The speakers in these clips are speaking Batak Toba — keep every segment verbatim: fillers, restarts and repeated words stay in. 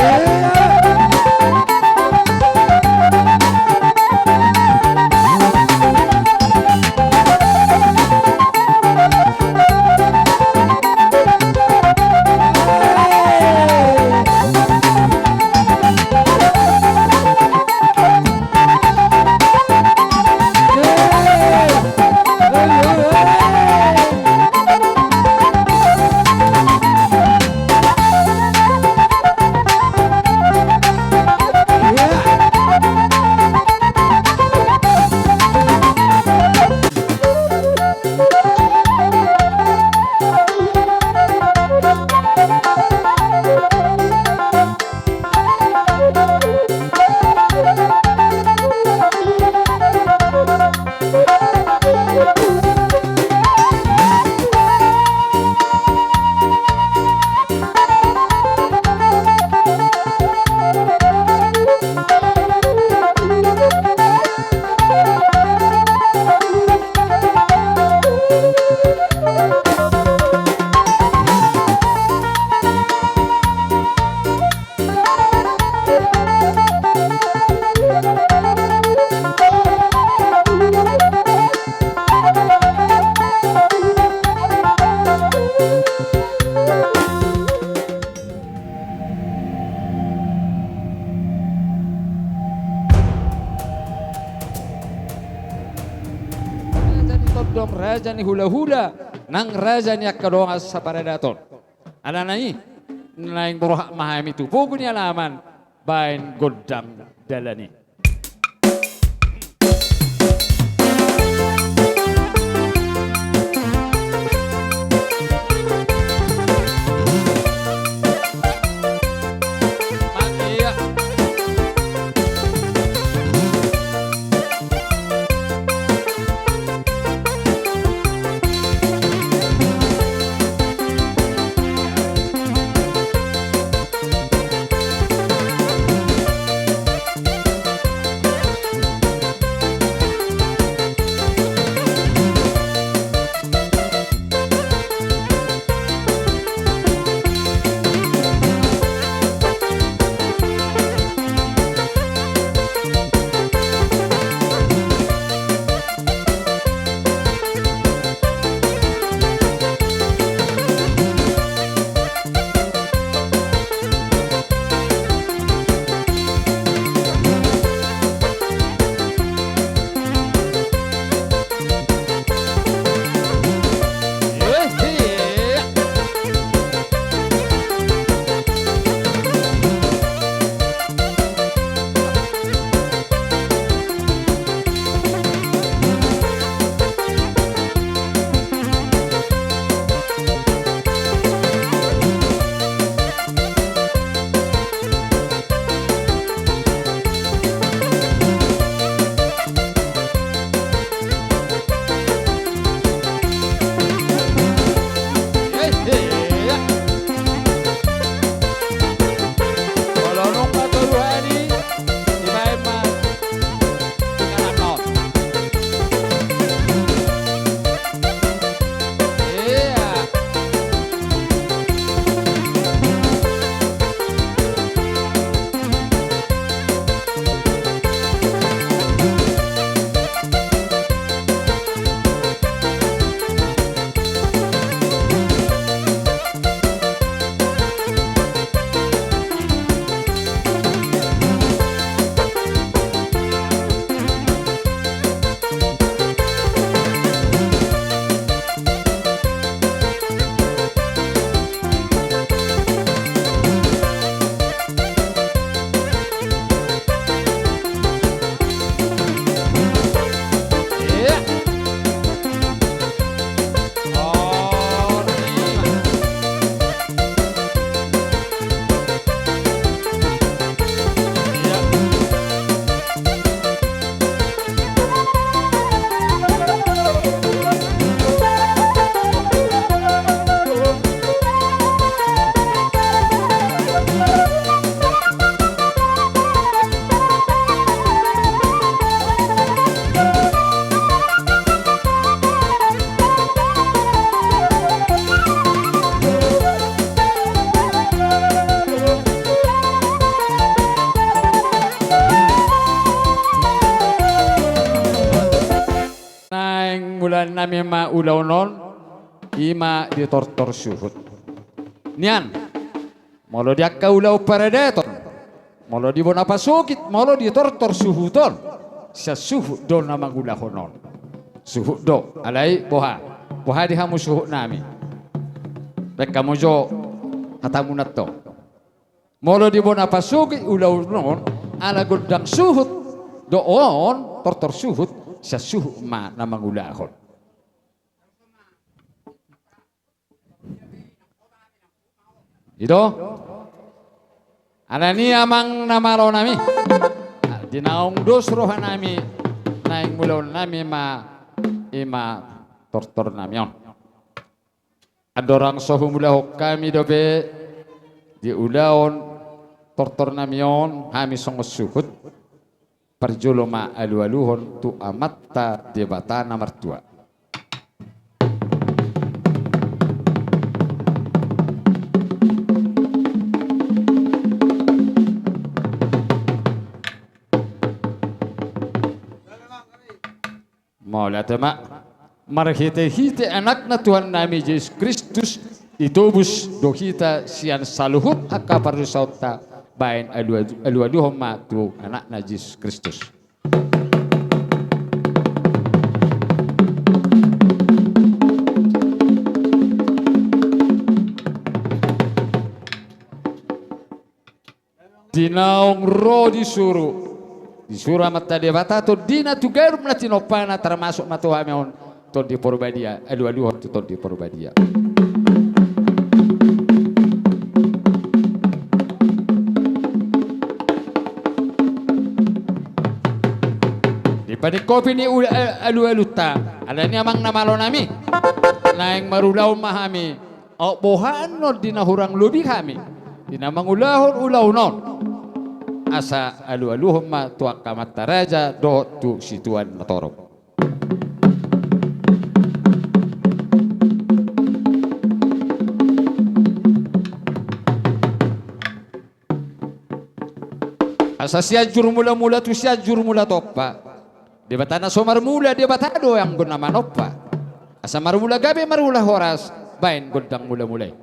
Raja ni tondong, raja ni hulahula, nang raja ni angka dongan saparadaton. Alana i, naeng borhat ma hami tu pogu ni alaman, baen gondang dalan i. Nami ma ulaon on, i ma di tortor suhut. Nian, molo di angka ulaon paradaton, molo di bona pasogit, molo di tortor suhut on, sian suhut do na mangulahon on. Suhut do, alai boha, boha di hamu suhut nami. Baen hamu jo hatamuna tong. Molo di bona pasogit ulaon on, ala gondang suhut do on, tortor suhut, sian suhut ma na mangulahon. I do. Alani i amang na malo nami, di naung dos roha nami, naeng mulaon nami ma, i ma tortor nami on. Andorang so humulahon hami dope di ulaon tortor nami on hami songon suhut, parjolo ma alualuhon tu Amanta Debata na martua. Mauliate ma. Marhitehite Anakna Tuhan nami Jesus Kristus, ditobus do hita sian saluhut angka pardosaonta, baen alu-, alualuhon ma tu Anakna Jesus Kristus. Di naung ro disuru, disuru Amanta Debata tondina tu ganup na tinompana, termasuk ma tu hami on Tondi Porbadia, alualuhon tu Tondi Porbadia. Di paningkopi ni ul-, a-, alualunta, alani i amang na malo nami, naeng marulaon ma hami, aut boha annon di na hurang lobi hami di na mangulahon ulaon on, asa alualuhon ma tu angka amanta raja dohot tu situan na torop. Asa Sianjur Mulamula tu Sianjur Mulatompa. Debata na so marmula, Debata do anggo na manompa. Asa marmula gabe, marmula horas, baen gondang mulamula i.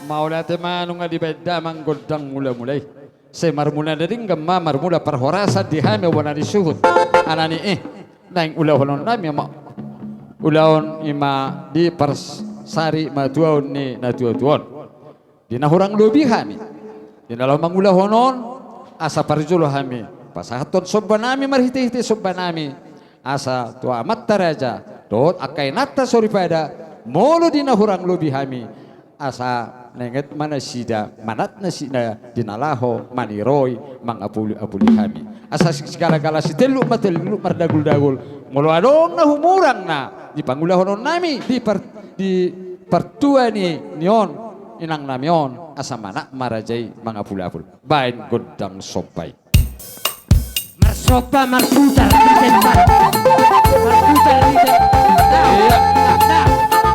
Mauliate ma nunga dibaen damang gondang mulamula i. Sai marmula na denggan ma marmula parhorasan di hami bona ni suhut. Alani i, naeng ulahonon nami ma ulaon i ma di parsari matuaon ni natuatua on. Di na hurang lobi hami di na laho mangulahon on, asa parjolo hami pasahathon somba nami marhitehite somba nami, asa tu amanta raja dohot angka inanta soripada, molo di na hurang lobi hami, asa nenget ma nasida, manat nasida di na laho maniroi mangapuliapuli hami. Asa sigalagala sitelluk ma telluk mardaguldagul, molo adong na humurang na di pangulahonon nami di par-, di partua ni, ni on, inang nami on, asa manat ma raja i mangapuliapuli. Baen gondang somba i. Marsomba marputar di tempat. Marputar di tempat. Nah, iya. Nah, nah,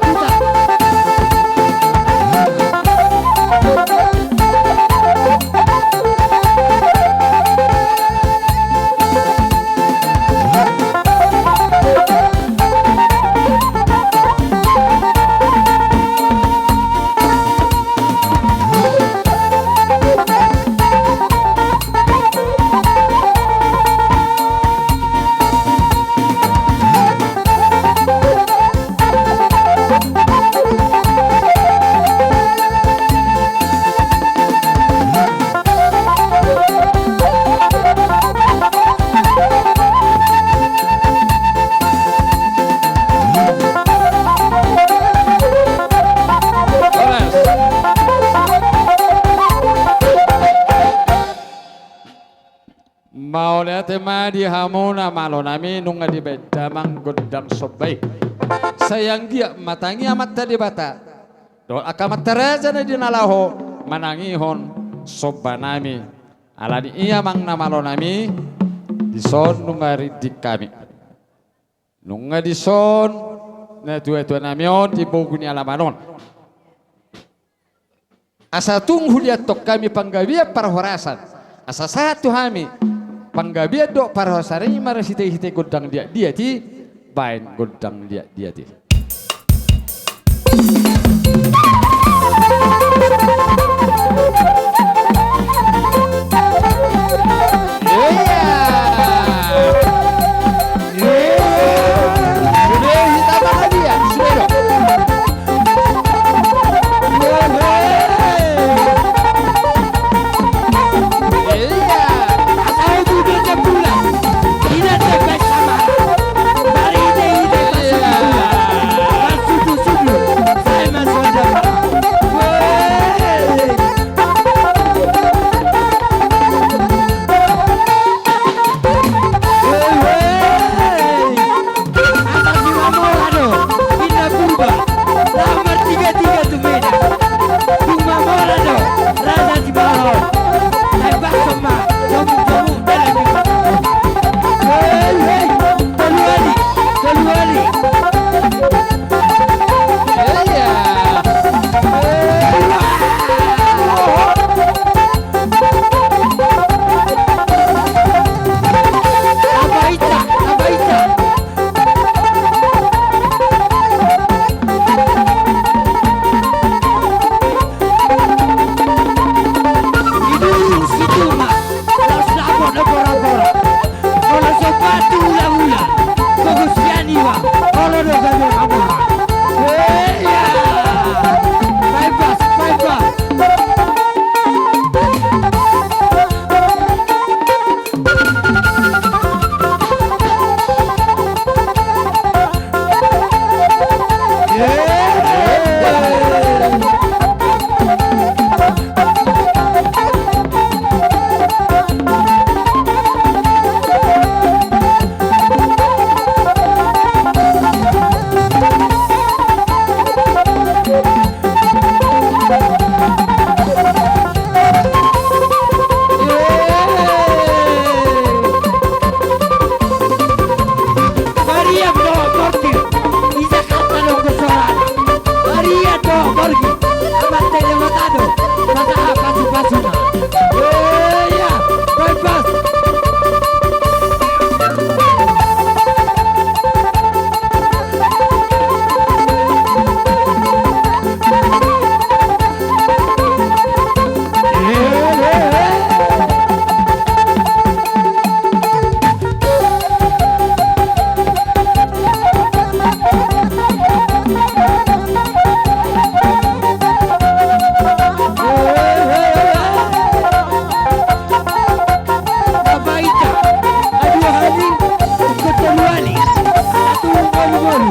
putar. Mauliate ma di hamu na malo nami, nunga dibaen damang gondang somba i. Sai anggiat ma tangi Amanta Debata dohot angka amanta raja na di na laho manangihon somba nami. Alani i amang na malo nami, di Dison nunga ringgit hami. Nunga dison natuatua nami on di pogu ni alaman on. Asa tung huliathon hami panggabean parhorasan. Asa sahat tu hami panggabean dohot parhorasan i marhitehite gondang liatliat i, baen gondang liatliat i. Iya. Iya. Sudah, hita makan dia. Sudah dong. Asa si mamora do, inna Purba, laho martigatiga tu Medan. Tung mamora do, raja si Balon. Sai bason ma, jomu, jomu, dalam lima. Hei, hei, tolu wali, tolu wali. Iya. Hei, wah. Abaita, abaita. Idurung situma, laos dapot do pora-pora. Molo so patu ula-ula, pogos sian iwa, olo do gabe mamora. Iya. Paimpas, paimpas. Maria do borgi, i Jakarta do gosoran. Maria do borgi, amante Debata do, masa pasu-pasuna. Iya, bebas. Abaita, adua hali, kotoluani, satu bolu-bolu.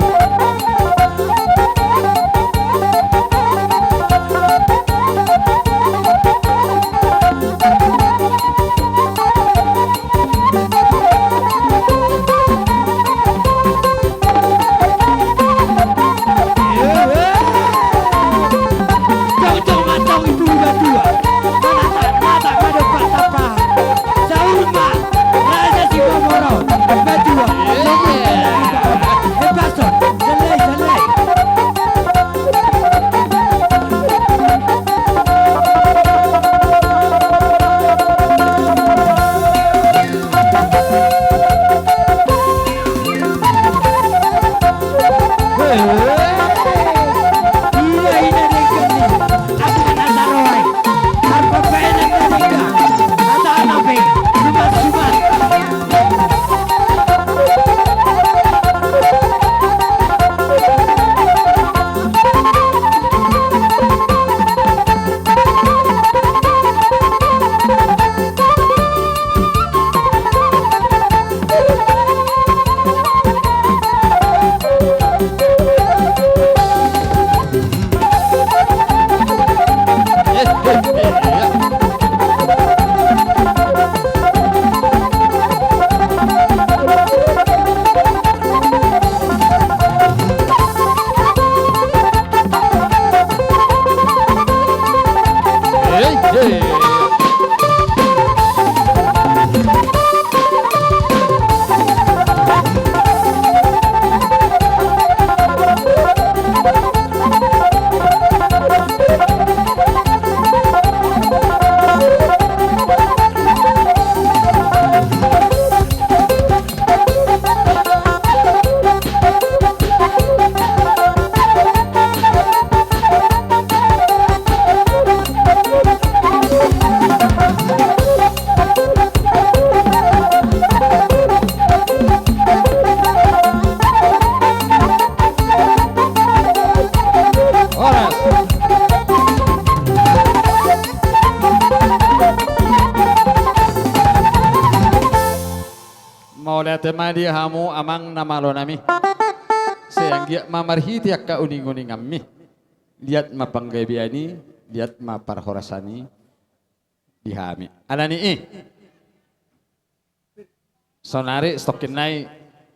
Tema di hamu amang na malo nami. Sai anggiat ma marhite angka uning-uninganmi. Liat ma panggabean i, liat ma parhorasan i di hami. Alani i. Saonari satongkin nai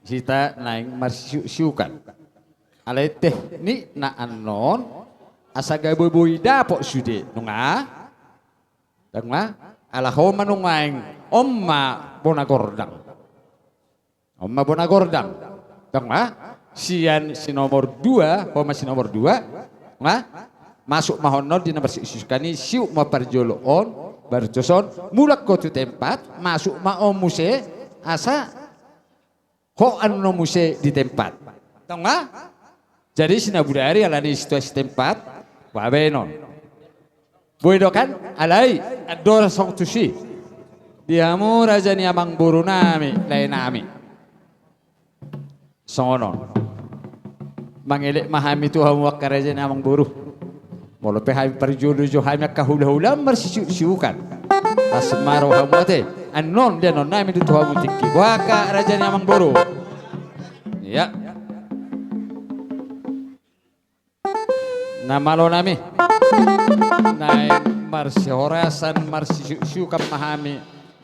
hita naeng marsisiuk-siukan. Alai teknikna annon asa gabe boi dapot sude. Nunga? Nunga? Ala ho ma nuaeng on ma bona gordang. On ma bona gordang. Nunga? Sian si nomor dua, ho ma si nomor dua. Nunga? Masuk ma ho annon di na marsisiuk-siukan i, siuk ma parjolo on, baru tos on, mulak ho tu tempat, masuk ma on muse, asa ho annon muse di tempat. Nunga? Jadi sinabudari alani situasi tempat, babenon. Boi do kan? Alai, andor song tusi. Di hamu raja ni amang boru nami, lae nami. Songon on. Mangelek ma hami tu hamu angka raja ni amang boru. Molo pe hami parjolo jo hami angka hula-hula marsisiuk-siukan. Las ma rohamu ate. Annon, di annon nami do tu hamu tingki. Boha angka raja ni amang boru. Iya. Na malo nami. Naeng marsihorasan, marsisiuk-siukan ma hami.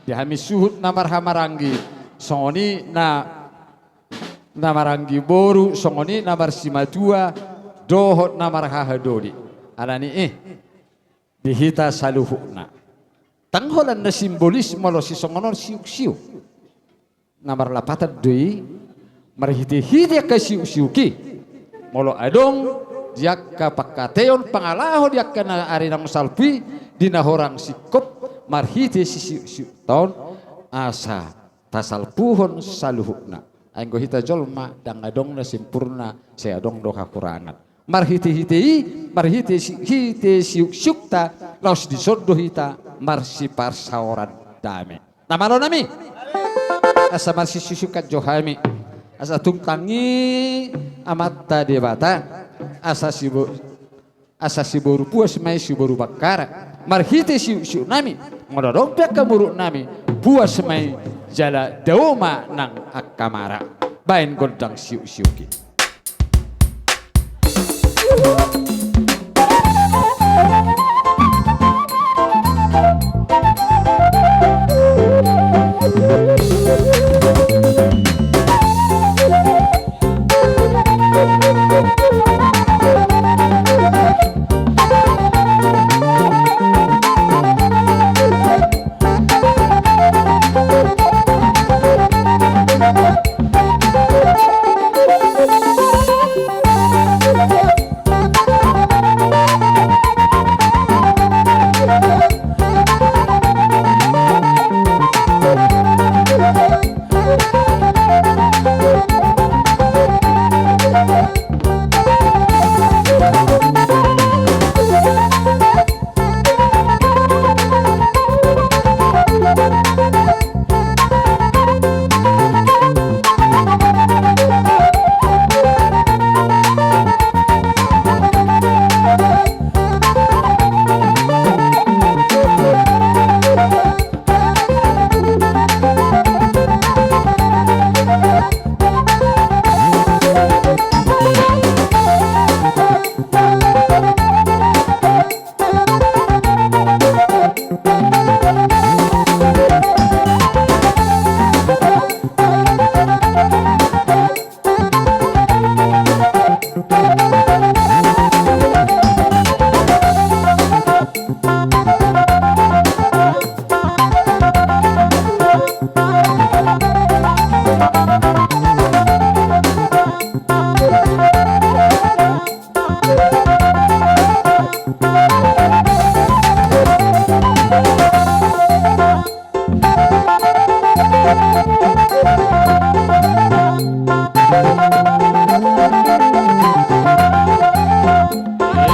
Di hami suhut na marhahamaranggi. Songon i na, na maranggi boru, songon i na marsimatua, dohot na marhahadoli. Alani i. Di hita saluhutna. Ndang holan na simbolis molo sisongon on siuk-siuk. Na marlapatan do i, marhite-hite angka siuk-siuk i. Molo adong, di angka pangkataion pangalaho di angka na ari naung salpu i, di na hurang singkop, marhite sisiuk-siukta on, asa tasalpuhon saluhutna. Ai anggo hita jolma, ndang adong na sempurna, sai adong do hahurangan. Marhite-hite i, marhite si-, hite siuk-siukta, laos dison do hita marsiparsaoran dame. Na malo nami. Asa marsisiuk-siukan jo hami. Asa tung tangi Amanta Debata. Asa sibo-, asa siboru puas ma i siboru Bakkara. Marhite siuk-siuk nami. Molo adong pe angka muruk nami. Puas ma i jala dao ma nang angka mara. Baen gondang siuk-siuk i.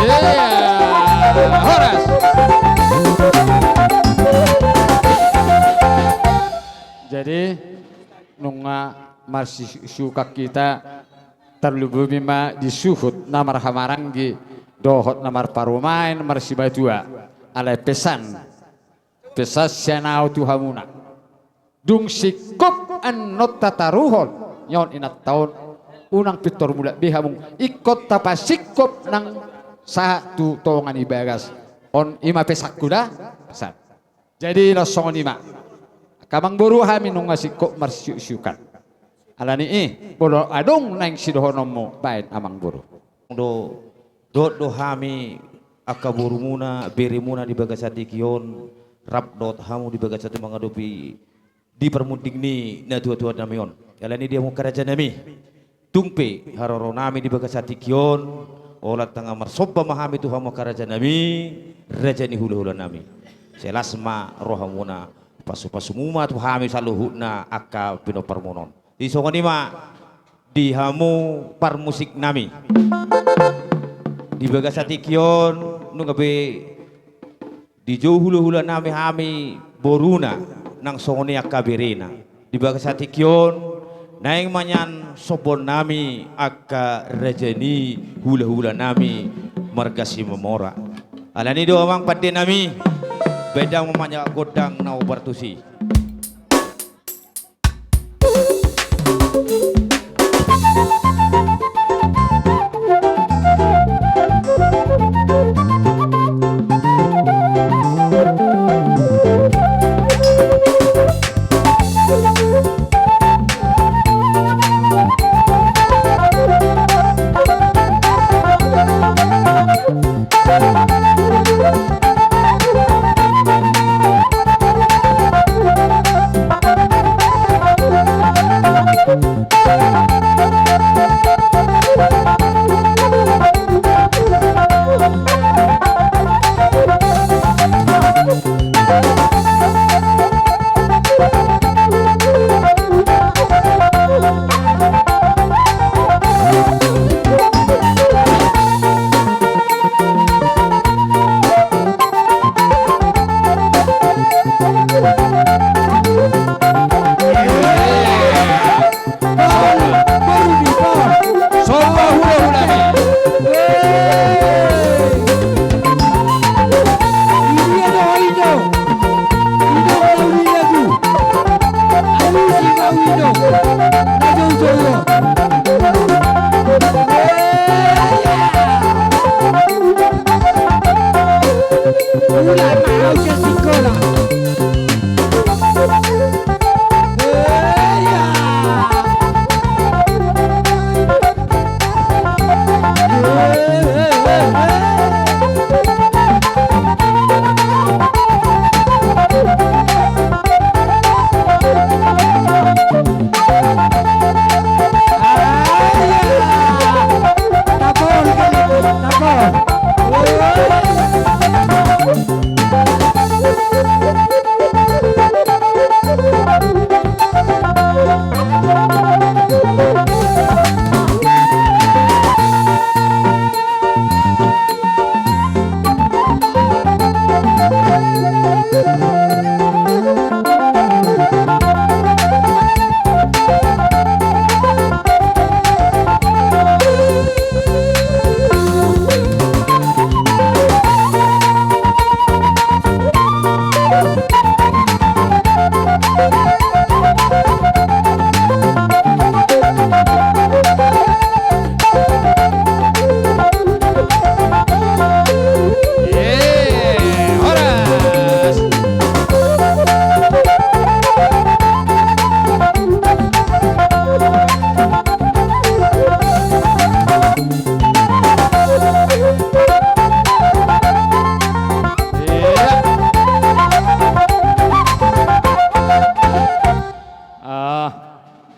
Iya, horas. Jadi, nunga marsisiuk-siukan hita, tarlumobi ma di suhut na marhahamaranggi, dohot na marparumaen, marsimatua. Alai pesan, pesan sian ahu tu hamuna. Dung singkop annon tataruhon, nion inanta on, unang pintor mulak be hamu, ingkon tapasingkop nang sahat tu tonga ni bagas. On ima pesanku da, pesan. Jadi laos songon i ma. Angka amangboru, hami nunga singkop marsiuksiukan. Alani i, molo adong naeng sidohononmu, baen amangboru. Do, dohot do hami angka borumuna, beremuna di bagasan tingki on, rap dohot hamu di bagasan tingki mangadopi di parmunding ni natuatuanami on. Alani i di hamu angka rajanami, tung pe haroro nami di bagasan tingki on, holan tangkas marsomba ma hami tu hamu angka rajanami, raja ni hulahulanami. Sai las ma rohamuna, pasupasumu ma tu hami saluhutna angka pinomparmuna on. Di songon i ma di hamu parmusiknami. Di bagasan tingki on nunga be dijou hulahulanami hami boruna, nang songon i angka berena. Di bagasan tingki on naeng ma nian sombonnami angka raja ni hulahulanami marga Simamora. Alani do amang pandenami, baen damang ma gondang na hombar tusi.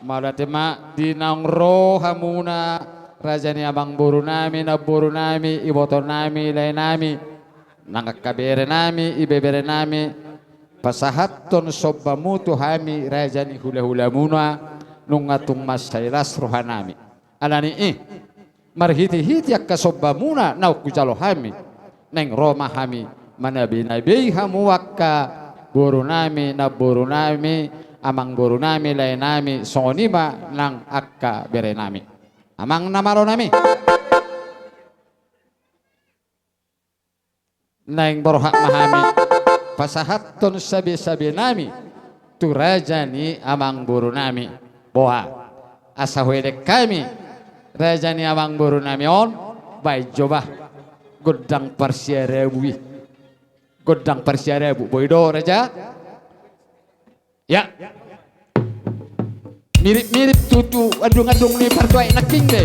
Mauliate ma di naung ro hamuna, raja ni amangborunami, namborunami, ibotonami, laenami, nang angka berenami, ibeberenami, pasahathon sombamu tu hami raja ni hulahulamuna, nunga tung mansai las rohanami. Alani i, marhitehite angka sombamuna naung hujalo hami, naeng ro ma hami manabinabei hamu angka borunami, namborunami, amangborunami, laenami, songon i ma nang angka berenami. Amang na malonami. Naeng borhat ma hami pasahathon sabesabenami tu raja ni amangboru nami. Boha, asa huelek hami raja ni amangboru nami on, baen jo bah gondang parsiarabu i. Gondang parsiarabu, boi do raja? Ya. Mirip-mirip tutu andung-andung ni partua i nangkin be.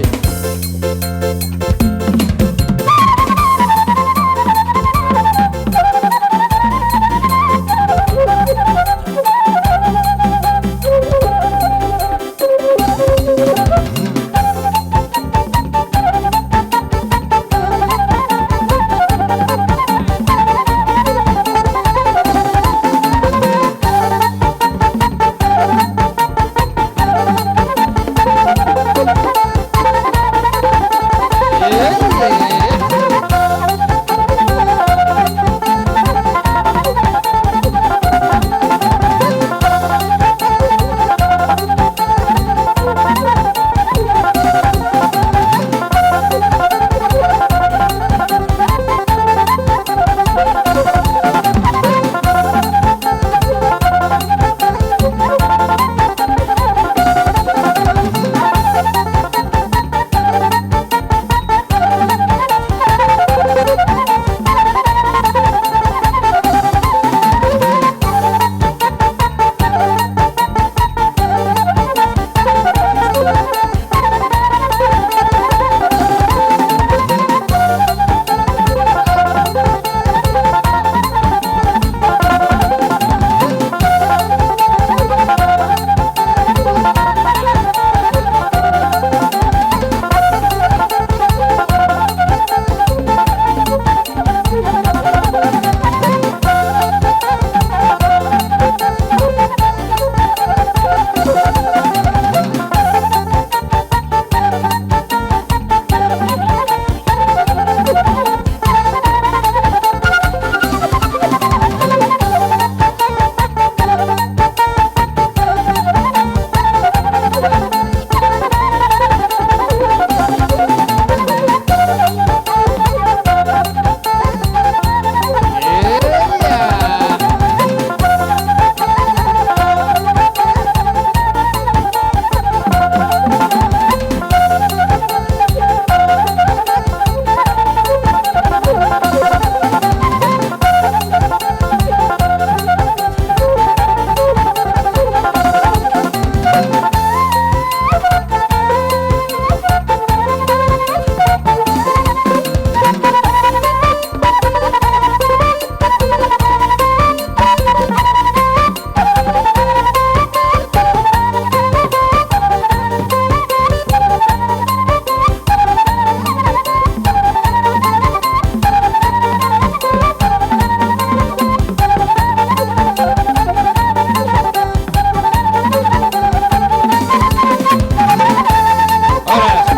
Horas.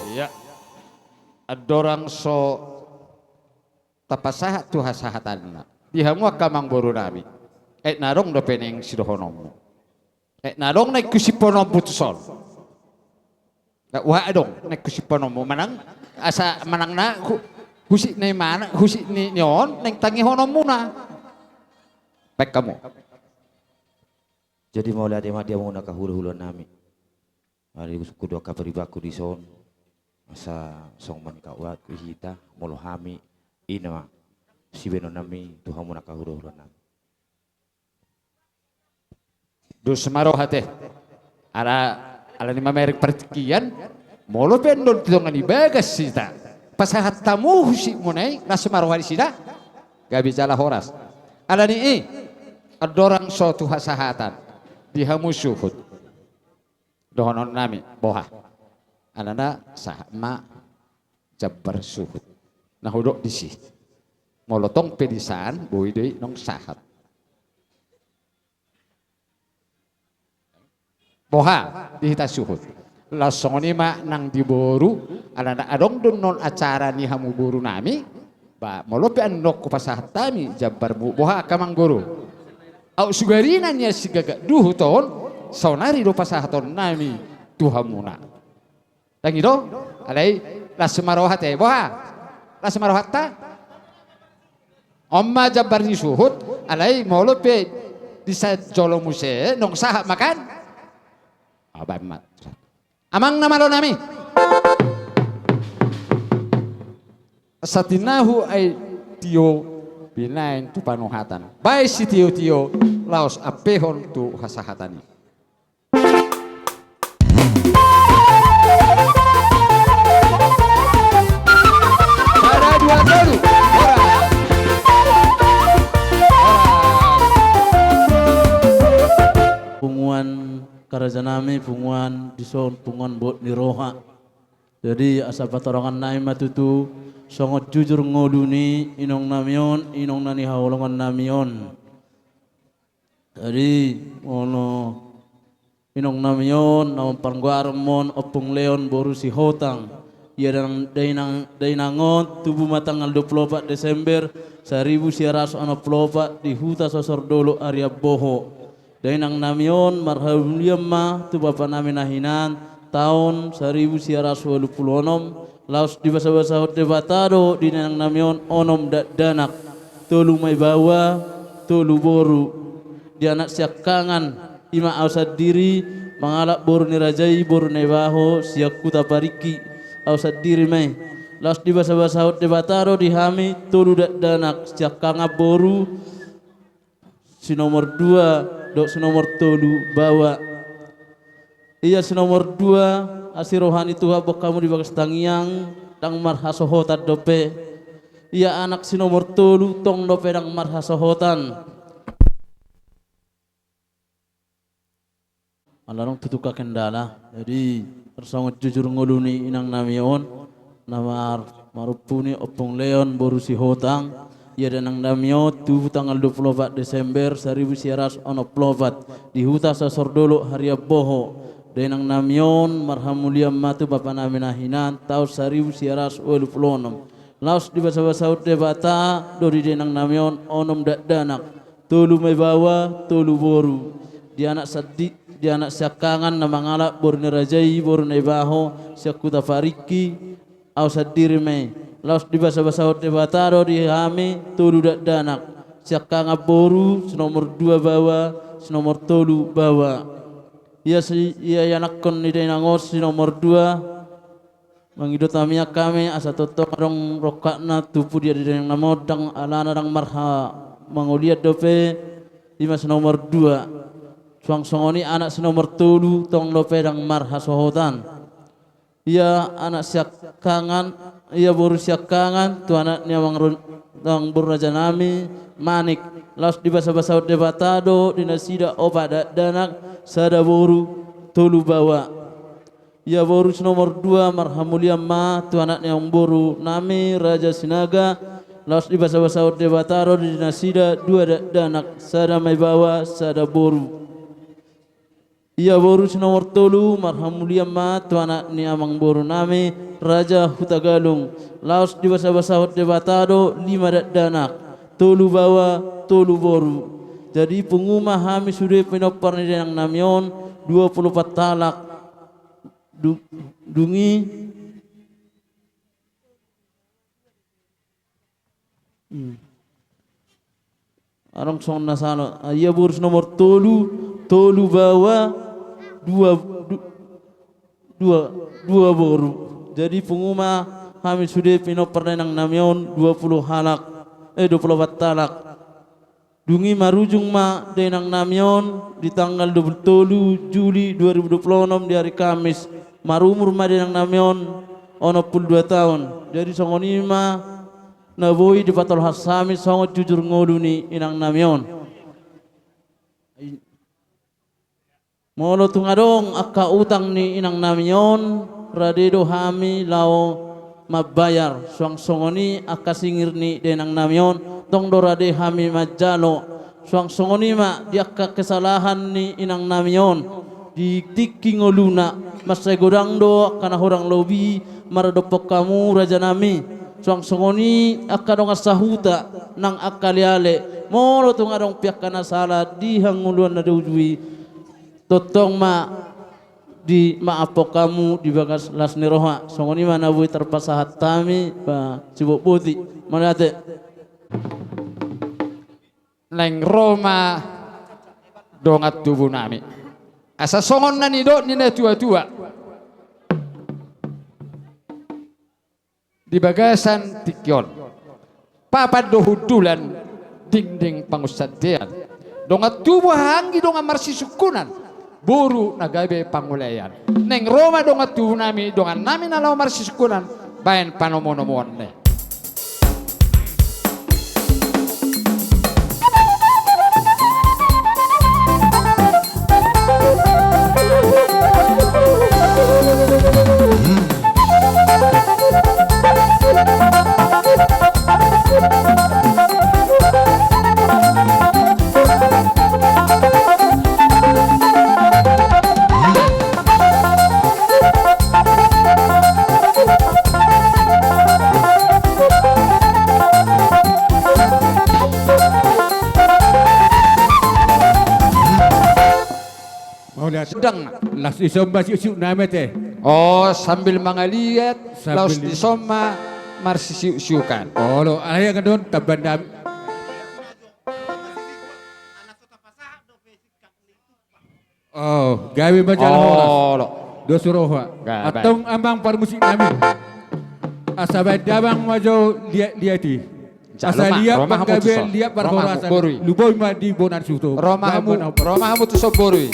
Iya. Andorang so tapasahat tu hasahatanna di hamu angka amangboru nami, aek na adong dope naeng sidohononmu. Aek na adong naeng husimpononmu tuson. Nga uha adong naeng husimpononmu, manang asa manang na hu-, husik na imana, husik ni, ni on naeng tangihononmuna. Baen hamu. Jadi mauliate ma di hamuna angka hula-hula nami. Ari hudok haparibanku dison, asa songon manangkauat hita, molo hami, i ma sibahenonnami tu hamuna angka hula-hula nami. Dos ma roha te. Ala, ala ni mamereng partingkian, molo pe andon tu dongan i bagas hita, pasahat hamu husikmuna i, las ma roha nasida, gabe jala horas. Ala ni i, andorang so tu hasahatan di hamu suhut. Dohononnami, boha? Alana sahat ma jambar suhut. Na hudok disi. Molo tong pe disan, boi do i naung sahat. Boha di hita suhut? Laos songon i ma nang di boru, alana adong do annon acara ni hamu boru nami, ba, molo pe annon hupasahat hami jambarmu, boha angka amangboru? Aut sugarina nian sigagak duhut on, saonari do pasahatonnami tu hamuna. Ndang i do? Alai las ma roha te, boha? Las ma rohanta? On ma jambar ni suhut, alai molo pe di sahat jolo muse, nunga sahat ma kan? Abaen ma. Amang na malo nami. Satinahu ai tio binaen tu panuhatan. Baen sitio-tio laos ampehon tu hasahatan i. Sada dua tolu. Horas. Horas. Punguan karaja nami, punguan dison, punguan bot ni roha. Jadi asa patorangan nami ma tutu songon jujur ngolu ni inong nami on, inong na nihaholongan nami on. Jadi molo inong nami on na mampargoaron ma on Ompung Leon boru Sihotang, ia dainang, dainang, dainang on tubu ma tanggal dua pulu opat Desember saribu sia ratus onom pulu opat di huta Sosor Dolok Hariamboho. Dainang nami on marhamulian ma tu bapa nami na hinan taon saribu sia ratus ualu pulu onom, laos dibasabasahon Debata do di dainang nami on onom dakdanak, tolu ma i baoa, tolu boru. Di anak siangkangan i ma au sandiri, mangalap boru ni raja i, boru Naibaho sian Huta Paringki, au sandiri ma i. Laos dibasabasahon Debata do di hami tolu dakdanak, siangkangan boru, si nomor dua dohot si nomor tolu baoa. Ia si nomor dua, asi roha ni Tuhan boan hamu di bagas tangiang, ndang marhasohotan dope. Ia anak si nomor tolu tong dope ndang marhasohotan. Ala adong tutu kakendala. Jadi tarsongon jujur ngolu ni inang nami on na mar-, marompu ni Ompung Leon boru Sihotang, ia dainang nami on tubu tanggal dua pulu opat Desember saribu sia ratus onom pulu opat di huta Sosor Dolok Hariamboho. Dainang nami on marhamulian ma tu bapa nami na hinan taon saribu sia ratus ualu pulu onom. Laos dibasabasahon Debata do di dainang nami on onom dakdanak, tolu ma i baoa, tolu boru. Di anak sandi-, di anak siangkangan na mangalap boru ni raja i, boru Naibaho sian Huta Paringki, au sandiri ma i. Laos dibasabasahon Debata do di hami tolu dakdanak, siangkangan boru, si nomor dua baoa, si nomor tolu baoa. Ia si, ia ianakhon ni dainang on si nomor dua, mangido tangiang hami asa tongtong adong rongkapna tu pudi di dainang nami on, ndang alana ndang marha-, mangolian dope, i ma si nomor dua. Suang songon i anak si nomor tolu tong dope ndang marhasohotan. Ia anak siangkangan, ia boru siangkangan tu anak ni amang ro-, amang boru raja nami, Manik. Laos dibasabasahon Debata do di nasida opat dakdanak, sada boru, tolu baoa. Ia boru si nomor dua marhamulian ma tu anak ni amang boru nami Raja Sinaga, laos dibasabasahon Debata do di nasida dua dakdanak, sada ma i baoa, sada boru. Ia boru si nomor tolu marhamulian ma tu anak ni amang boru nami Raja Hutagalung, laos dibasabasahon Debata do lima dakdanak, tolu baoa, tolu boru. Jadi pungu ma hami sude pinompar ni dainang nami on dua pulu opat halak. Du-, dung i, hmm. Adong songon na sala. Ah, ia boru si nomor tolu, tolu baoa, dua, du-, dua, dua boru. Jadi pungu ma hami sude pinompar dainang nami on dua pulu halak, eh, dua pulu opat halak. Dung i marujung ma dainang nami on di tanggal dua pulu tolu Juli dua ribu dua pulu onom di hari Kamis. Marumur ma dainang nami on onom pulu dua taon. Jadi songon i ma na boi dipatolhas hami songon jujur ngolu ni inang nami on. Molo tung adong angka utang ni inang nami on, rade do hami laho mambayar. Suang songon i angka singir ni dainang nami on, tong do rade hami manjalo. Suang songon i ma di angka kesalahan ni inang nami on di tingki ngoluna, mansai godang do angka na hurang lobi maradophon hamu raja nami. Suang songon i angka dongan sahuta nang angka aleale, molo tung adong pe angka na sala di hangoluan na di uju i, tongtong ma dimaaphon hamu di bagas las ni roha. Songon i ma na boi tarpasahat hami, ba, sibotboti. Mauliate. Naeng ro ma dongan tubu nami. Asa songon na nidok ni na tua-tua di bagasan tingki on. Papan do hundulan, dinding pangunsandean. Dongan tubu hahaanggi dongan marsisungkunan, boru na gabe pangulaian. Naeng ro ma dongan tubu nami, dongan nami na laho marsisungkunan, baen panomu-nomuon ni. Mauliate. Sedang. Laos dison ma siuksiuk nami ate. Oh, sambil mangaliat, sambil laos di- dison ma marsisiuksiukan. Olo, alai angka don, tamba nami. Oh, gabe ma jala horas. Olo. Dos roha. Gabe. Antong amang parmusik nami. Asa baen damang ma jo liat-liat i. Asa liat panggabean, liat parhorasan. Luboi ma di bona ni suhut. Ro ma hamu, ro ma hamu tu son boru i.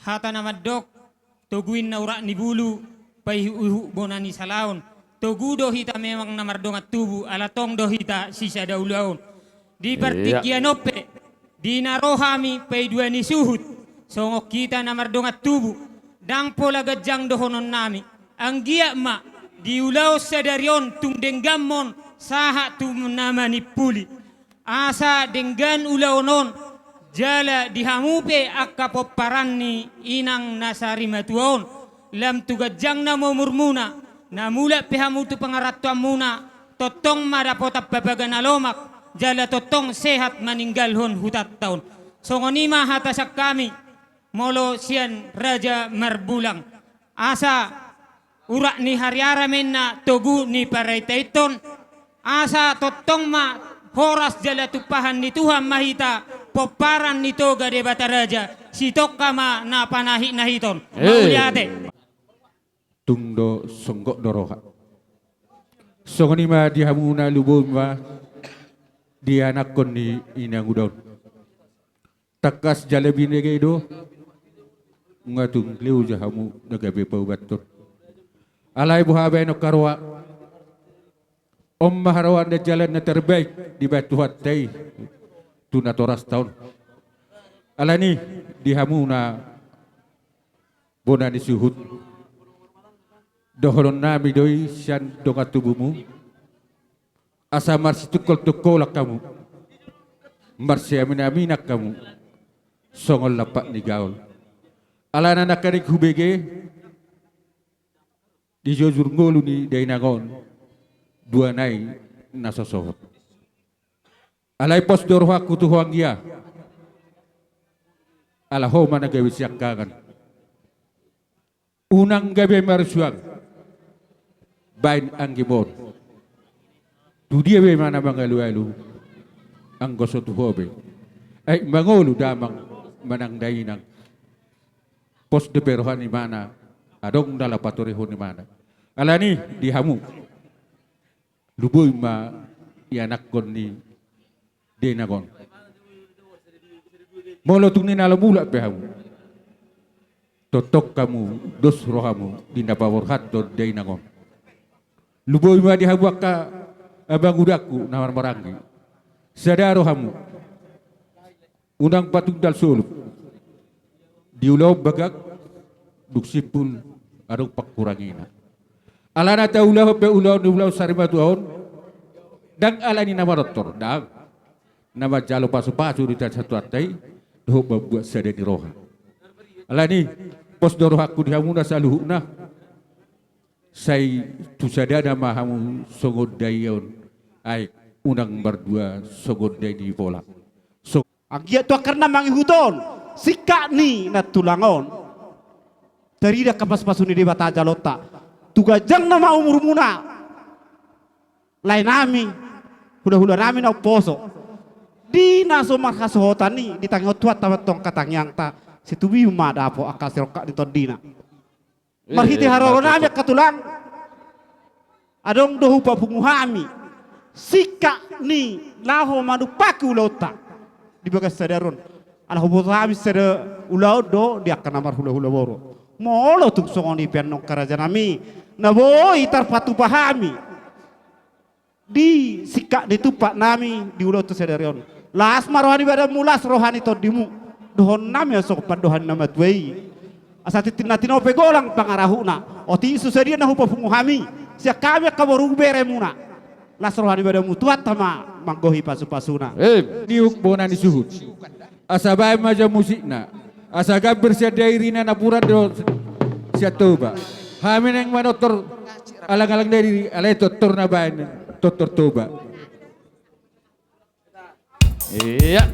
Hata na mandok, togu inna urat ni bulu, paihut-ihut bona ni salaon. Togu do hita memang na mardongan tubu, ala tong do hita sisada ulaon. Di partingkian on pe, di na ro hami paidua ni suhut, songon hita na mardongan tubu, ndang pola ganjang dohonon nami. Anggiat ma di ulaon sadari on tung dengganmon sahat tu na manimpuli. Asa denggan ulaon on, jala di hamu pe angka pomparan ni inang na sarimatua on, lam tu ganjang nama umurmuna, na mulak pe hamu tu pangarantoanmuna, tongtong ma dapotan papaga na lomak, jala tongtong sehat maninggalhon hutanta on. Songon i ma hata sian hami, molo sian Raja Marbulang. Asa urat ni hariara ma inna togu ni paritaithon, asa tongtong ma Horas jala tumpahan ni Tuhan ma hita, pomparan ni Toga Debata Raja, sitongka ma na panahitnahiton. Eh. Mauliate. Tung do songgop do roha. Songon i ma di hamu na luboi ma di anakkon ni inanguda on. Tangkas jala binege do, nunga tung lehon jo hamu na gabe paubathon. Alai boha baenon haroa. On ma haroa na jalan na terbaik dibahen Tuhanta i tu natorasta on. Alani di hamu na bona ni suhut, dohonon nami do i sian dongan tubumu, asa marsitungkoltungkolan hamu, marsiaminaminan hamu, songon lampak ni gaol. Alana nangkaning hubege, dijojur ngolu ni dainang on, dua nai na so sohot. Alai pos do rohangku tu ho anggia. Ala ho ma na gabe siangkangan. Unang gabe marsuang baen anggimu on. Tu dia be imana mangalualu, anggo so tu ho be. Ai mangolu damang manang dainang. Pos dope roha ni imana, adong na laho patorihon imana. Alani di hamu, luboi ma ianakkon ni dainang on. Molo tung ninna lam mulak pe hamu, tongtong hamu dos rohamu di na paborhathon dainang on. Luboi ma di hamu angka amangudaku na marmaranggi. Sada rohamu. Unang patungdal solup. Di ulaon bagak, dung simpul, adong pangkurangina. Alana taulahon pe ulaon ni ulaon sarimatua on, ndang alani na manortor, ndang. Na manjalo pasupasu di Debata Tuhanta i, dohot mambuat sada ni roha. Alani, pos do rohangku di hamu na saluhutna. Sai tu sadana ma hamu songon dai on, ai unang mardua songon dai ni bola. So- Anggiat tu angka na mangihuthon singkat ni nantulang on, tarida angka pasupasu ni Debata jaloonta. Tu ganjang nama umurmuna, laenami, hulahulanami na umposo. Di na so marhasohotan i, ditangihon Tuhanta ma tong angka tangiangta, situbi ma dapot angka sirongkap ni tondina. Marhite haroro nami angka tulang, adong do hupapungu hami singkat ni laho manumpahi ulaonta di bagas sadari on. Ala huboto hami sada ulaon do di angka na marhulahula boru. Molo tung songon i pe annon angka rajanami, na boi tarpatupa hami di singkat ni tumpak nami di ulaonta sadari on. Las ma roha ni badanmu, las roha ni tondimu. Dohonon nami songon pandohan ni na matua i. Asa tintin na tinope golang pangarahutna. Otik so sadia na hupapungu hami sian hami angka boru beremuna. Las roha ni badanmu, Tuhanta ma manggohi pasupasuna. Eh, diuk bona ni suhut. Asa baen ma jo musikna. Asa gambir sian dairi na napuran do sian Toba. Hami naeng manortor alangalang dairi, alai tortor na baen tortor Toba. Iya.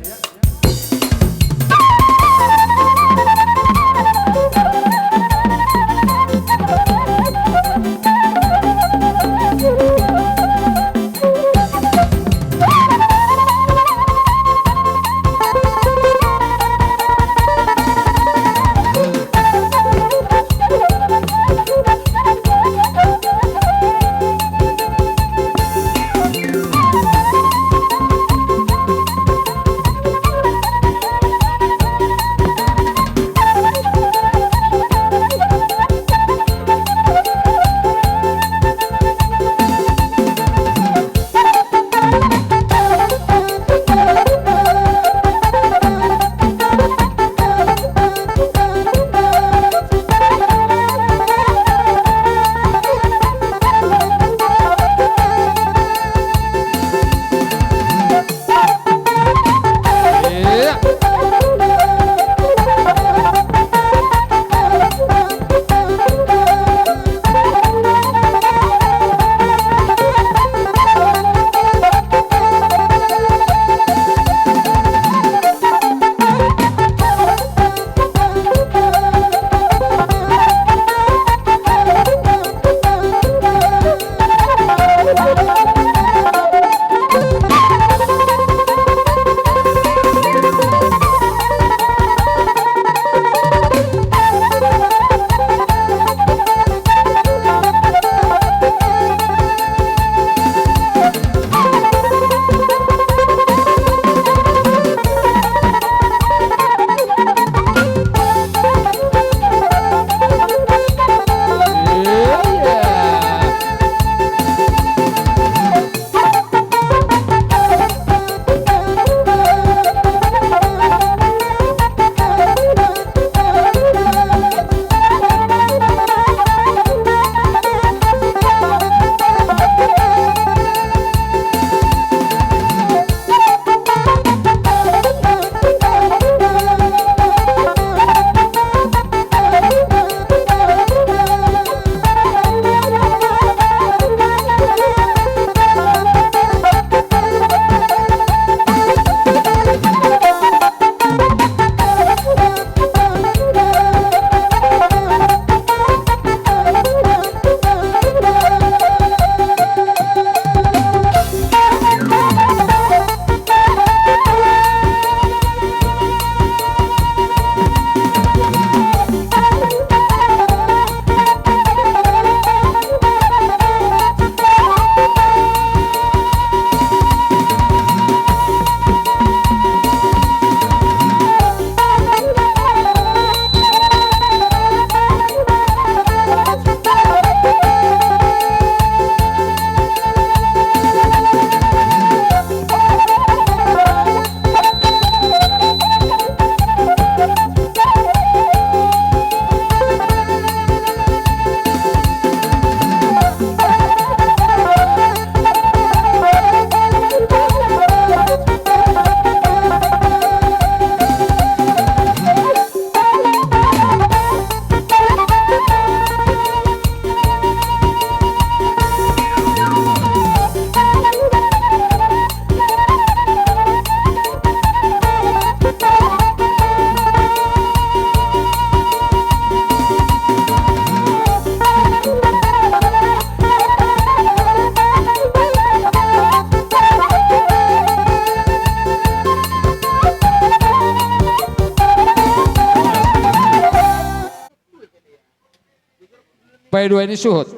Paidua ni suhut.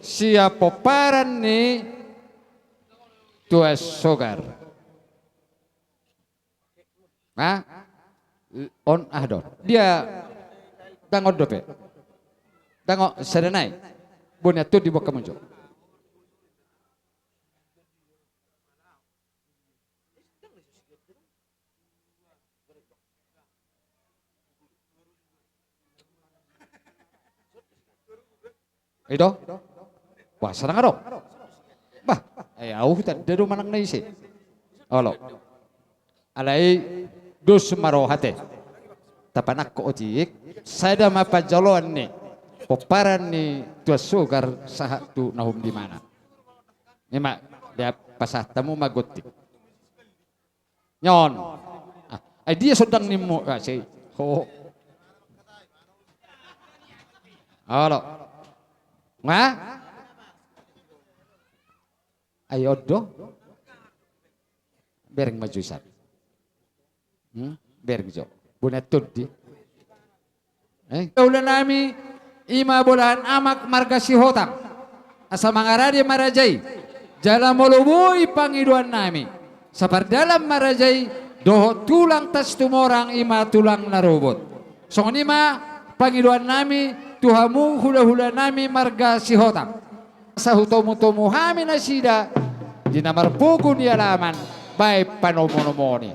Sian pomparan ni Tuan Sogar. Ha? On aha do? Dia, ndang on dope. Ndang on, sada nai. Bonian tondi buat hamu jo. I do? Bah, sada nang adong. Bah, ai au hutanda do manang na ise. Olo. Alai dos ma roha te. Tapanangkok otik, sada ma panjaloan ni pomparan ni Tuan Sogar sahat tu na hum di mana. Ima, dia pasahat hamu ma gonti. Nyon. Ah, ai dia sondang nimmu, ah, si. Ho. Olo. Nga? Ai on do. Bereng ma jo isan. Hmm? Bereng jo. Bonian tondi. Eh? Hulahula nami, ima bolahan amak marga Sihotang. Asa mangarade ma raja i. Jala molo boi pangidoan nami. Sapardalan ma raja i, dohot tulang Tansumorang ima tulang na robot. Songon i ma pangidoan nami, tu hamu hulahula nami marga Sihotang. Asa hutomutomu hami nasida di na marpogu ni alaman baen panomunomuon i.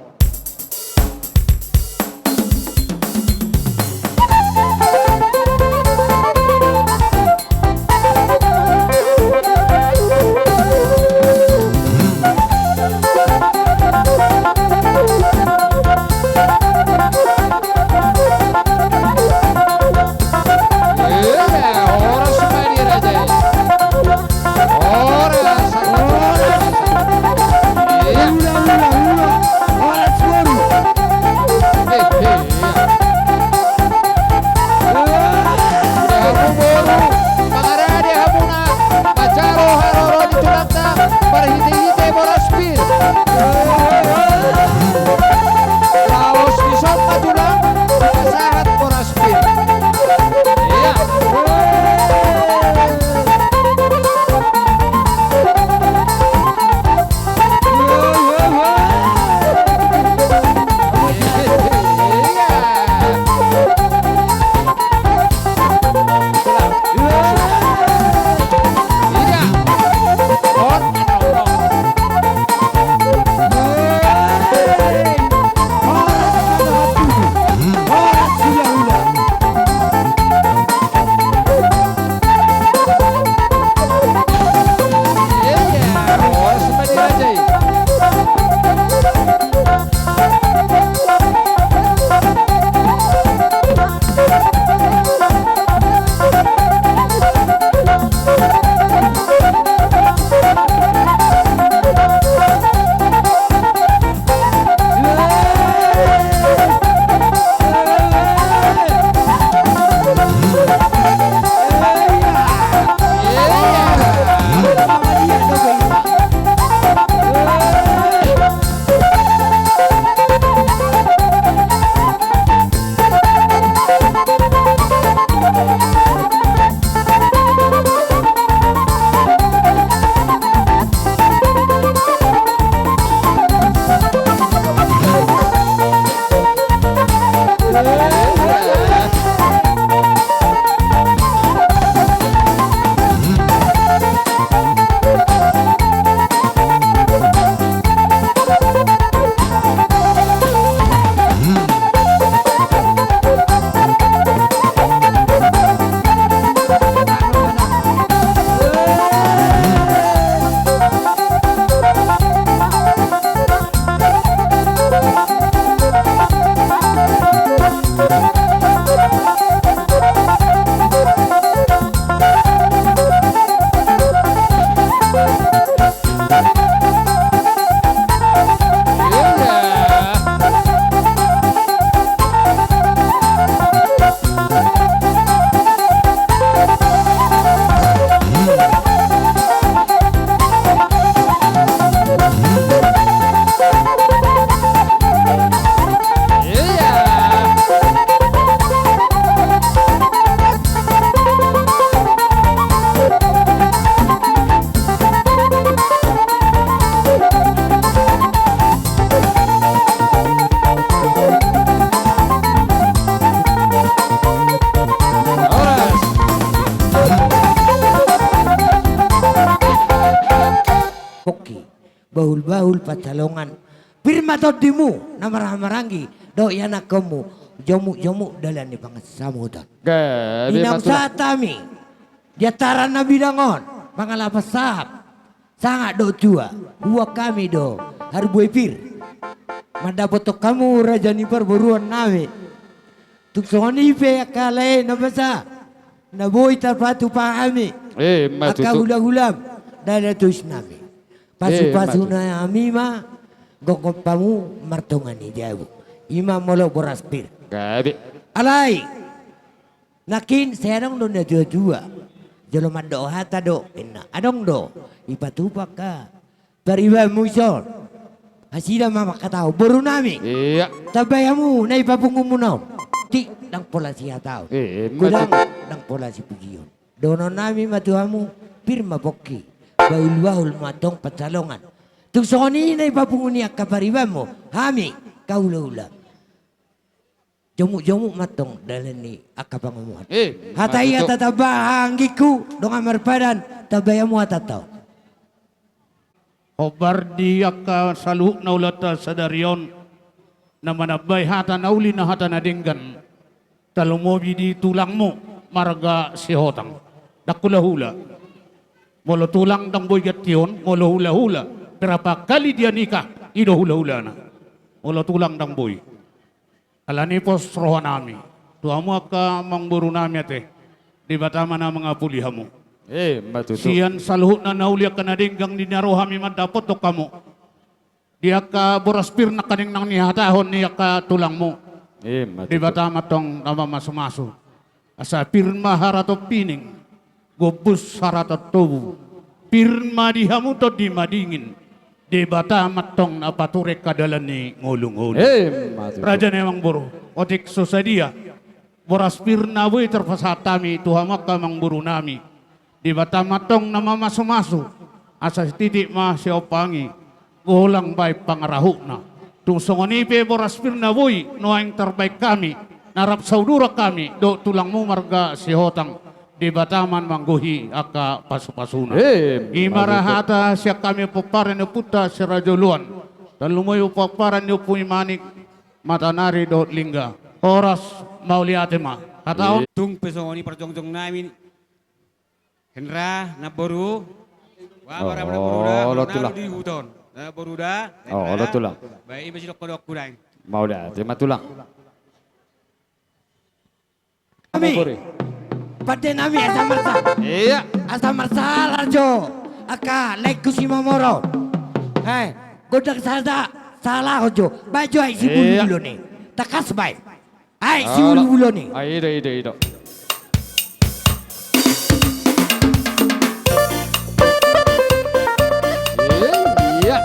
bahul-bahul pansalongan. Pir ma tondimu na marhahamaranggi dohot ianakkonmu, jomuk-jomuk dalan ni pansamotan. Gabe ma tulang. Inang sahat hami di antaran na bidang on, mangalapas sahap, sangap dohot tua, huboan hami do harbue pir mandapothon hamu raja ni parboruon nami. Tung songon i pe angka lae na basa na boi tarpatupa hami. Emma tutu. Angka hula-hulam, dalan ni tois nami. Emma tutu. Pasu-pasu nami ma gonggompamu martonga ni jabu. I ma molo boras pir. Gabe. Alai nangkin sai adong do na tua-tua. Jolo mandok hata do, inna. Adong do. Ipatupa angka paribanmu ison. Nasida ma mangkatahon, boru nami. Iya. Tambai hamu na i papunguonmuna on. Otik ndang pola sihataon. Emma tutu. Godang ndang pola sipujion. Dohonon nami ma tu hamu, pir ma pongki. Bahul-bahul ma antong pansalongan. Tung songon i na i papungu ni angka paribanmu, hami angka hula-hula. Jomuk-jomuk ma antong dalan ni angka pangomoan. Emma tutu. Hata i hata tambahan, anggingku, dongan marpadan, tambai hamu hatanta on. Hombar di angka saluhutna ulaonta sadari on, na manambai hata na uli, na hata na denggan, tarlumobi di tulangmu marga Sihotang. Ndang hula-hula. Molo tulang ndang boi gantion, molo hula-hula, berapa kali dia nikah, i do hula-hulana. Molo tulang ndang boi. Alani i pos roha nami tu hamu angka amangboru nami ate, Debata ma na mangapuli hamu. Emma tutu. Sian saluhutna na uli angka na denggan di na ro hami mandapothon hamu, di angka boras pir nangkaning na nihatahon ni angka tulangmu. Emma tutu. Debata ma antong na mamasu-masu. Asa pir ma haraton pining, gombus haraton tobu. Pir ma di hamu tondi madingin. Debata ma antong na pature angka dalan ni ngolu-ngolu. Emma tutu. Raja ni amangboru, otik so sadia boras pir na boi tarpasahat hami tu hamu angka amangboru nami, Debata ma antong na mamasu-masu. Asa sititik ma siompangi, golang baen pangarahutna. Tung songon i pe boras pir na boi nuaeng tarbaen hami, na rap sauduran hami dohot tulangmu marga Sihotang, Debata ma na manggohi angka pasu-pasuna. Emma tutu. I ma ra hata sian hami pomparan ni ompunta Siraja Uluan, tarlumobi pomparan ni Ompu i Manik, Matanari dohot Lingga. Horas, mauliate ma. Hata on. Tung pe songon i parjongjong nami. Hendra, namboru. Wah, oh, namboru da, olo tulang. Di huton. Namboru da. Oh, olo tulang. Baik, ima sidok kodok kudain. Mauliate ma tulang. Nami. Pande nami asa marsa. Iya. Asa marsa laho jo. Angka laengku Simamora. Hei, gondang sada, salah jo. Baen jo ai sibulbul on i. Tangkas baen. Ai, sibulbul on i. Ai, ido, ido, ido. Iya.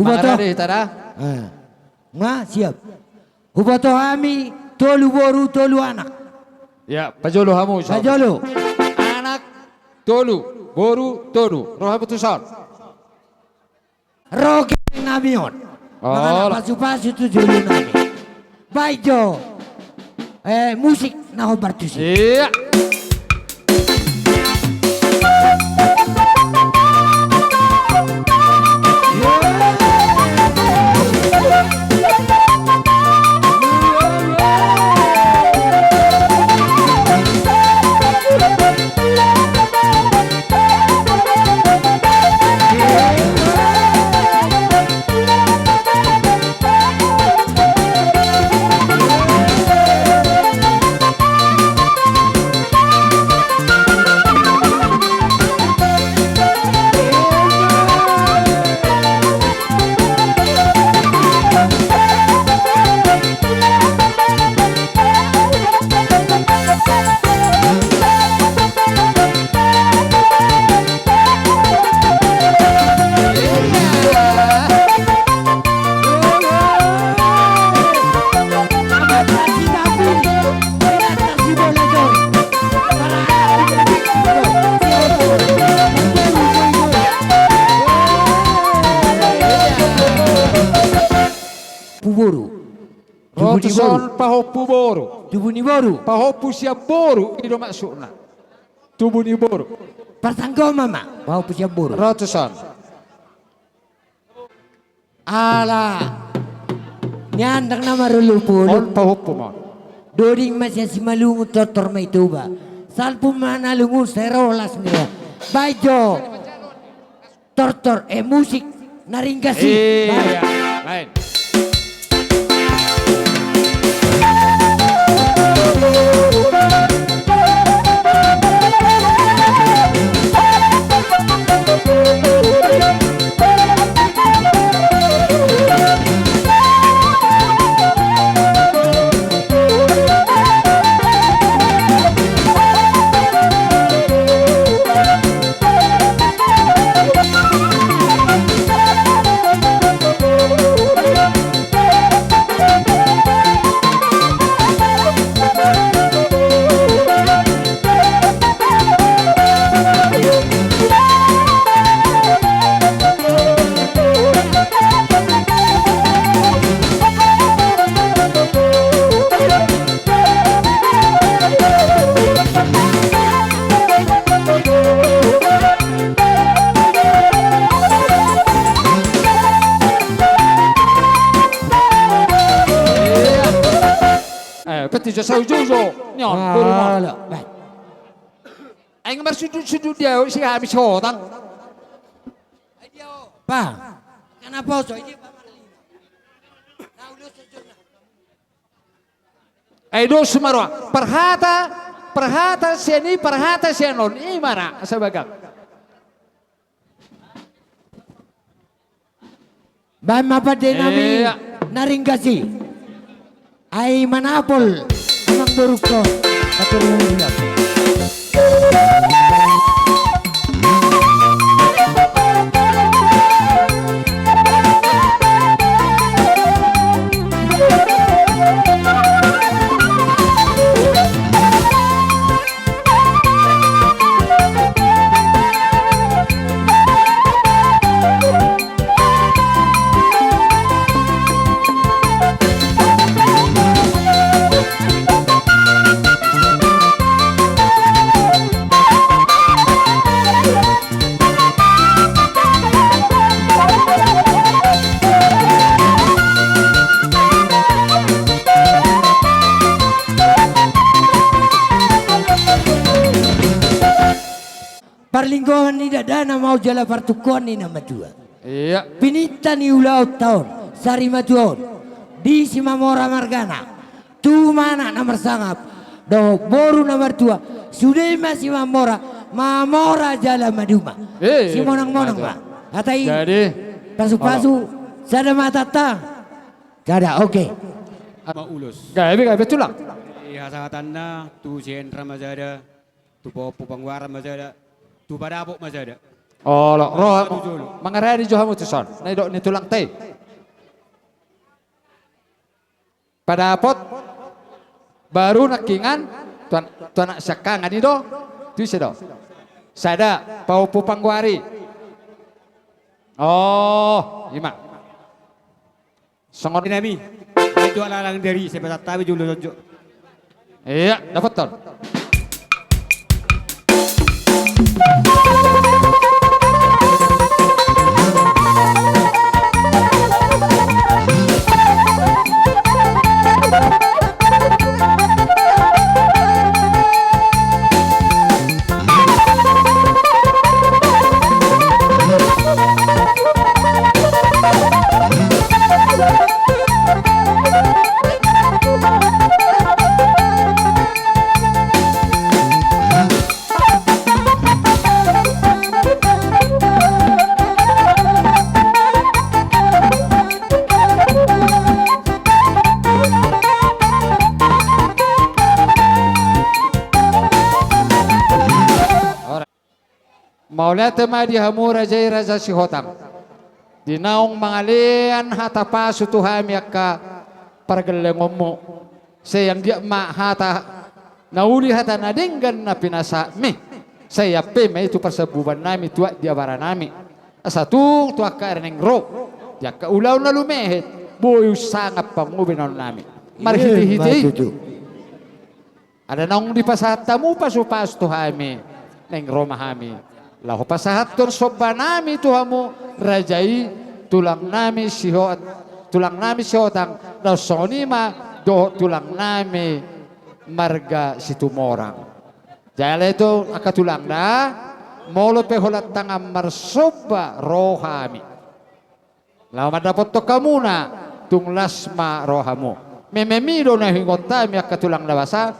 Huboto. Mangarade hita da. Eh. Nga siap. Huboto hami tolu boru tolu anak. Ya, pajolo hamu. Pajolo. Anak tolu, boru tolu. Ro hamu tu son. Ro gelleng nami on. Mangalap pasupasu tu jolo nami. Baen jo. Eh, musik na hombar tusi. Iya. Puboru. Tubu ni boru. Pahompu boru. Tubu ni boru. Pahompu sian boru, i do maksudna. Tubu ni boru. Parsanggoman ma, pahompu sian boru. Ro tu son. Ala. Nian ndang na marolopolop. On pahompu ma. Doding ma sian Simalungun, tortor ma i Toba. Salpu ma na lungun, sai ro las ni on. Baen jo. Tortor, eh, musik na ringgas i. Iya, baen. Eh, peti jo sau jojo. Nion, boru ma. Aing marsudut-sudut dia, si hami sotang. Pa, kenapa so ini? Ai dos ma roha. Parhata, parhata sian i, parhata sian on. I ma ra, asa bagak. Baen ma pande nami na ringgas i. Ai manapol amang borungkon. Paturun. Parlinggoman ni dakdanak ma on jala partungkoan ni na matua. Iya. Pinta ni ulaonta on, sarimatua on, di Simamora margana. Tu ma anak na marsangap dohot boru na martua, sude ma Simamora, mamora jala maduma. Eh, simonang-monang ma. Hata i. Jadi, pasu-pasu, sada ma hatanta. Sada, oke. Ma ulos. Gabe, gabe, tulang. Di hasahatanna, tu si Hendra ma sada, tu pahompu panguaran ma sada, tu padapot ma sada. Olo, ro hamu. Mangarani jo hamu tuson. Na didok ni tulangta i. Padapot baru nangkingan tu an-, tu anak siangkangan i do. Tu ise do? Sada, pahompu panggoari. Oh, i ma. Songon i nami. Ajo alang-alang dari, saya pesan tabi julu tonjuk. Iya, dapothon. Mauliate ma di hamu raja i, Raja Sihotang, di naung mangalean hata pasu tu hami angka pargellengonmu. Sai anggiat ma hata na uli, hata na denggan na pinasahatmi, sai ampe ma i tu parsambubannami, tuat di abaranami. Asa tung tu angka ari naeng ro, di angka ulaon na lumehet, boi sangap pangubenaonnami. Marhitehite i. Ala naung dipasahat hamu pasupasu tu hami, naeng ro ma hami laho pasahathon sombanami tu hamu raja i, tulangnami Sihot-, tulangnami Sihotang, laos songon i ma dohot tulangnami marga Situmorang. Jala ito angka tulang da, molo pe holan tangan marsomba ro hami laho mandapothon hamuna, tung las ma rohamu. Mememi do na huingot hami angka tulang na basa,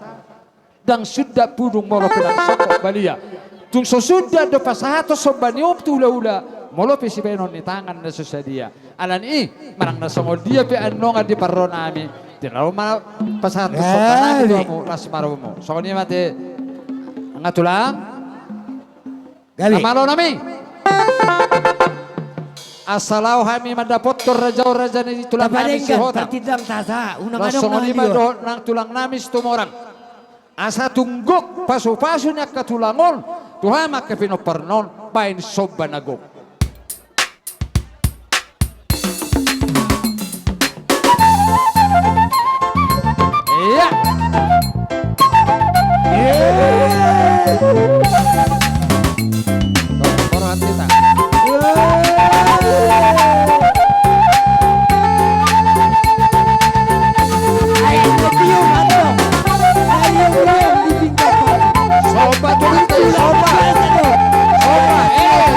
ndang sundat pudung molo pe ndang songkop balia. Tung so sundat do pasahathon somba ni uhum tu hulahula, molo pe sibahenon ni tangan na so sadia. Alani i, manang na songon dia pe annon di parronami, di na ro ma pasahathon sombanami tu hamu, las ma rohamu. Songon i ma ate, angka tulang. Gabe. Na malo nami. Asa laho hami mandapothon raja on, raja ni tulangnami Sihotang. Tapadenggan, tatindang tasa, unang adong na liot. Songon i ma dohot nang tulangnami Situmorang. Asa tung gok pasupasu ni angka tulang on tu hamu angka pinomparna on, baen somba na gok. Iya. Iya. Tolong, tolong, kita. Ayo, ayo, ayo. Ayo, ayo, di tingkat. Sobat, sobat, sobat. Sobat, eh.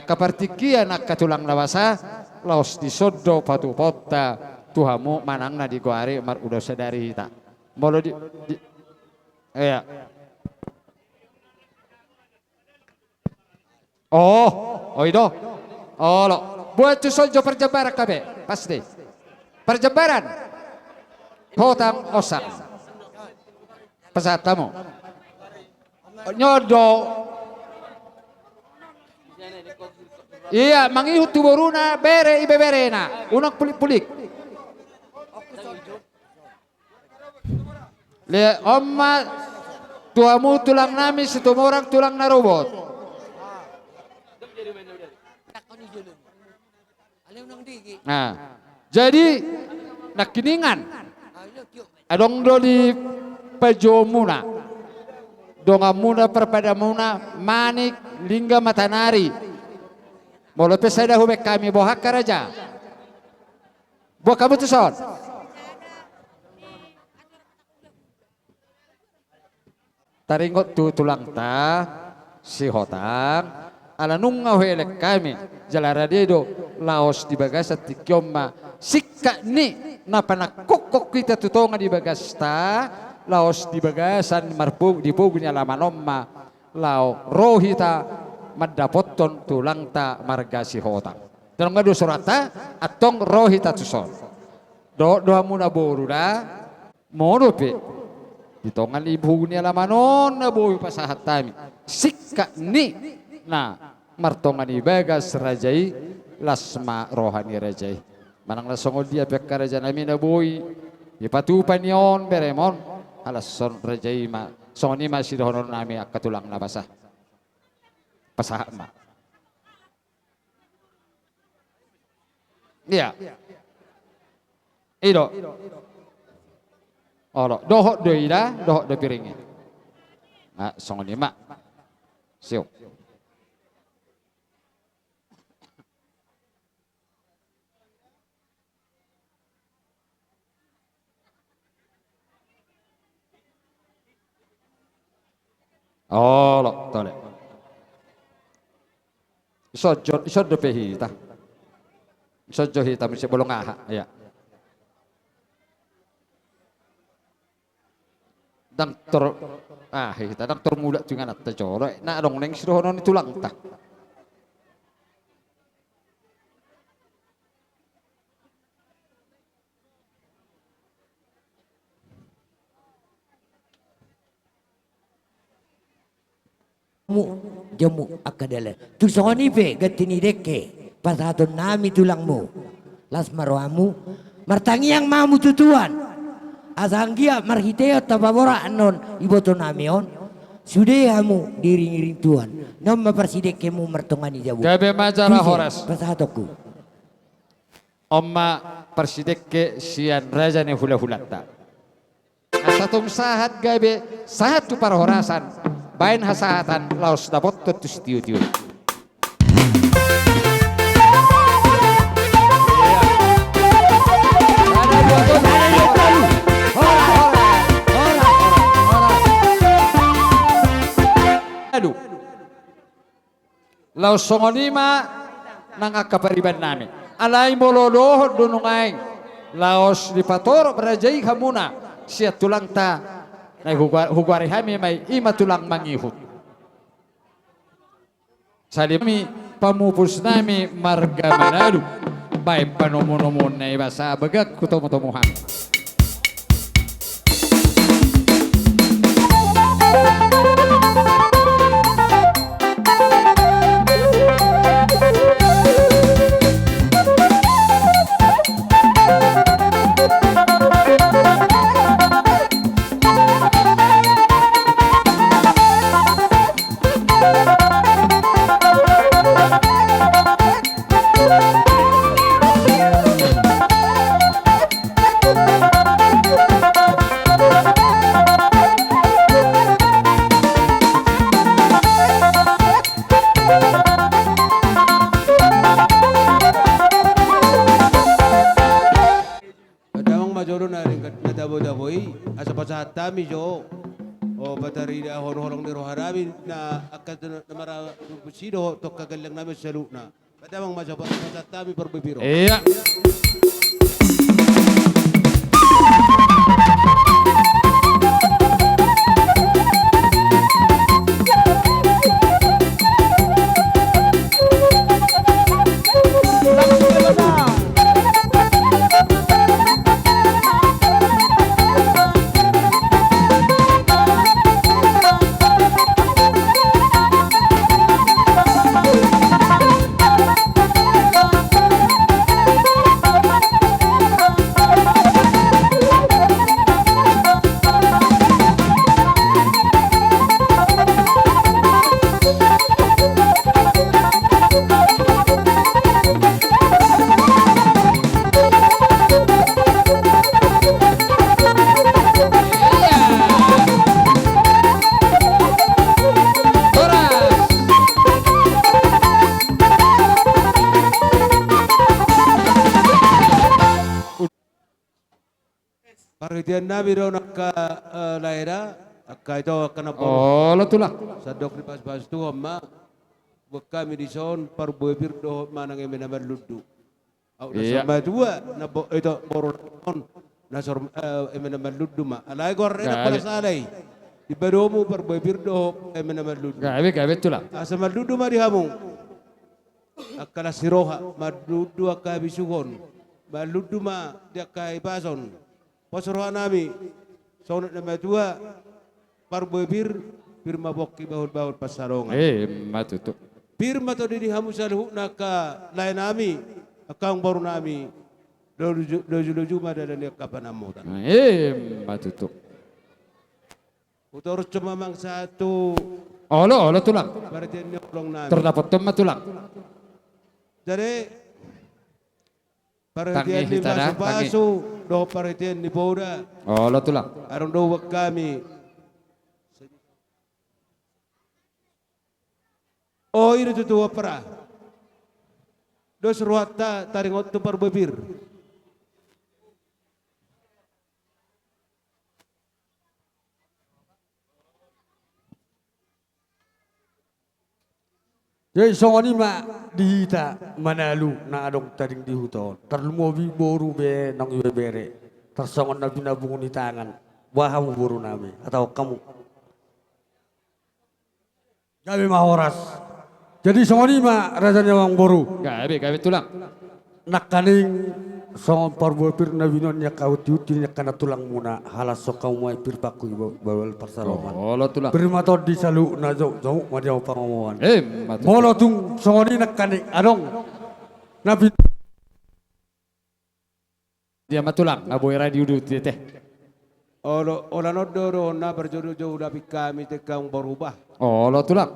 Angka partingkian angka tulang na basa, laos dison do patupaonta tu hamu manang na digoari marulos sadari hita. Molo di, di, iya. Oh, oh i do. Olo. Buat tuson jo parjambaran hape. Pasti. Parjambaran. Hotang osak. Pasahat hamu. Nyodo. Iya, mangihut tu boruna, bere, ibeberena. Unang pulik-pulik. Le, on ma tu hamu tulang nami Situmorang, tulang na robot. Nah, jadi nangkiningan adong do di pajuomuna, donganmuna, parpadamuna, Manik Lingga Matanari. Molo pe sada hubaen hami, boha angka raja? Boha hamu tuson? Taringot tu tulangta Sihotang, ala nunga huelek hami, jala rade do, laos di bagasan tingki on ma singkat ni na panangkokhon hita tu tonga ni bagasta, laos di bagasan marpo-, di pogu ni alaman on ma laho ro hita mandapothon tulangta marga Sihotang. Ndang adong do suranta, antong ro hita tuson. Dohot do hamu na boru da, molo pe di tonga ni pogu ni alaman on na boi pasahat hami singkat ni na martonga ni bagas raja i, las ma roha ni raja i. Manang na songon dia pe angka raja nami na boi dipatupa ni on berem on, halashon raja i ma. Songon i ma sidohonon nami angka tulang na basa. Pasahat ma. Iya. I do. Olo, dohot do i da, dohot do piring i. Nah, songon i ma. Siap. Olo, tole. Dison jo, dison dope hita. Dison jo hita muse bolong aha, ya. Ndang tor, ah, hita ndang tor mulak tu ingananta jolo, eh. Na adong naeng sidohonon ni tulangta. Mu, jamu angka dalan. Tung songon i pe ganti ni dengke pasahaton nami tulangmu. Las ma rohamu, martangiang ma hamu tu Tuhan. Asa anggiat marhitehon tapaborat annon iboto nami on, sude hamu diiring-iring Tuhan. On ma parsidengkemu martonga ni jabu. Gabe ma jala horas. Pasahatonku. On ma parsidengke sian raja ni hula-hulanta. Asa tung sahat gabe, sahat tu parhorasan, baen hasahatan laos dapothon tu sitio-tio. Aduh. Laos songon i ma nang angka pariban nami. Alai molo dohot do nuaeng, laos dipatorop raja i hamuna sian tulangta, na hugua-, hugoari hami ma i, i ma tulang mangihut. Sahali nami pamupus nami marga Manado. Baen panomu-nomuon na i basa bagas hutomu-tomu hami. Damang ma jolo na ringkat na tabo-tabo i, asa pasahat hami jo. O, pataridahon holong ni roha nami na angka na maradophon i dohot tu angka gelleng nami saluhutna. Padammang ma sahat pasahat hami parbue pir on. Iya. Parhitean nami do na angka, eh, lae da, angka ito, angka namboru. Olo tulang. Sandok dipasupasu Tuhan ma, buat hami dison parbue pir dohot manang eme na marlundu. Au na, iya, saur matua na bo-, ito, boru on na saur, eh, eme na marlundu ma. Alai goarna na pola sala i. Dipadomu parbue pir dohot eme na marlundu. Gabe, gabe tulang. Asa marlundu ma di hamu. Angka las ni roha, marlundu angka habisuhon, marlundu ma di angka hipason. Pos roha nami, songon na matua, parbue pir, pir ma pongki bahul-bahul pansalongan. Emma tutu. Pir ma tondi di hamu saluhutna angka lae nami, angka amangboru nami, loju-, loju-loju ma dalan ni angka panambotan. Emma tutu. Hutorus ma amang sahat tu. Olo, olo tulang. Parhitean ni holong nami. Tor dapothon ma tulang. Jadi, parhitean ni pasupasu dohot parhitean ni poda. Olo tulang. Adong do buat hami. O, i do tutu ampara. Dos rohanta taringot tu parbue pir. Jadi songon i ma di hita manalu na adong tading di huta on. Tarlumobi boru be nang ibebere. Tarsongon na pinabungu ni tangan. Boha hamu boru nami. Atau hamu. Gabe ma horas. Jadi songon i ma raja ni amangboru. Gabe, gabe tulang. Nangkaning songon parbue pir na binoan ni angka hunti-hunti ni angka na tulangmuna, halashon hamu ma i pir pangku i ba-, bahul-bahul pansalongan. Olo tulang. Pir ma tondi saluhutna, jo-, jomuk ma di hamu pangomoan. Emma tutu. Molo tung songon i nangkaning adong na pin- Dia ma tulang, nga boi ra diuduti te. Olo, holan on do dohononna parjolo-jolo ulapi hami tu angka amangboru bah. Olo tulang.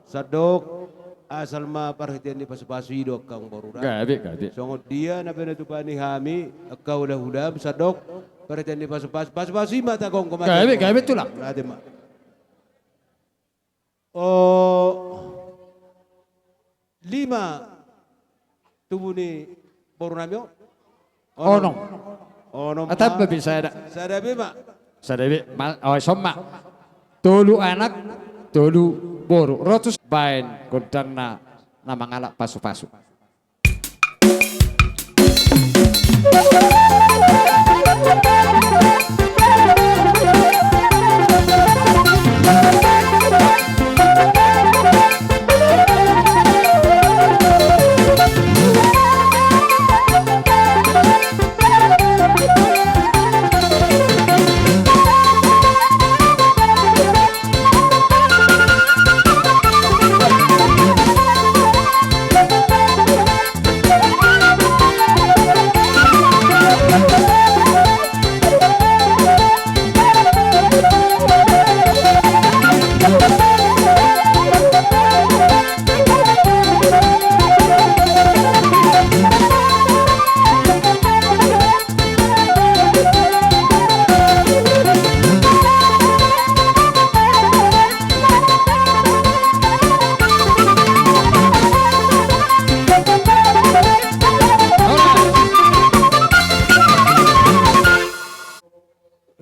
Sandok, asal ma parhitean ni pasupasu i do angka amangboru da. Gabe, gabe. Songon dia na pinatupa ni hami, angka hula-hula, sandok, parhitean ni pasupasu, pasupasu i ma tagonggo ma. Gabe, gabe tulang. Gabe ma. O, lima tubu ni boru nami on. Onom. Onom. Atamba ma be sada. Sada be ma. Sada be ma, o, son ma. Tolu anak, tolu boru. Ro tu baen gondangna na mangalap pasupasu.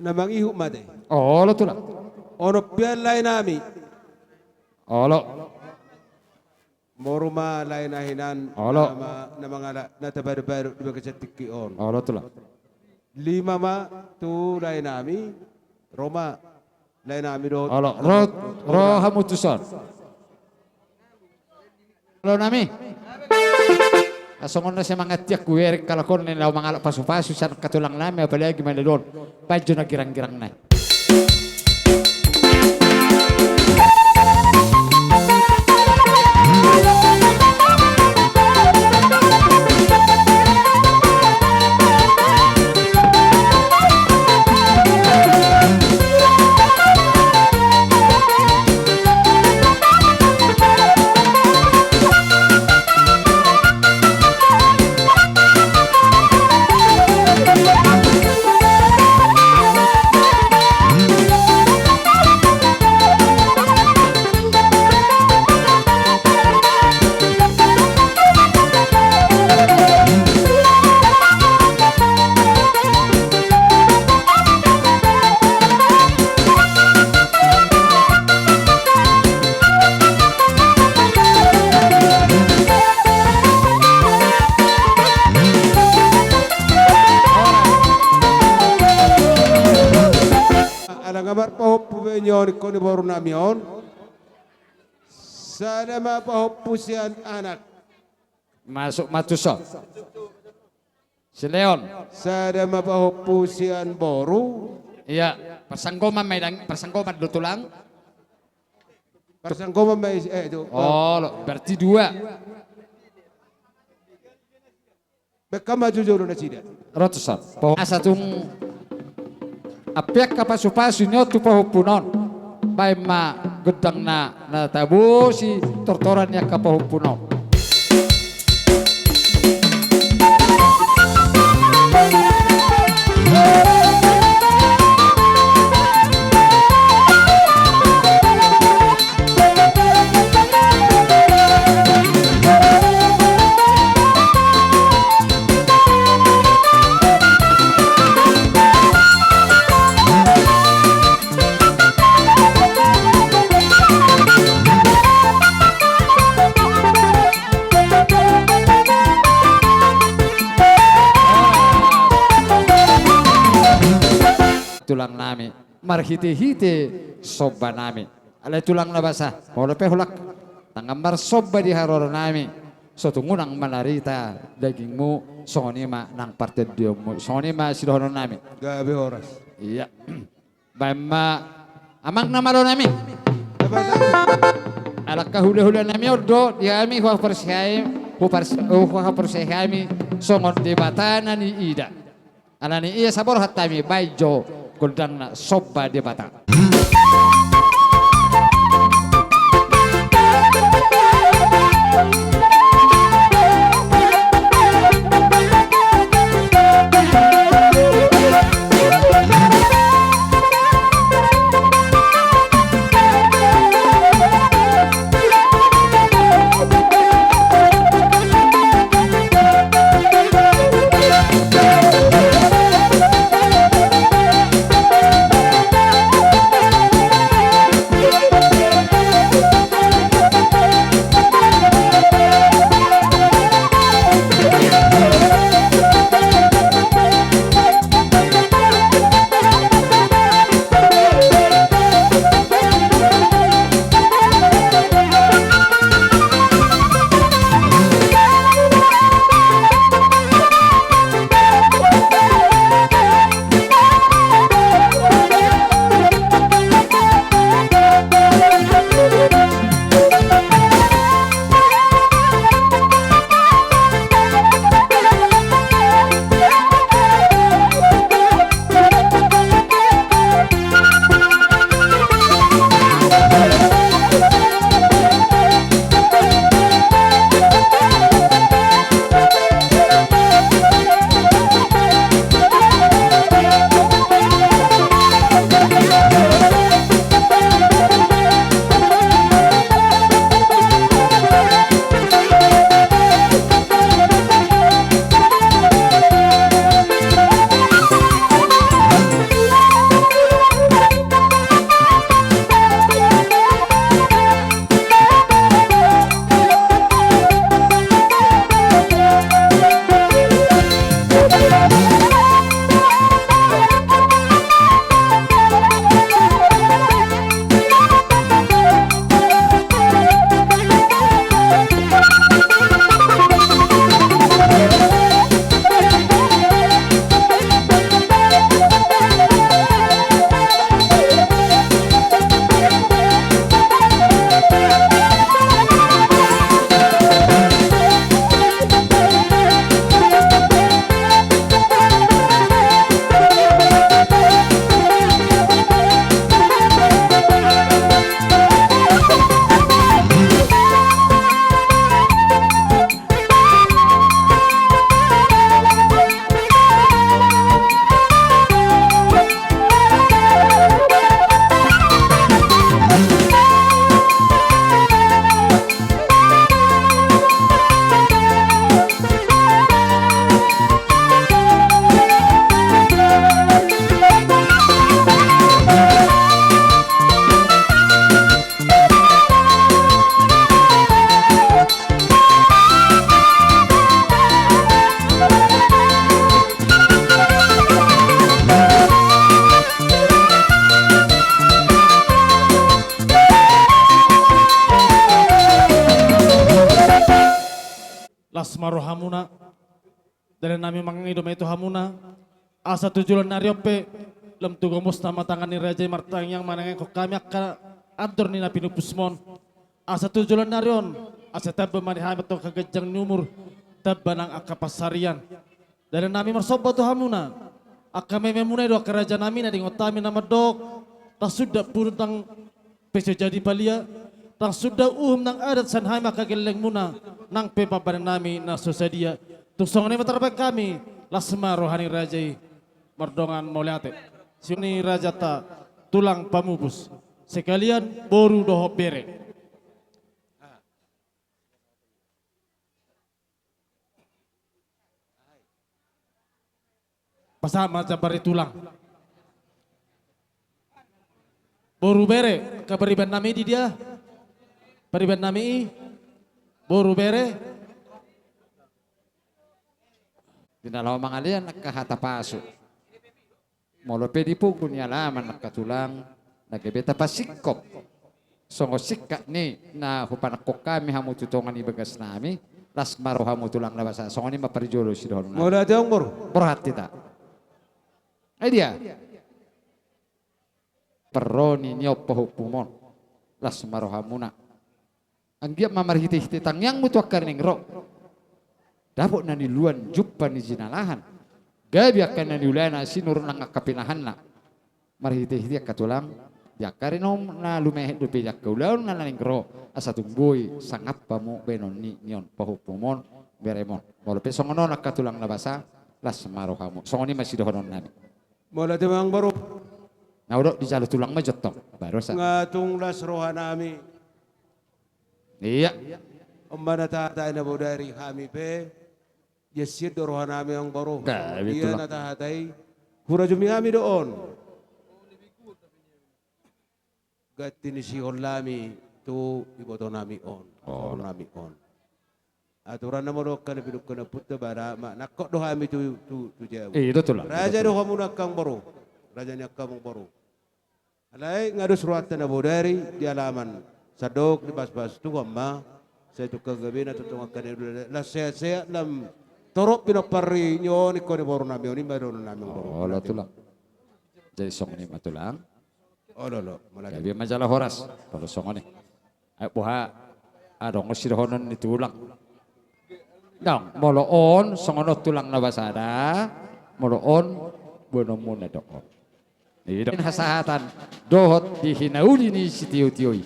Na mangihut ma te. Olo tulang. Onom pian lae nami. Olo. Moru ma lae na hinan. Olo. Na ma-, na mangalap na tabadobado di bagasan tingki on. Olo, tulang. Lima ma tu lae nami. Ro ma lae nami dohot. Olo, ro, ro hamu tuson. Olo nami. Asongon na semangat tiak kuerik kalakon ni laho mangalap pasu-pasu sian angka tulang nami apalagi maledo on. Baen jo na girang-girang nai. Ala nga marpahompu be nion ingkon ni boru nami on. Sada ma pahompu sian anak. Masuk ma tuson. Si Leon. Sada ma pahompu sian boru. Iya, parsanggoman ma i dang, parsanggoman do tulang. Parsanggoman ma i, eh, tu. Olo, berarti dua. Baen ma jo jolo nasida. Ro tuson. Asa tung ampe angka pasu-pasu nion tu pahompu on. Baen ma gondang na, na tabosi tortoran ni angka pahompu on. Tulang nami, marhite-hite somba nami. Alai tulang na basa, molo pe holan tangan marsomba di haroro nami, so tung unang manarita dagingmu, songon i ma nang partondionmu, songon i ma sidohonon nami. Gabe horas. Iya. Baen ma amang na malo nami. Alangka hula-hula nami on do di hami huhaporseai, huparse-, huhaporseai hami songon Debata na niida. Alani i asa borhat hami baen jo gondangna somba Debata. Dalan nami mangido ma i tu hamuna, asa tu joloan ni ari on pe, lam tu gomosna ma tangan ni raja i martangiang manangihon hami angka andor ni na pinupusmon. Asa tu joloan ni ari on, asa tamba ma di hami antong angka ganjang ni umur, tamba nang angka pansarian. Dalan nami marsomba tu hamuna, angka mememuna i do angka raja nami na diingot hami na mandok, ndang suda pudun nang pe so jadi palia, ndang suda uhum nang adat sian hami angka gellengmuna, nang pe pambahenan nami na so sadia. Tung songon i ma tarbahen hami, las ma roha ni raja i. Mardongan mauliate. Sian ni rajanta tulang pamupus. Sekalian boru dohot bere. Pasahat ma jambar ni tulang. Boru bere, angka pariban nami i di dia? Pariban nami i, boru bere. Di na laho mangalean angka hata pasu. Molo pe di pogu ni alaman angka tulang, na gabe tapasingkop. Songon singkat ni na hupanangkok hami hamu tu tonga ni bagas nami, las ma rohamu tulang na basa, songon i ma parjolo sidohonon nami. Mauliate amang boru. Borhat hita. Ai dia. Parroni ni on pahompumon. Las ma rohamuna. Anggiat ma marhitehite tangiangmu tu angka na naeng ro. Dapot na niuluan jumpa ni jinalahan. Gabe angka na niulana sinur nang angka pinahanna. Marhitehite angka tulang. Di angka ari na lumehet dope di angka ulaon na naeng ro. Asa tung boi sangap hamu bahenon ni on pahompumon beremon. Molo pe songon on angka tulang na basa. Las ma rohamu. Songon i ma sidohonon nami. Mauliate ma amang boru. Na hudok dijalo tulang ma jo antong. Baru sa. Nga tung las roha nami. Ia. On ma na tahatai na bodari hami pe. Ia sian do roha nami amang boru. Ia na tahatai. Hurajumi hami do on. Ganti ni sihol nami tu iboto nami on, sihol nami on. Aturan na molo angka na pinungka na punta bada ma nangkok do hami tu tu tu jabu. Raja do hamuna angka amang boru. Raja ni angka amang boru. Alai nga dos rohanta na bodari di alaman. Sandok di paspas tu hama. Sai tu angka gabena tu angka na las sehat-sehat lam torop pinompar ni on ingkon ni boru nami on i ma dohonon nami amang boru. Olo tulang. Jadi songon i ma tulang. Olo olo. Gabe ma jala horas. Olo songon i. Ai boha adong sidohonon ni tulang. Dang molo on songon on tulang na basada. Molo on boanonmuna do on. Idok hasahatan dohot di hinauli ni sitiotio i.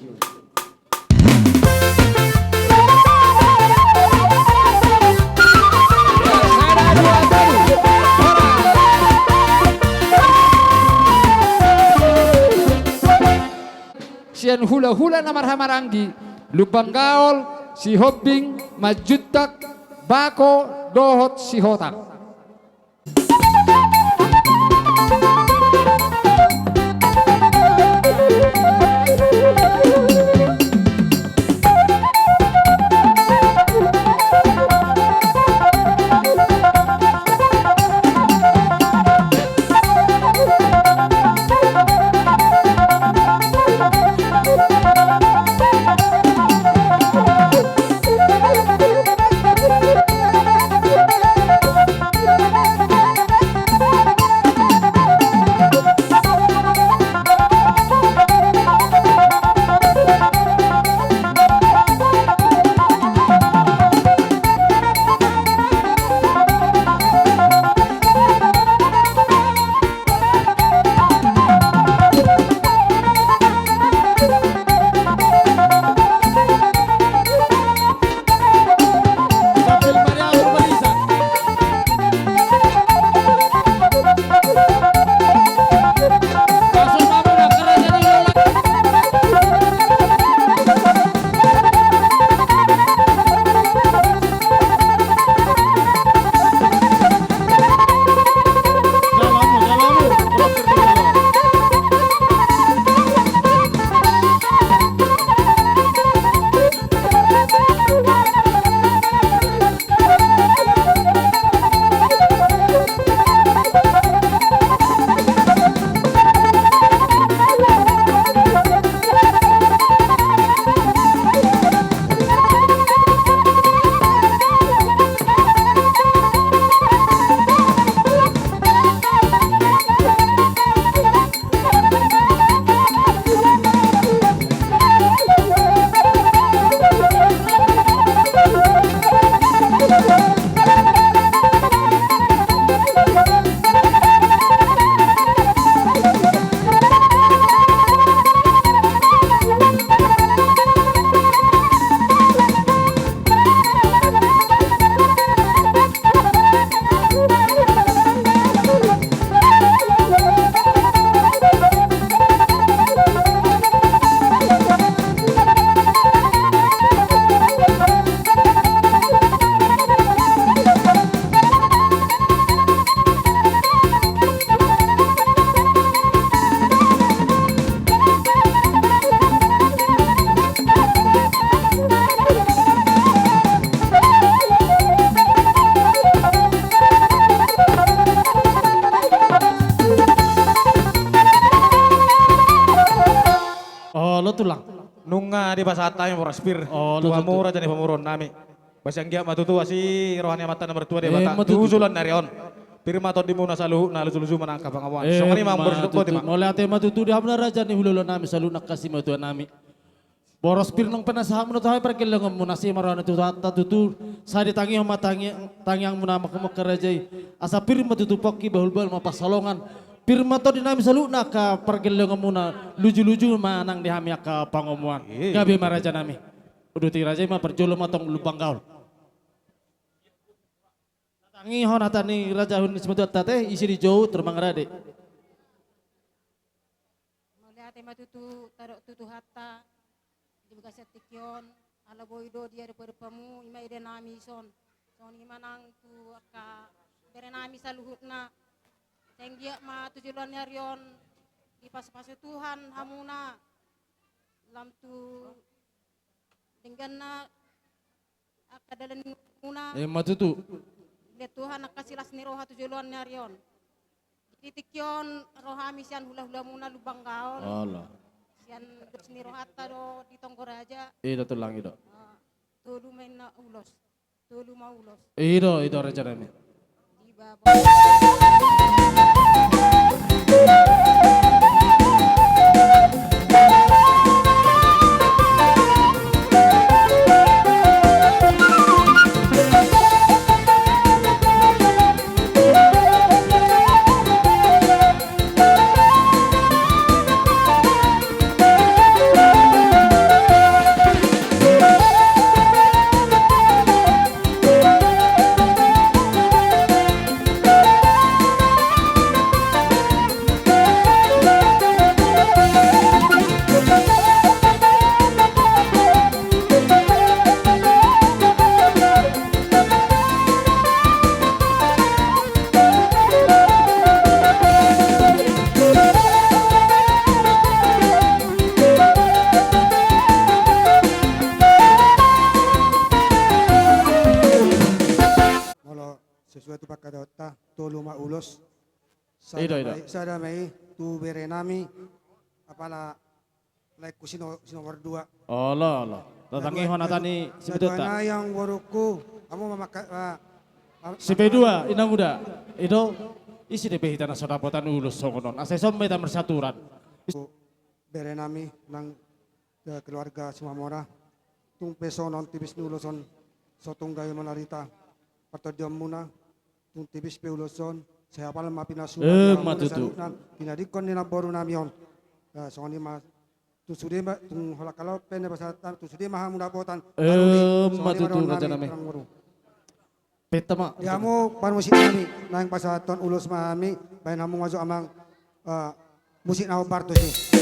Sian hulahula na marhahamaranggi, Lumban Gaol, Sihombing, Manjuntak, Bako dohot Sihotang. Tulang. Nunga dipasahat hami boras pir. Olo, tu hamu tutu. Raja ni pamoruon nami. Ba sai anggiat ma tutu asi roha ni Amanta na martua Debata. Emma tutu. Tu joloan ni ari on. Pir ma tondimuna saluhutna, luju-luju ma nang angka pangomoan. Songon i ma. Emma tutu. Botima. Mauliate ma tutu di hamuna raja ni hulahula nami saluhutna, angka simatua nami. Boras pir naung pinasahatmuna tu hami pargellengonmuna, asi ma roha ni Tuhanta tutu. Sai ditangihon ma tangi-, tangiangmuna, angka raja i. Asa pir ma tutu pongki, bahul-bahul ma pansalongan. Pir ma tondi nami saluhutna angka pargellengonmuna, luju-luju ma nang di hami angka pangomoan. Iya. Gabe ma raja nami. Uduti raja i ma, parjolo ma tong Lumban Gaol. Tangihon hata ni raja ni simatuanta ate, ise dijou, tor mangarade. Mauliate ma tutu, tadok tu Tuhanta, di bagasan tingki on, ala boi do diadopadopamu, i ma ida nami ison. Songon i ma nang tu angka bere nami saluhutna. Sai anggiat ma tu joloan ni ari on, dipasupasu Tuhan hamuna, lam tu dengganna angka dalanmuna. Emma tutu. Dilehon Tuhan angka silas ni roha tu joloan ni ari on. Di tingki on ro hami sian hulahulamuna Lumban Gaol. Olo. Sian dos ni rohanta do di tonggo raja. I do tulang i do. Eh, tolu ma inna ulos. Tolu ma ulos. I do, i do raja nami. Molo sesuai tu pangkataionta, tolu ma ulos. Sada ma i, sada ma i tu bere nami, apala laengku si no-, si nomor dua. Olo, olo. Tatangihon hata ni sipaidua nai, amang borungku, hamu ma maka, ah, ah, sipaidua, inanguda. I do, ise dope hita na so dapotan ulos songon on. Asa ison ma hita marsaturan. Bere nami nang, eh, keluarga Simamora. Tung pe songon on tibis ni ulos on, so tung gabe mangarita partondionmuna. Tung tibis pe ulos on, sai apala ma pinasuna. Emma tutu. Saluhutna, pinadingkon ni namboru nami on. Eh, songon i ma, tung sude ma, tung holan halo pe na pasahat, tung sude ma hamu dapotan. Emma tutu, raja nami. Penta ma. Di hamu parmusik nami, naeng pasahathon ulos ma hami, baen hamu ma jo amang, eh, musik na hombar tusi.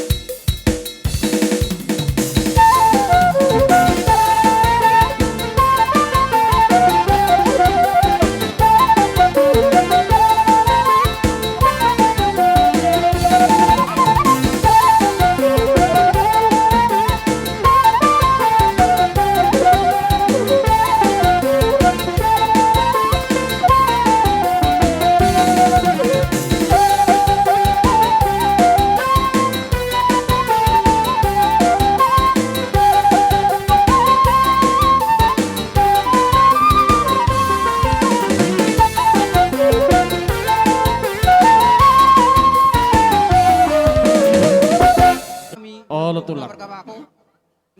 Olo, tulang. Marga Bako,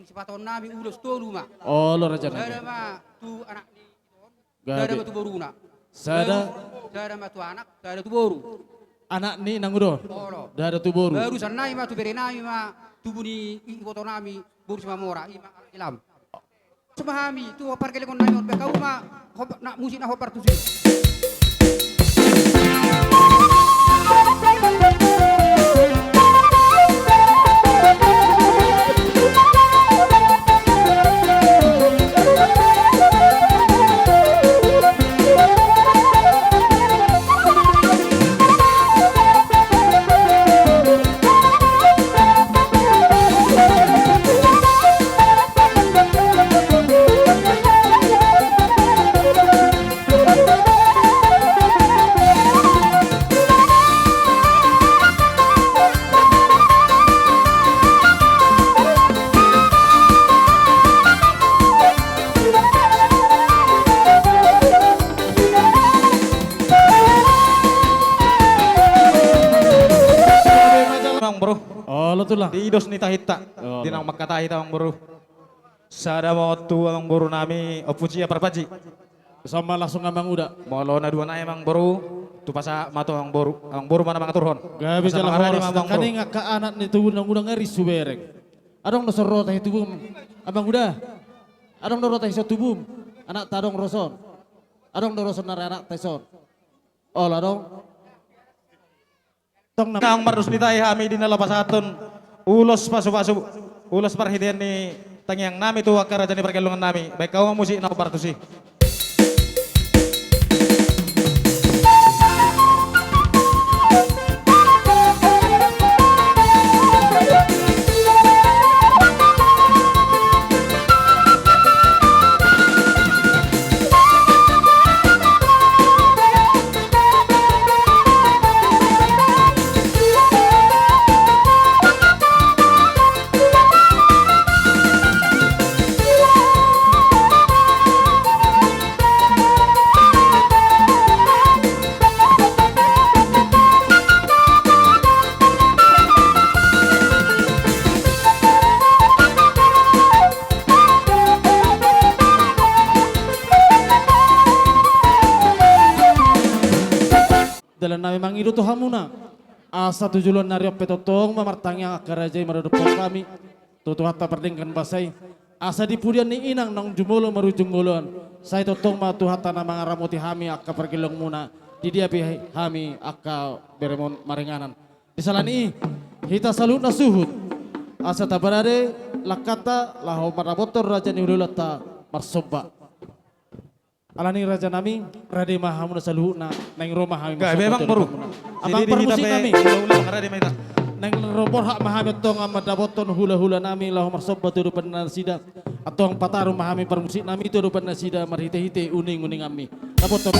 sipatupaon nami ulos tolu ma. Olo, raja nami. Sada ma tu anak ni, sada ma tu boruna. Sada. Sada ma tu anak, sada tu boru. Anak ni inanguda on. Olo. Sada tu boru. Baru sian nai ma tu bere nami ma, tubu ni iboto nami, boru Simamora, i ma anak ni Lam. Sude ma hami tu pargellengon nami on, baen hamu ma, hop, na musik na hombar tusi. Amang boru. Olo tulang. Di dos ni tahinta. Olo. Di naung mangkatai hita amang boru. Sada ma on tu amang boru nami Ompu Cia Parpaji. Sama langsung amang uda. Molo na dua nai amang boru, tu pasahat ma tu amang boru. Amang boru ma na mangaturhon. Gabe jala horas. Nangkaning angka anak ni tubu nang uda ngari subereng. Adong do son rota i tubum amang uda. Adong do rota i son tubum. Anakta adong ro son. Adong do ro son nari anakta i son. Olo adong. Tong na. Naung mardos ni tahi hami di na laho pasahathon ulos pasupasu, ulos parhitean ni tangiang nami tu angka raja ni pargellongan nami. Baen hamu ma musik na hombar tusi. Dalan nami mangido tu hamuna. Asa tu joloan ni ari on pe tongtong ma martangiang angka raja i maradophon hami tu Tuhanta pardenggan basa i. Asa di pudian ni inang naung jumolo marujung joloan, sai tongtong ma Tuhanta na mangaramoti hami angka pargellongmuna, di dia pe hami angka beremon maringanan. Di sala ni i, hita saluhutna suhut. Asa taparade langkanta laho mandapothon raja ni hulahulanta marsomba. Alani raja nami, rade ma hamuna saluhutna, naeng ro ma hami. Gabe marsomba amang boru. Amang parmusik nami. Hulahula, rade ma hita. Naeng ro borhat ma hami antong mandapothon hulahula nami laho marsomba tu adopan nasida. Antong pataru ma hami parmusik nami tu adopan nasida marhitehite uninguninganmi. Dapothon.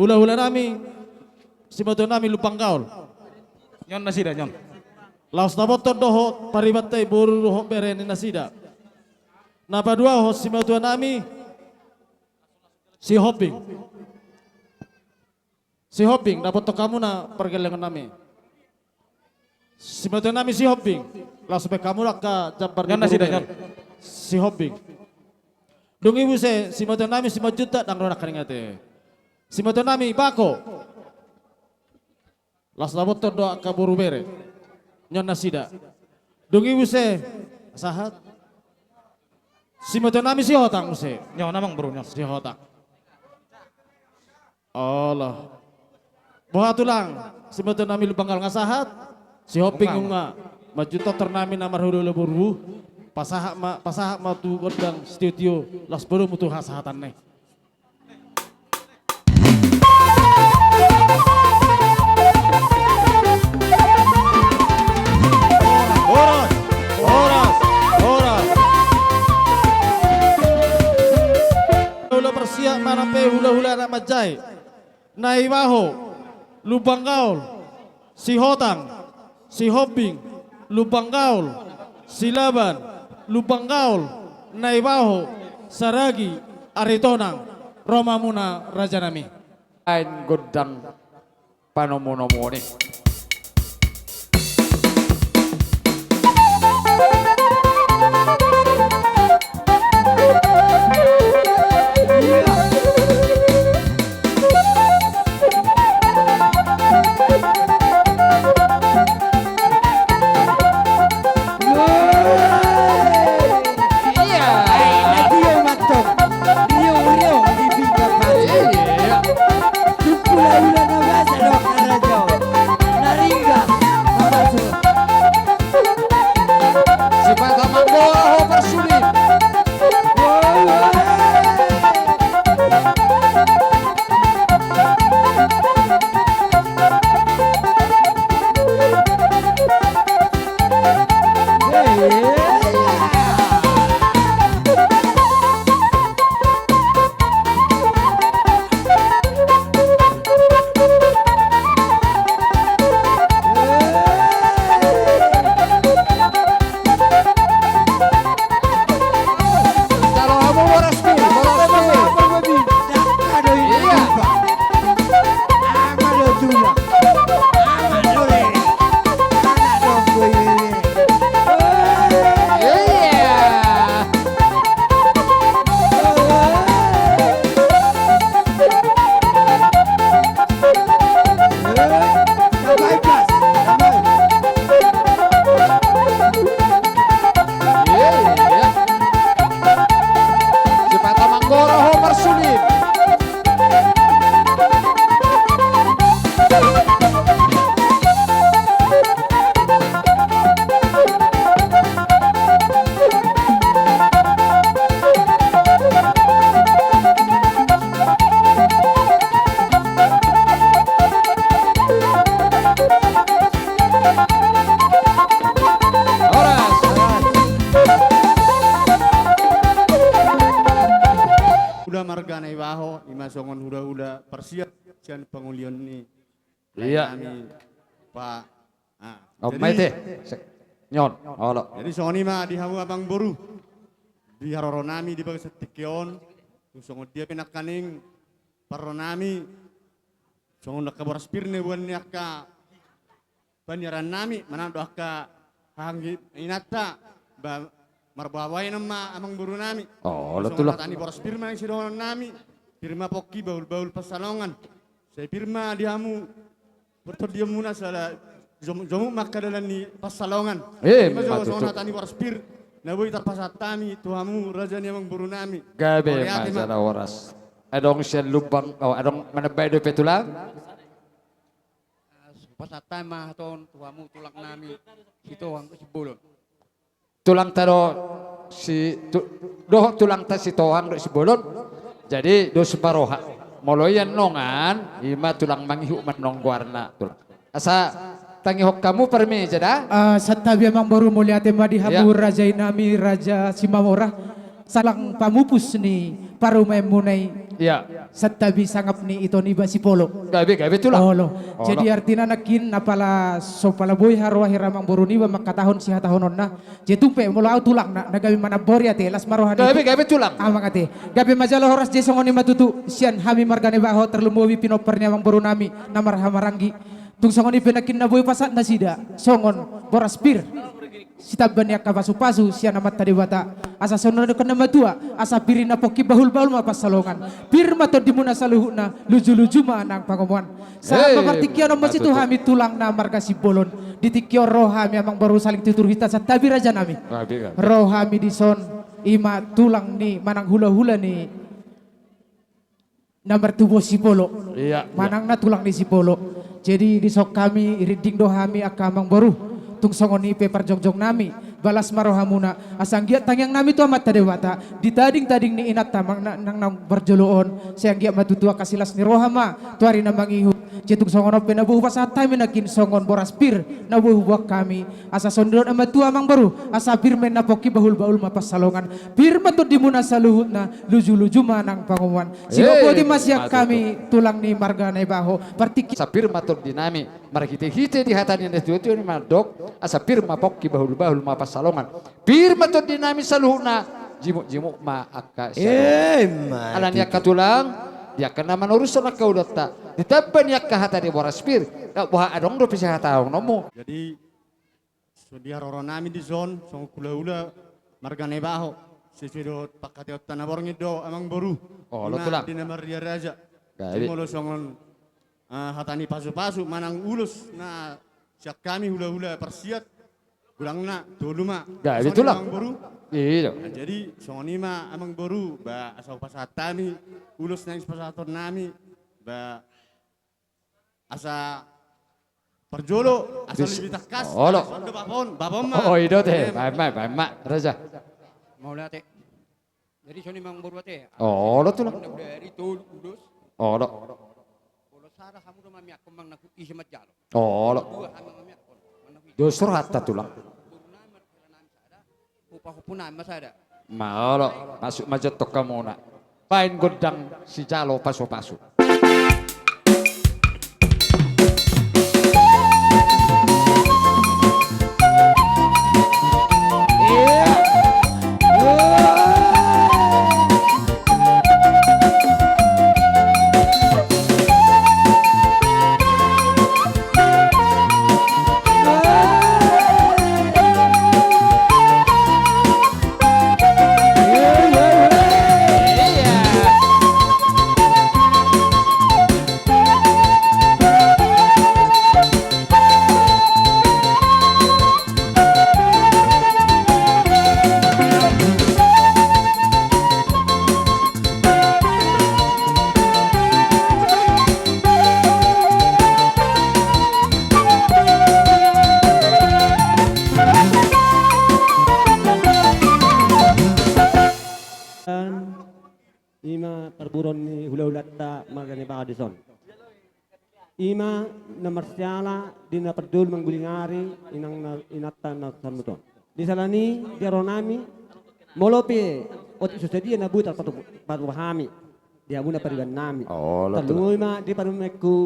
Hulahula nami, simatuanami Lumban Gaol. Nion nasida, nion. Laos na boton dohot paribantai boru dohot bere ni nasida. Na paduahon simatuanami Sihombing. Sihombing, na boton hamuna pargellengonnami. Simatuanami Sihombing, laos baen hamu do angka jambar ni boru bere. Nion nasida, nion. Sihombing. Dung i muse, simatuanami Simanjuntak, ndang ro nangkaning ate. Simatuanami Bako. Laos na boton do angka boru bere. Nion nasida. Dung i muse, sahat. Simatuanami Sihotang muse. Nion amang boru, nion. Sihotang. Olo. Boha tulang, simatuanami Lumban Gaol nga sahat. Sihombing nunga. Manjuntak tornami na marhulahula boru. Pasahat ma, pasahat ma tu gondang sitio-tio, laos podomu tu hasahatan i. Horas, horas, horas. Hulahula parsiap manang pe hulahula anak manjae. Naibaho, Lumban Gaol, Sihotang, Sihombing, Lumban Gaol, Silaban, Lumban Gaol, Naibaho, Saragi, Aritonang, ro ma hamuna rajanami. Baen gondang panomunomuon i. Iya. Ai, na tio mantong. Riong, riong di pinggan pasi. Iya. Tumpul hulahula na basa do angka raja on. Na ringgas na basa. Sipata manggora ho parsulim. Sipata manggora ho parsulim. Horas. Hulahula marga Naibaho, i ma songon hulahula parsiap sian pangolian ni. Iya. Nami, Pak. Ah, jadi, nion, olo. Jadi songon i ma di hamu amang boru. Di haroronami di bagasan tingki on. Tung songon dia pe nangkaning parronami. Songon angka boras pir na boan ni angka paniarannami, manang do angka haha inanta, ba, marboaboa nama amang borunami. Oh, olo tulang. Songon hata ni boras pir ma na sidohononnami, pir ma pongki bahulbahul pansalongan. Sai pir ma di hamu, portondianmuna sala jom-, jomuk ma angka dalan ni pansalongan. Eh, ima jo songon hata ni boras pir na boi tarpasahat hami tu hamu raja ni amang borunami. Gabe ma jala horas. Adong sian Lumban, oh, adong manambai dope tulang. Pasahat ma hata on tu hamu tulangnami Sitohang dohot Simbolon. Tulangta do si tu-, dohot tulangta Sitohang dohot Simbolon. Jadi dos ma roha. Molo i annon, ima tulang mangihut ma annon goarna tulang. Asa tangihon hamu parmeja da. Ah, santabi amang boru, mauliate ma di hamu raja inami, Raja Simamora. Salang pamupus ni parumaenmuna i. Iya. Santabi sangap ni ito niba si Polo. Gabe, gabe tulang. Olo. Olo. Jadi artina nangkin na pala so pala boi haroa hira amangboru niba mangkatahon sihatahononna. Jadi tung pe molo au tulangna, na gabe manambori ate, las ma roha ni. Gabe, gabe tulang. Amang ate. Gabe ma jala horas, jadi songon i ma tutu sian hami marga Naibaho, tarlumobi pinompar ni amangboru nami na marhahamaranggi. Tung songon i pe nangkin na boi pasahat nasida songon boras pir, sitamba ni angka pasupasu sian Amanta Debata. Asa songon na nidok ni na matua, asa pir i na pongki, bahulbahul ma pansalongan. Pir ma tondimuna saluhutna, lujuluju ma nang pangomoan. Sahat ma partingkian on muse tu hami tulang na marga Simbolon. Di tingki on ro hami amangboru saling tutur hita, santabi raja nami. Ro hami dison, i ma tulang ni manang hulahula ni na martubu si Polo. Iya, manang na tulang ni si Polo. Jadi dison hami, rinding do hami angka amangboru. Tung songon i pe parjongjong nami, las ma rohamuna. Asa anggiat tangiang nami tu Amanta Debata, di tadingtading ni inanta nang, nang, nang parjolo on, sai anggiat ma tutu angka silas ni roha ma tu ari na mangihut. Jadi tung songon on pe na boi hupasahat hami nangkin songon boras pir na boi huboan hami. Asa songon na nidok ni na matua amangboru, asa pir ma i na pongki, bahulbahul ma pansalongan. Pir ma tondimuna saluhutna, lujuluju ma nang pangomoan. Sinopoti ma sian hami tulang ni marga Naibaho. Partingki. Asa pir ma tondi nami, marhitehite di hata ni natuatua i mandok, asa pir ma pongki, bahulbahul ma pansalongan. Pir ma tondi nami saluhutna, jimukjimuk ma angka siadopan. Alani i angka tulang, di angka na manorushon angka ulaonta, ditamba ni angka hata ni boras pir, na boha adong dope sihatahononmu. Jadi, so di haroro nami dison, songon hulahula marga Naibaho, sesuai dohot pangkataionta na borngin do amangboru. Olo tulang. Di na marria raja. Jadi molo songon, eh, hata ni pasupasu manang ulos na sian hami hulahula parsiat, godangna tolu ma. Jadi tulang. Amangboru. Iya. Nah, jadi songon i ma amangboru, ba asa hupasahat hami ulos na nipasahaton nami, ba asa parjolo, asa lebih tangkas. Olo. Asa do bapa on, bapa on ma. Oh, i do ate. Baen ma, baen ma raja. Mauliate. Jadi songon i ma amangboru ate. Olo tulang. Dari tolu ulos. Olo. Molo sada hamu do mamiakkon manang na ise manjalo. Olo. Dua hami mamiakkon manang na ise. Dos rohanta tulang. Hupa-hupa nami ma sada. Molo, masuk ma jo tongkamuna. Baen gondang sijalo pasupasu. I ma parboruon ni hulahulanta marga Naibaho dison. I ma na marsiala di na parjolo mangguling ari, inang na, inanta na samuton. Di sala ni i di haroro nami, molo pe otik so sadia na boi tarpatupa hami di hamuna pariban nami. Tarlumobi ma di parumaenku,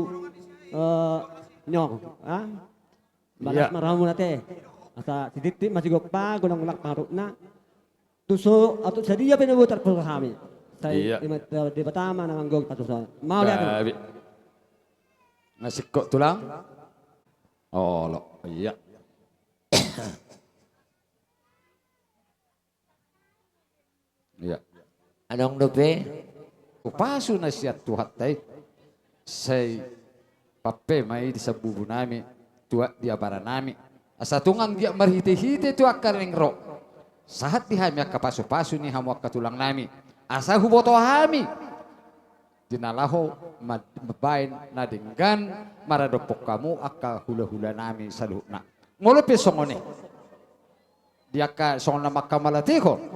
eh, nyong, ah? Balas ma rohamuna ate. Asa sititi ma sigompa, godang-godang pangarahutna. Tuso, otik sadia pe na boi tarpatupa hami. Sai Debata ma na manggohi patuson. Mauliate. Gabe. Na singkop tulang. Olo, iya. Iya. Adong dope? Pasu na sian Tuhanta i. Sai pampe ma i di sambubu nami, tuat di abara nami. Asa tung anggiat marhite-hite tu angka naeng ro, sahat di hami angka pasu-pasu ni hamu angka tulang nami. Asa huboto hami di na laho ma-, mambaen na denggan maradophon hamu angka hula-hula nami saluhutna. Molo pe songon i. Di angka songon na mangkamalatihon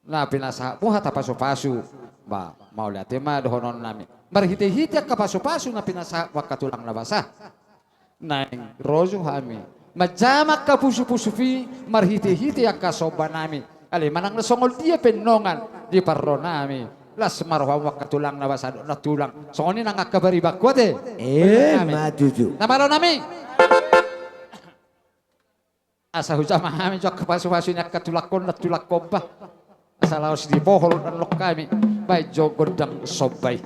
na pinasahatmu hata pasu-pasu, ba, mauliate ma dohonon nami. Marhite-hite angka pasu-pasu na pinasahatmu angka tulang na basa. Naeng ro jo hami manjama angka pusu-pusu i marhite-hite angka somba nami. Alai manang na songon dia pe nongan di parro nami. Las ma rohamu angka tulang na basa dohot nantulang. Songon i nang angka paribanku ate. Eh, ma tutu. Na malo nami. Asa hujama hami jo angka pasupasu ni angka tulangkon, nantulangkon bah. Asa laos dipohol dohot hami baen jo gondang somba i.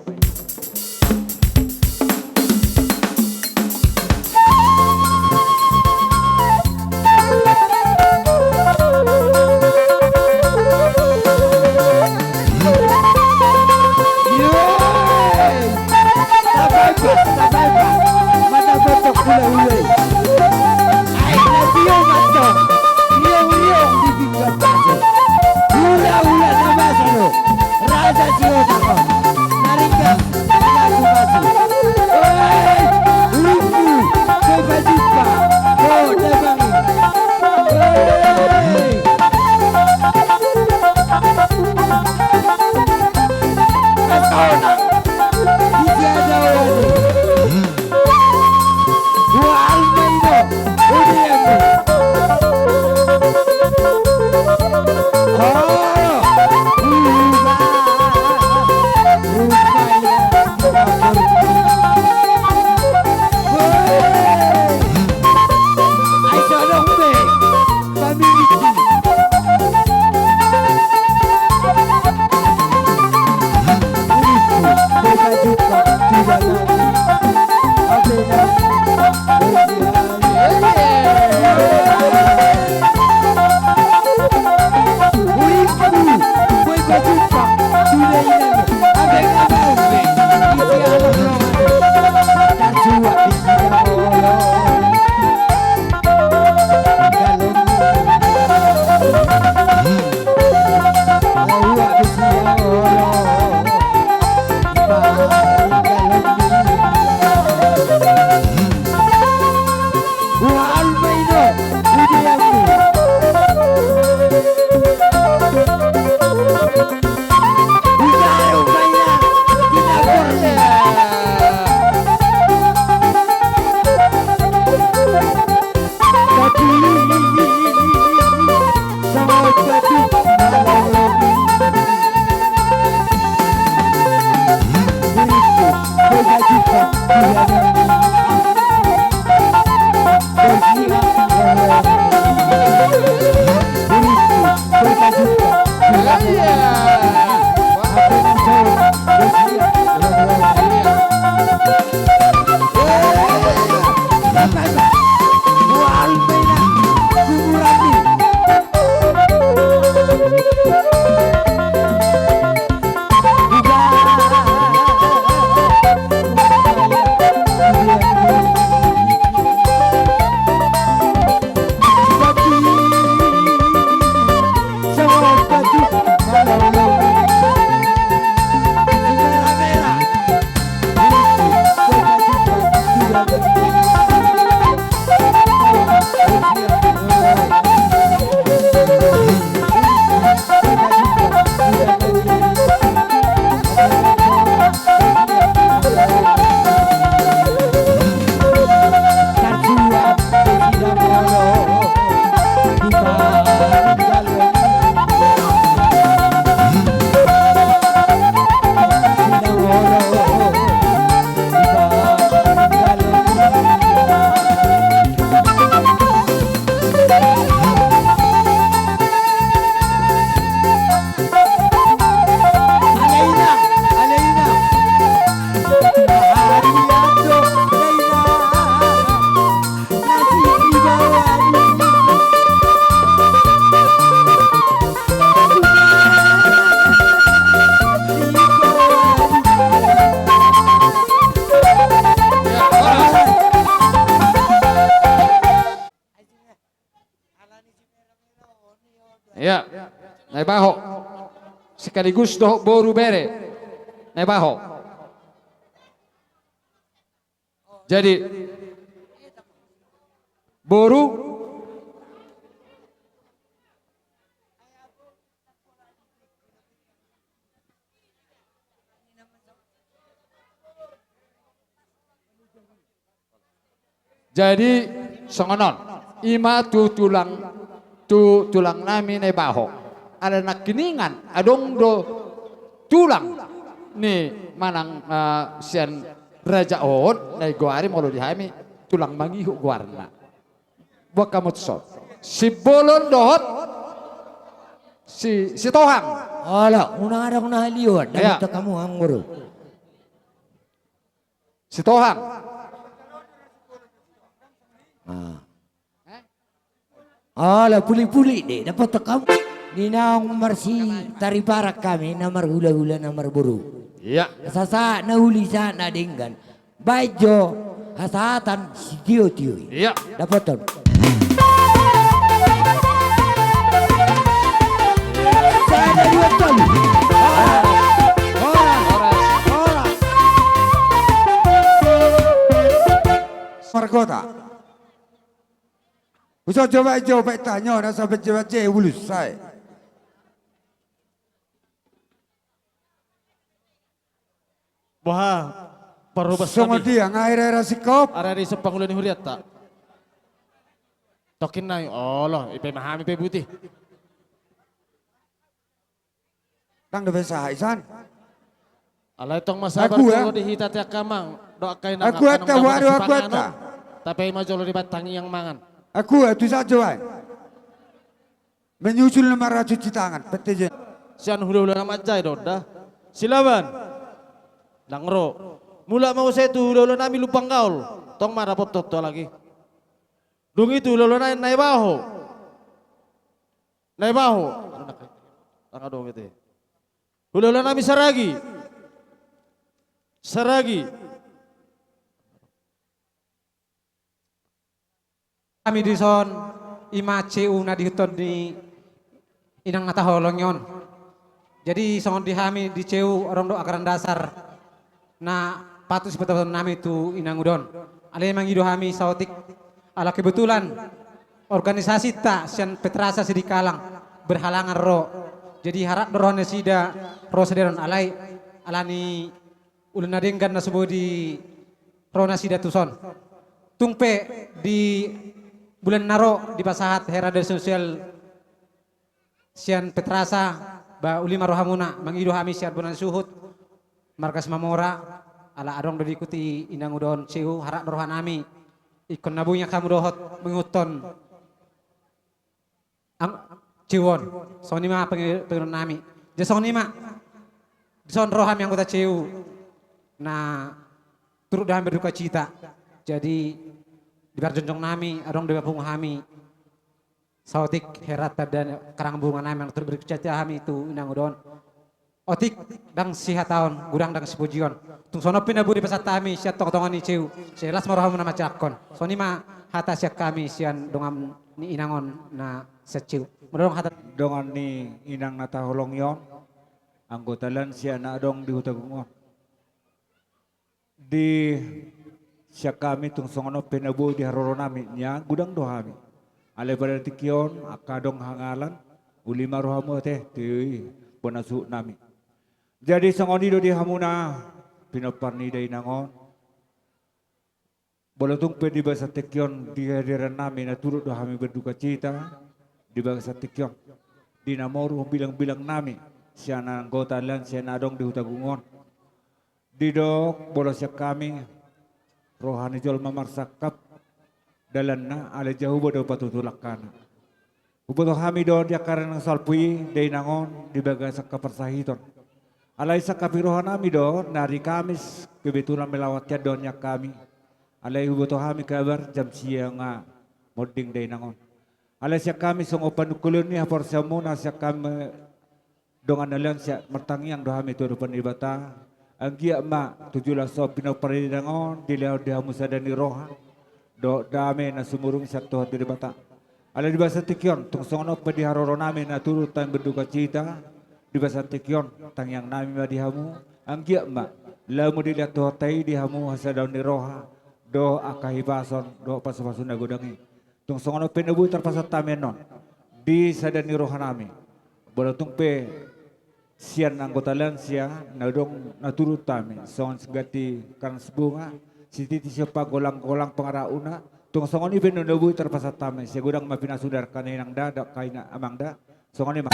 Ia, Naibaho. Sekaligus dohot boru bere Naibaho. Jadi, boru. Jadi, songon on. I ma tu tulang, tu tulang nami Naibaho. Ala nangkiningan, adong do tulang. ni manang, eh, sian raja on, na i goari molo di hami Tulang Mangihut goarna. Buat kamu tuson. Simbolon dohot si, Sitohang. Ala, unang adong na liwat, ya. Dapat kamu anggur. Sitohang. Ah. Ala, puli-puli de, dapat kamu. Ni naung marsitariparan hami, na marhula-hula, na marboru. Iya. Sasahat na uli, sahat na denggan. Baen jo hasahatan sitio-tio i. Iya. Dapoton. Sada, dua, tolu. Horas. Horas. Horas. Margota. Huson jo baen jo, baen tanyo na sabaen jo baen jo bulus sae. Boha, parhobas songon dia nga hira-hira singkop. Ari-ari so pangula ni hurianta. Tokin nai, olo, i pe ma hami pe buti. Ndang dope sahat isan. Alai tong ma sabar. Aku, ya. Jolo di hita te angka amang, do angka inang, aku angka anta, nang waduh, aku anta. Tapi ma jolo dibaen tangiang mangan. Aku, ya, tu sajo ai. Menyusul nama racun cuci tangan, pete je. Sian hula-hula na manjai do da. Silaban. Ndang ro. Mulak ma muse tu hula-hula nami Lumban Gaol. Tong ma dapothon tu halak i. Dung i tu hula-hula nai Naibaho. Naibaho. Ndang adong ate. Hula-hula nami Saragi. Saragi. Hami dison, i ma C U na diihuthon ni inang na taholongi on. Jadi songon di hami di C U adong do anggaran dasar na patut sipatupahon nami tu inang uda on. Alai mangido hami saotik ala kebetulan organisasinta sian Petrasa Sidikalang berhalangan ro. Jadi harap do roha nasida ro sadari on, alai ala ni ulu na denggan na so boi di ro nasida tuson. Tung pe di bulan na ro dipasahat hera dari sosial sian Petrasa, ba uli ma rohamuna, mangido hami sian bona ni suhut, marga Simamora, ala adong do diikuti inang uda on C U, harap do roha nami, ingkon na boi hamu dohot mangihuthon. Ang, C U on, songon i ma pangi-, pangidoan nami. Jadi songon i ma, dison ro hami anggota C U, na turut do hami berdukacita. Jadi di parjongjong nami, adong do ma pungu hami. Saotik hera tanda karang bunga nami, nang turut berdukacita hami tu inang uda on. Otik, ndang sihataon, godang ndang sipujion. Tung songon on pe na boi dipasahat hami sian tonga-tonga ni C U. Sai las ma rohamu na manjangkon. Songon i ma hata sian hami sian dongan ni inang on na sian C U. Molo adong hata. Dongan ni inang na taholongi on, anggota lansia na adong di Hutagung on. Di sian hami tung songon on pe na boi di haroro nami, nian godang do hami. Alai pada tingki on angka adong hangalan, uli ma rohamu ate, tu bona suhut nami. Jadi songon i do di hamuna pinompar ni dainang on. Molo tung pe di bagasan tingki on di hadiran nami na turut do hami berdukacita di bagasan tingki on. Di na moru bilang-bilang nami sian anggota lansia na adong di Hutagung on. Didok molo sian hami, roha ni jolma marsangkap dalanna, alai jahowa do patutu langkana. Huboto hami do di angka ari na salpu i, dainang on di bagasan angka parsahiton. Alai sangkap ni roha nami do, na ari Kamis kebetulan melawat hian do nian hami. Alai huboto hami kabar jam sia nga monding dainang on. Alai sian hami songon panungkulion ni haporseaonmuna sian hami dongan na lansia, martangiang do hami tu adopan ni Debata. Anggiat ma tu joloan on pinompar ni dainang on dilehon di hamu sada ni roha dohot dame na sumurung sian Tuhan Debata. Alai di bagasan tingki on tung songon on pe di haroro nami na turut hami berdukacita di bagasan tingki on, tangiang nami ma di hamu, anggiat ma laho dilehon Tuhanta i di hamu hasadaon ni roha dohot angka hipason dohot pasupasu na godang i. Tung songon on pe na boi tarpasahat hami annon di sada ni roha nami. Molo tung pe sian anggota lansia na adong na turut hami songon siganti karnas bunga, sititi siompa, golang-golang pangarahutna. Tung songon i pe annon na boi tarpasahat hami. Sai godang ma pinasu di angka inang da, angka amang da. Songon i ma.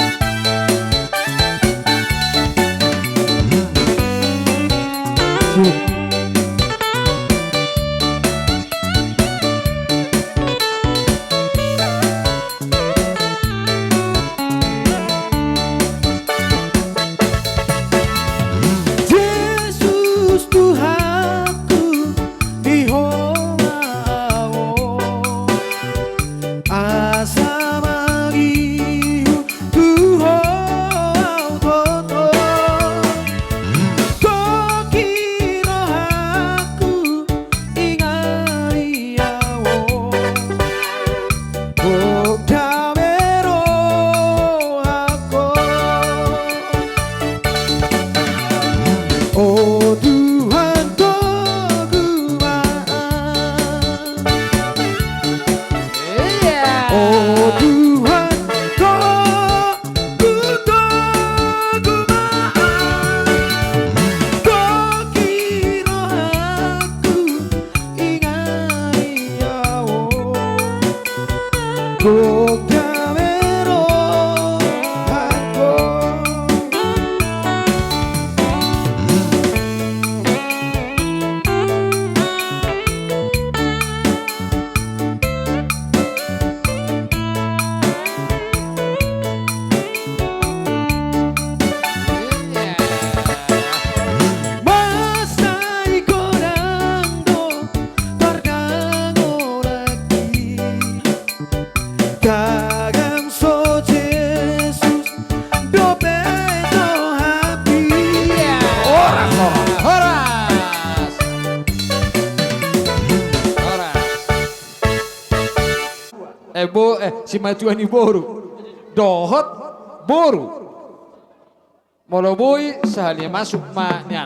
Eh, bo-, eh, simatua ni boru dohot boru. Molo boi, sahali masuk ma nian.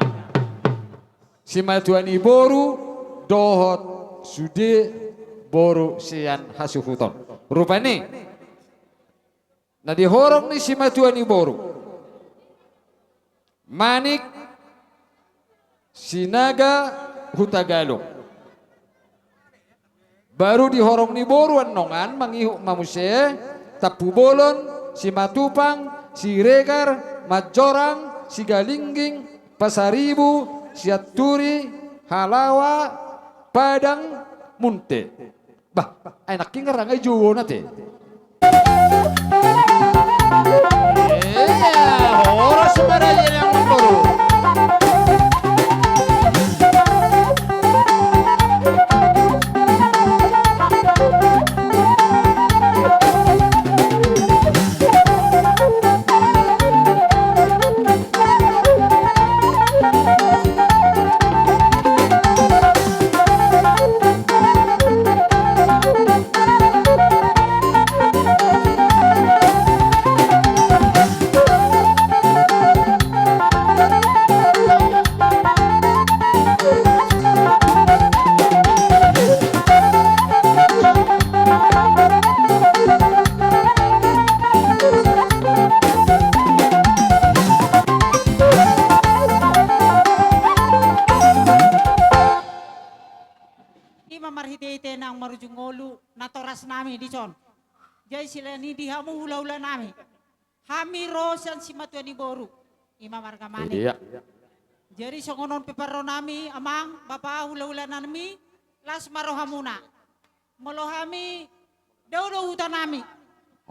Simatua ni boru dohot sude boru sian hasuhuton. Rupani na di horong ni simatua ni boru, Manik Sinaga Hutagalung. Baru di horong ni boru annon mangihut ma muse Tampubolon, Simatupang, Siregar, Manjorang, Sigalingging, Pasaribu, Sianturi, Halawa, Padang, Munte. Bah, ai nangkin ngerang ai jogona te. Iya, horas ma raja ni amangboru. I ma marhitehite naung marujung ngolu natorasnami dison. Jadi silani di hamu hulahulanami. Hami ro sian simatua ni boru, i ma marga Manik. Iya. Jadi songon on pe parronami, amang, bapa, hulahulanami, las ma rohamuna. Molo hami dao do hutanami.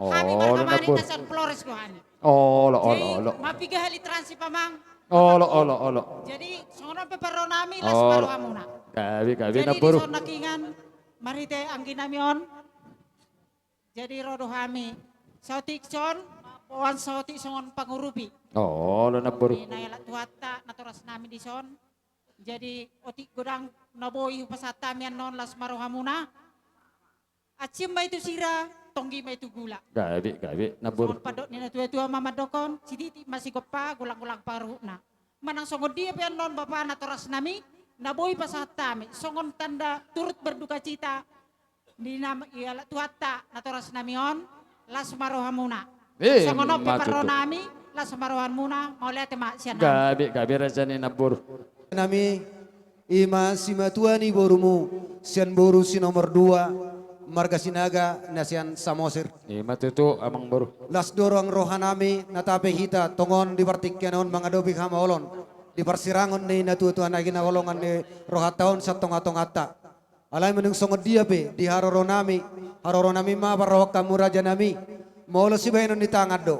Hami marga Manik, na sian Flores do hami. Olo, olo, olo. Jadi mapiga hali transit, amang. Olo, olo, olo. Jadi songon on pe parronami, las ma rohamuna. Gabe, gabe, na boru. Jadi dison nangkiningan marhite angginami on. Jadi ro do hami saotik son, mamboan saotik songon pangurupi. Olo, na boru. Di na ialap Tuhanta natorasnami dison. Jadi otik godang na boi hupasahat hami annon, las ma rohamuna. Acian ma i tu sira, tonggi ma i tu gula. Gabe, gabe, na boru. Songon pandok ni natuatua ma mandokkon, sititi ma sigompa, golanggolang pangarahutna. Manang songon dia pe annon bapa natorasnami, na boi pasahat hami songon tanda turut berdukacita di na ialap Tuhanta natorasnami on, las ma rohamuna. Eh, songon on pe parronami, las ma rohamuna, mauliate ma sian nami. Gabe, gabe raja ni namboru. Nami, i ma simatua ni borumu, sian boru si nomor dua, marga Sinaga, na sian Samosir. I ma tutu, amangboru. Las do rohanami, natape hita tongon di partingkian on mangadopi hamaolon di parsirangon ni natuatua na hinaholongan ni rohanta on sian tongatonganta. Alai manang songon dia pe di haroronami, haroronami ma parrohahononmu rajanami, molo sibahenon ni tangan do.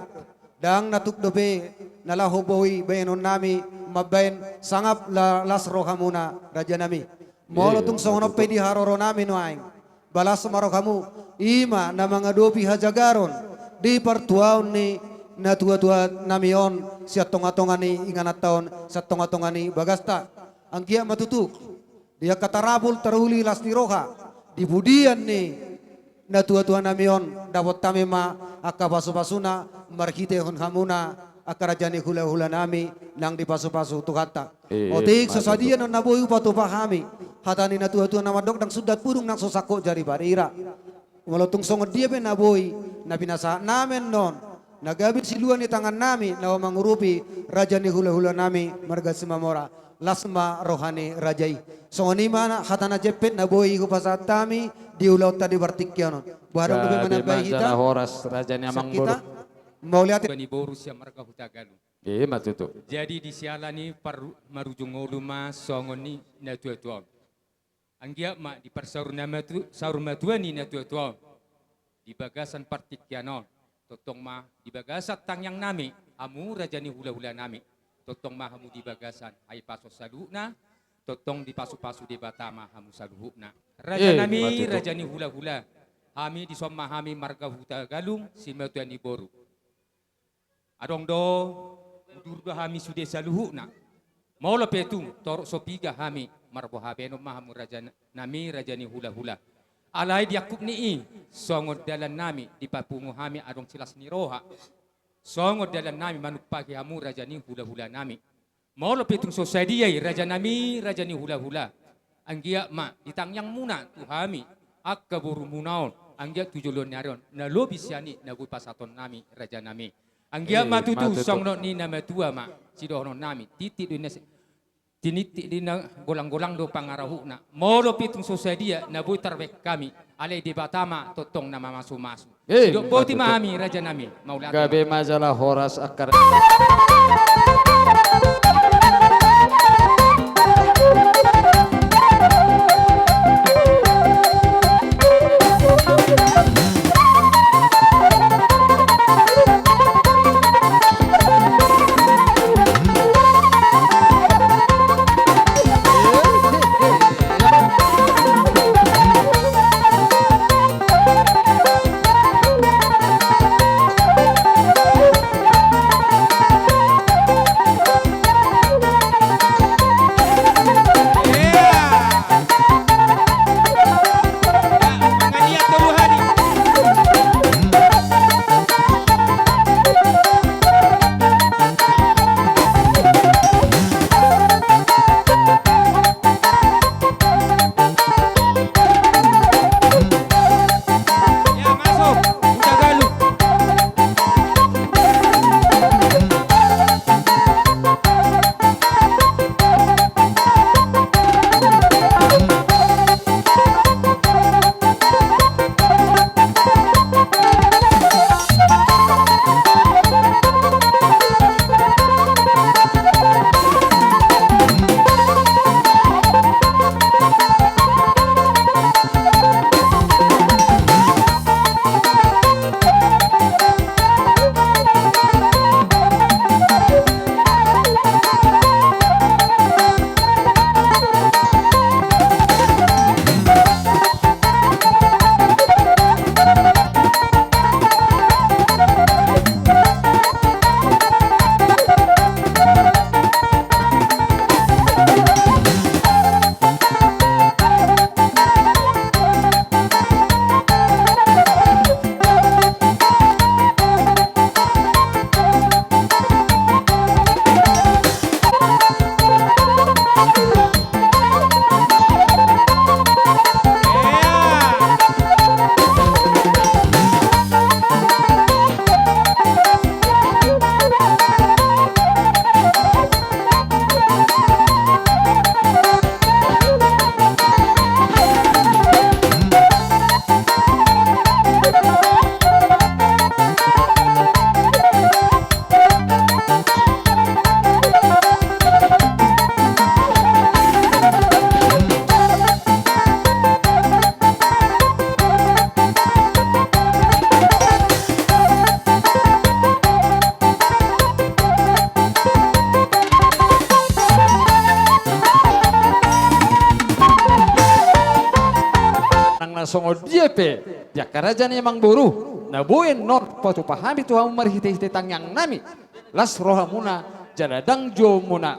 Ndang na tuk dope na laho boi bahenonnami mambahen sangap la-, las rohamuna rajanami. Molo tung songon on pe di haroronami nuaeng, ba las ma rohamu, i ma na mangadopi hajagaron di partuaon ni natuatuanami on sian tongatonga ni ingananta on, sian tongatonga ni bagasta. Anggiat ma tutu di angka tarapul taruli las ni roha di pudian ni natuatuanami on, dapot hami ma angka pasupasuna marhitehon hamuna angka raja ni hulahulanami nang dipasupasu Tuhanta. Eh, otik so sadia do na boi hupatupa hami hata ni natuatua na mandok, ndang sundat burung nang so sangkot jari barira. Molo tung songon dia pe na boi na pinasahatnami annon, na gabe silua ni tangannami na mangurupi raja ni hulahulanami marga Simamora, las ma roha ni raja i. Songon i ma hata na jempek na boi hupasahat hami di ulaonta di partingkian on. Boha adong dope manambai hita? Horas raja ni amangboru. Mauliate. Ni boru sian marga Hutagalung. I ma tutu. Jadi di siala ni par-, marujung ngolu ma songon i natuatua on. Anggiat ma di parsaur na matu-, saur matua ni natuatua on di bagasan partingkian on, tongtong ma di bagasan tangiangnami hamu raja ni hulahulanami, tongtong ma hamu di bagasan hahipason saluhutna, tongtong dipasupasu Debata ma hamu saluhutna. Rajanami, raja ni hulahula, hami dison ma hami marga Hutagalung, simatua ni boru. Adong do udur do hami sude saluhutna. Molo pe tung torop so piga hami, marboha bahenon ma hamu rajanami, raja ni hulahula. Alai di angkup ni i, songon dalan nami, dipapungu hami adong silas ni roha. Songon dalan nami manumpaki hamu raja ni hula-hula nami. Molo pe tung so sadia i raja nami, raja ni hula-hula, anggiat ma di tangiang muna tu hami angka boru muna on, anggiat tu joloan ni ari on na lobi sian i na boi pasahaton nami raja nami. Anggiat ma tutu songon nidok ni na matua ma sidohonon nami, tinitip do inna se-, tinitip do inna, golang-golang do pangarahutna. Molo pe tung so sadia na boi tarbahen hami, alai Debata ma tongtong na mamasu-masu. Didok boti ma hami raja nami, mauliate. Gabe ma jala horas angka Nang na songon dia pe di angka raja ni amangboru na boi annon patupa hami tu hamu marhite-hite tangiang nami, las rohamuna jala dang jou muna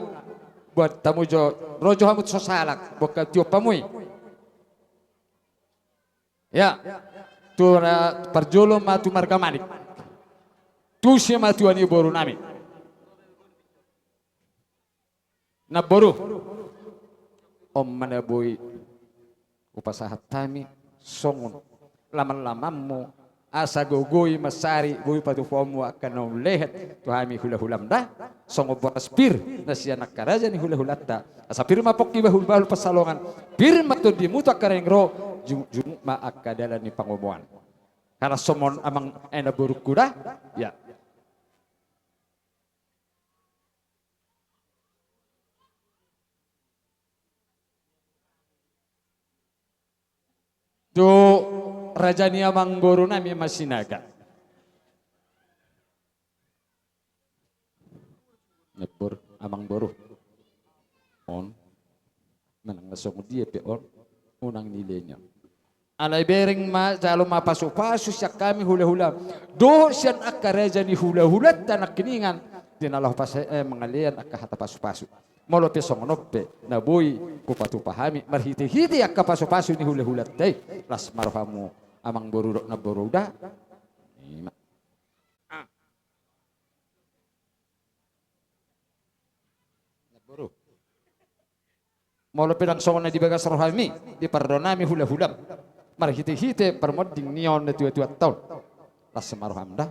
buat hamu jo, ro jo hamu tu so salak buat hatiop hamu i. Ya, tu ra-, parjolo ma tu marga Manik. Tu si matua ni boru nami. Namboru, on ma na boi hupasahat hami songon laman-lamanmu, asa gogoi mansari boi patupaonmu angka na umlehet tu hami hula-hulam da, songon boras pir na sian angka raja ni hula-hulanta, asa pir ma pongki bahul-bahul pansalongan, pir ma tondimu tu angka na naeng ro, ju-, jumuk ma angka dalan ni pangomoan. Haras somon amang, eh, namborungku da, ya. Tu raja ni amangboru nami ma Sinaga. Nambor, amangboru. On. Manang na songon dia pe on, unang nilehon. Alai bereng ma, jalo ma pasu-pasu sian hami hula-hula. Dohot sian angka raja ni hula-hulanta nangkiningan. Di na laho pas, eh, mangalean angka hata pasu-pasu. Molo pe songon on pe na boi hupatupa hami marhitehite angka pasupasu ni hulahulanta i, las ma rohamu amangboru dohot namboru da. Ima. Namboru. Molo pe ndang songon na di bagas rohami, di pardohononnami hulahulam, marhitehite parmonding ni on na tuatuanta on, las ma roham da.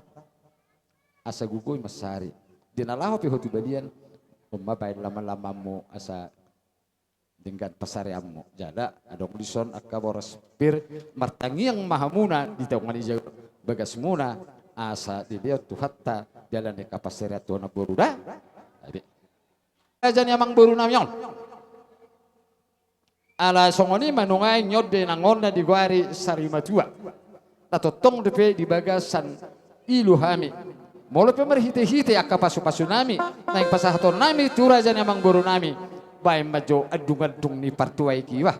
Asa gogoi mansari di na laho pe ho tu balian, on ma baen lamalamanmu asa denggan pasareanmu. Jala adong dison angka boras pir, martangiang ma hamuna di tonga ni jabu bagasmuna, asa dilehon Tuhanta dalan ni angka pasarean tu ho namboru da. Raja ni amangborunami on. Ala songon i ma nuaeng, on do inang on na digoari sarimatua. Na tongtong dope di bagasan i do hami. Molo pe marhitehite angka pasupasunami naeng pasahatonnami tu raja ni amangborunami, baen ma jo andungandung ni partuaik i bah.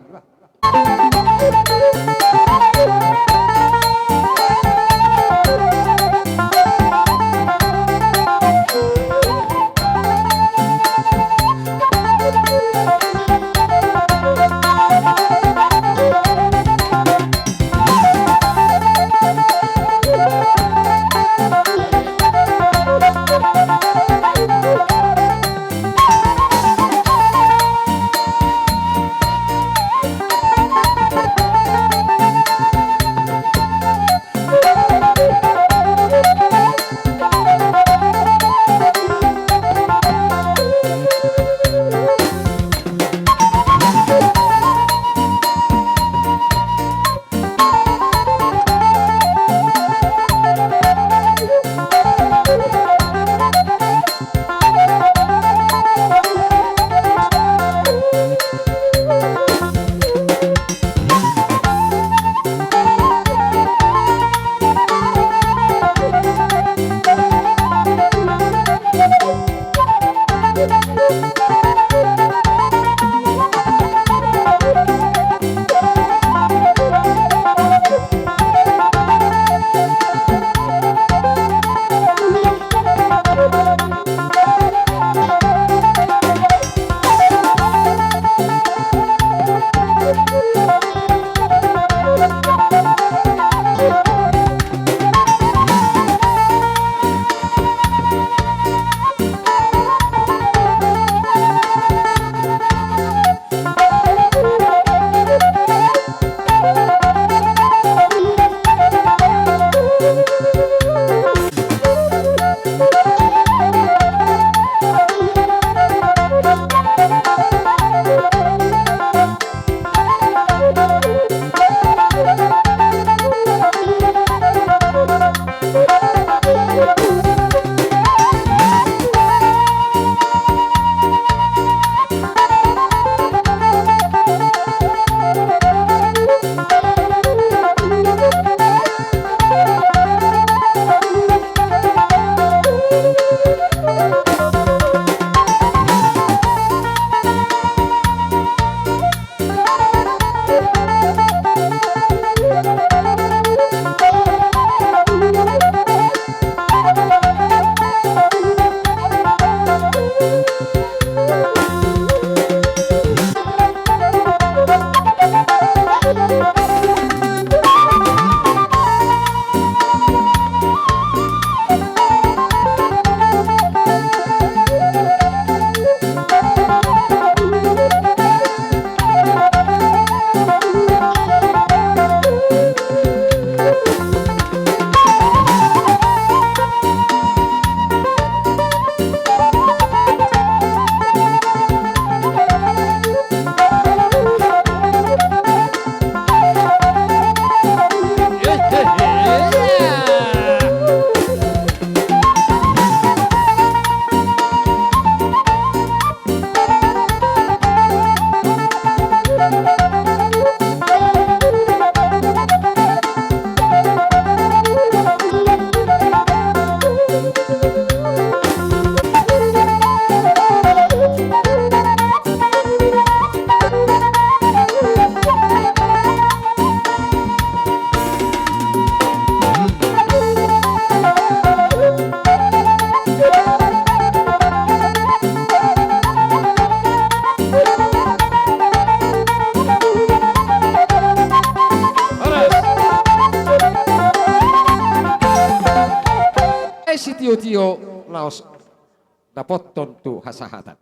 dapothon tu hasahatan.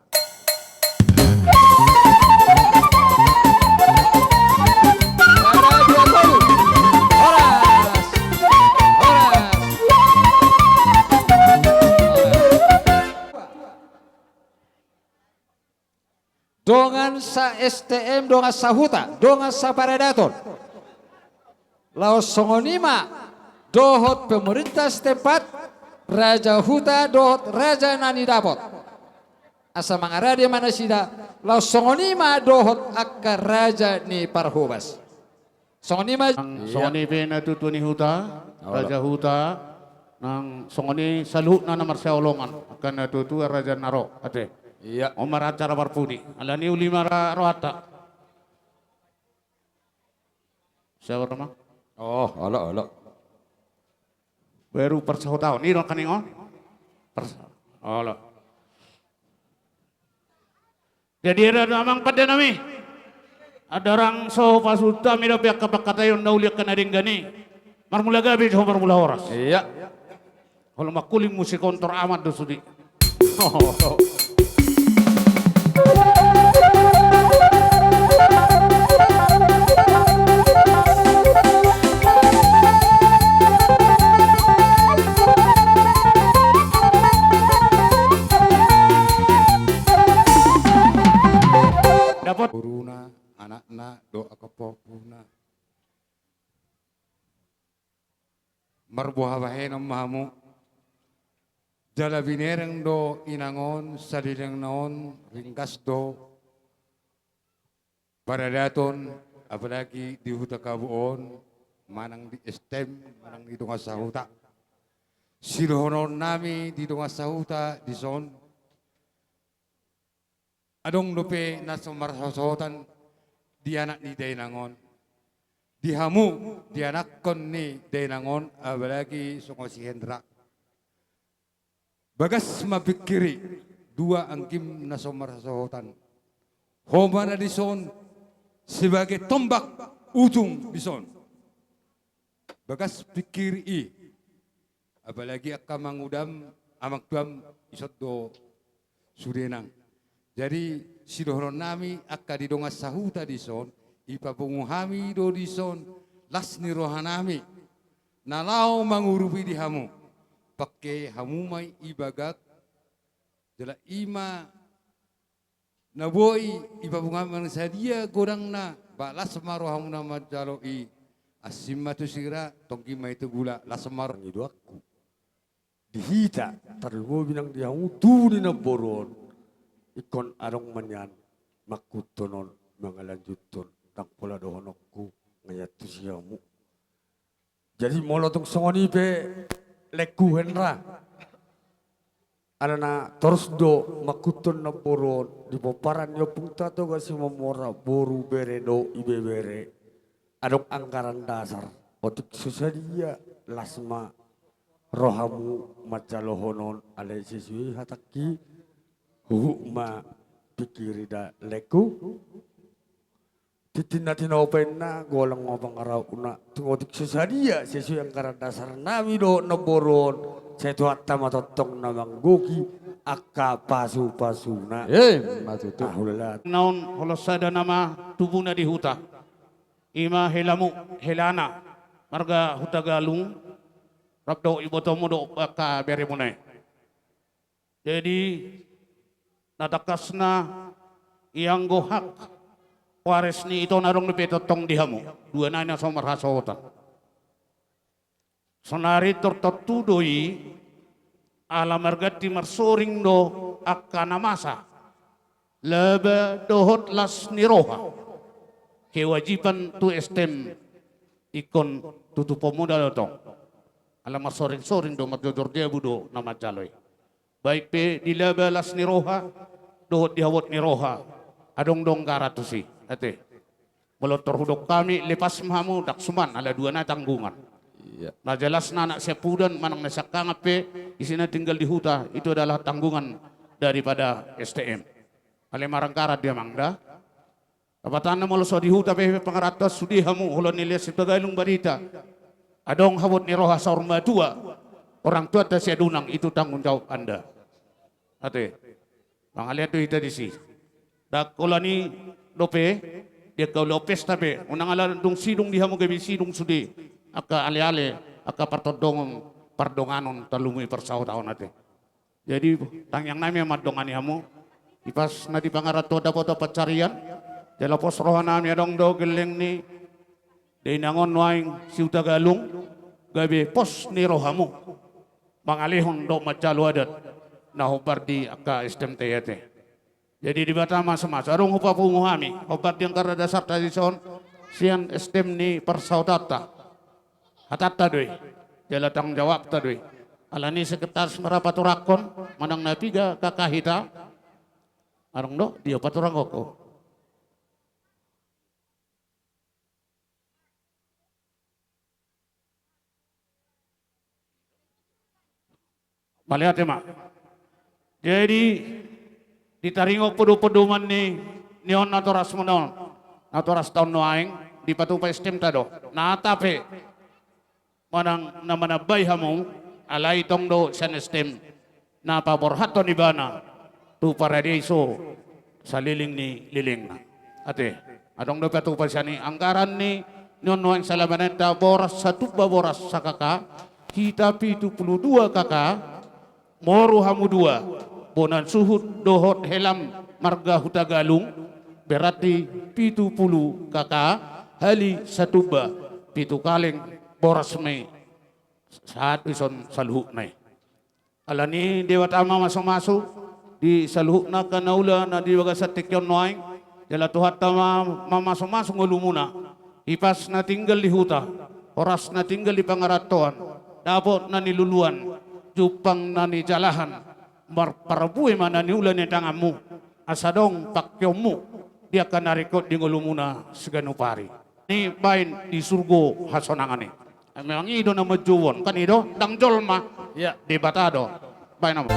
Sada, dua, tolu. Horas. Horas. Dongan sa-S T M, dongan sahuta, dongan saparadaton. Laos songon i ma dohot pemerintah setempat, raja huta dohot raja na nidapot. Asa mangarade ma nasida, laos songon i ma dohot angka raja ni parhobas. Songon i ma. Nang songon i pe na tutu ni huta, raja huta, nang songon i saluhutna na marsihaholongan, angka na tutu raja na ro, ate. Ia. On ma ra acara parpudi, alani uli ma ra rohanta. Siapa nama? Oh, olo, olo. Baru parsahutaon, i do angka ningon. Parsa-, olo. Jadi, eda damang pande nami. Ada rang so pasahat hami dope angka pangkataion na uli angka na denggan i. Marmula gabe jo marmula horas. Ia. Olo, mangkuling musik kontor aman do sude. Dapot. Boruna, anakna, dohot angka pahompu na. Marboha bahenon ma hamu. Jala binereng do inang on, saleleng na on, ringgas do paradaton, apalagi di Huta Kabu on, manang di S T M, manang di dongan sahuta. Sidohonon nami di dongan sahuta dison, adong dope na so marhasohotan di anak ni dainang on, di hamu, di anakkon ni dainang on, apalagi songon si Hendra. Bagas ma pingkir i, dua anggim na so marhasohotan. Ho ma na dison sebagai tombak ujung dison. Bagas pingkir i. Apalagi angka mangudam, amangtuam, ison do sude nang. Jadi, sidohonon nami angka di dongan sahuta dison, ipapungu hami do dison las ni roha nami. Na laho mangurupi di hamu. Pangke hamu ma i bagak, jala i ma na boi ipapungu hami manang sadia godangna, ba las ma rohamuna manjalo i. Asing ma tu sira, tonggi ma i tu gula, las ma ro-, mangidoanku. Di hita, tarlumobi nang di hamu tubu ni namboru on. Ingkon adong ma nian mangkuthonon, mangalanjuthon, ndang pola dohononku, nga iantusi hamu. Jadi molo tung songon i pe, lengku Hendra. Alana torus do mangkuthon namboru on di pomparan ni Ompung Tatoga Simamora, boru bere dohot ibebere. Adong anggaran dasar, otik so sadia las ma rohamu manjalohon on, alai sesuai hatangki, huhut ma pingkiri da lengku. Tintin na tinopa inna, golanggolang pangarahutna, tung otik so sadia sesuai anggaran dasar nami dohot namboru on, sai Tuhanta ma tongtong na manggohi angka pasupasuna. Emma tutu. Ah, hulala. Naon holan sada nama tubuna di huta. I ma helamu, helana, marga Hutagalung, rap dohot ibotomu dohot angka beremuna i. Jadi, na tangkasna ianggo hak waris ni ito na adong dope tongtong di hamu, dua nai na so marhasohotan. Sonari tor tontu do i, ala marganti marsoring do angka na masa, laba dohot las ni roha. Kewajiban tu S T M ingkon tutuponmuna do tong. Ala marsoringsoring do, marjojor jabu do na manjalo i. Baik pe di laba las ni roha dohot di habot ni roha, adong do anggaran tusi, ate. Molo tor hudok hami, lepas ma hamu, ndang suman, ala dua nai tanggungan. Iya. Na jelas na anak siampudan manang na siangkangan pe, isi na tinggal di huta, itu adalah tanggungan daripada S T M. Alai maranggaran dia, Amang, da. Lapatanna molo so di huta pe pangarantoan, sude hamu, holan ni Lae Sitagalung Barita. Adong habot ni roha saur matua, orang tuanta Siadunang, itu tanggung jawab Anda. Ate. Mangalean do hita disi. Ndang holan i dope, di angka ulaon pesta pe, unang ala dung sidung di hamu gabe sidung sude angka aleale, angka partondongon, pardonganon, tarlumobi parsaoran, ate. Jadi tangiang nami ma mandongani hamu. Ipas na di pangarantoan dapotan pansarian, jala pos roha nami adong do gelleng ni dainang on nuaeng si Hutagalung, gabe pos ni rohamu mangalehon dohot manjalo adat na hombar di angka S T M-ta i, ate. Jadi Debata mamasu-masu. Adong hupapungu hami hombar di angka na dasar tradisi on sian S T M ni parsaoranta. Hatanta do i, jala tanggung jawabta do i. Alani i sekretaris ma ra paturangkon manang na piga K K hita. Adong do, dia paturangkon ho. Mauliate ma. Jadi, di taringot podopodoman ni, ni on natorasmuna on, natorasta on nuaeng, dipatupa S T M-ta do. Na tape, manang na manambai hamu, alai tong do sian S T M na paborhathon ibana tu paradeiso saleleng ni lelengna. Ate, adong do patupa sian i anggaran ni, ni on nuaeng salama nenta boras satumba boras sa-K K, hita pitu pulu dua K K, moru hamu dua, bona suhut dohot helam marga Hutagalung, berarti pitu pulu K K hali satumba, pitu kaleng boras ma i sahat dison saluhutna i. Alani i Debata ma mamasu-masu di saluhutna angka na ula na di bagasan tingki on nuaeng, jala Tuhanta ma mamasu-masu ngolumuna. Ipas na tinggal di huta, horas na tinggal di pangarantoan, dapot na niluluan, jumpang na nijalahan, marparbue ma na niula ni tanganmu, asa adong pangkeonmu di angka na ringkot di ngolumuna siganup ari. Ni baen di surgo hasonangan i. Memang i do na manjouhon, kan i do, ndang jolma. Iya. Debata do. Baen hamu.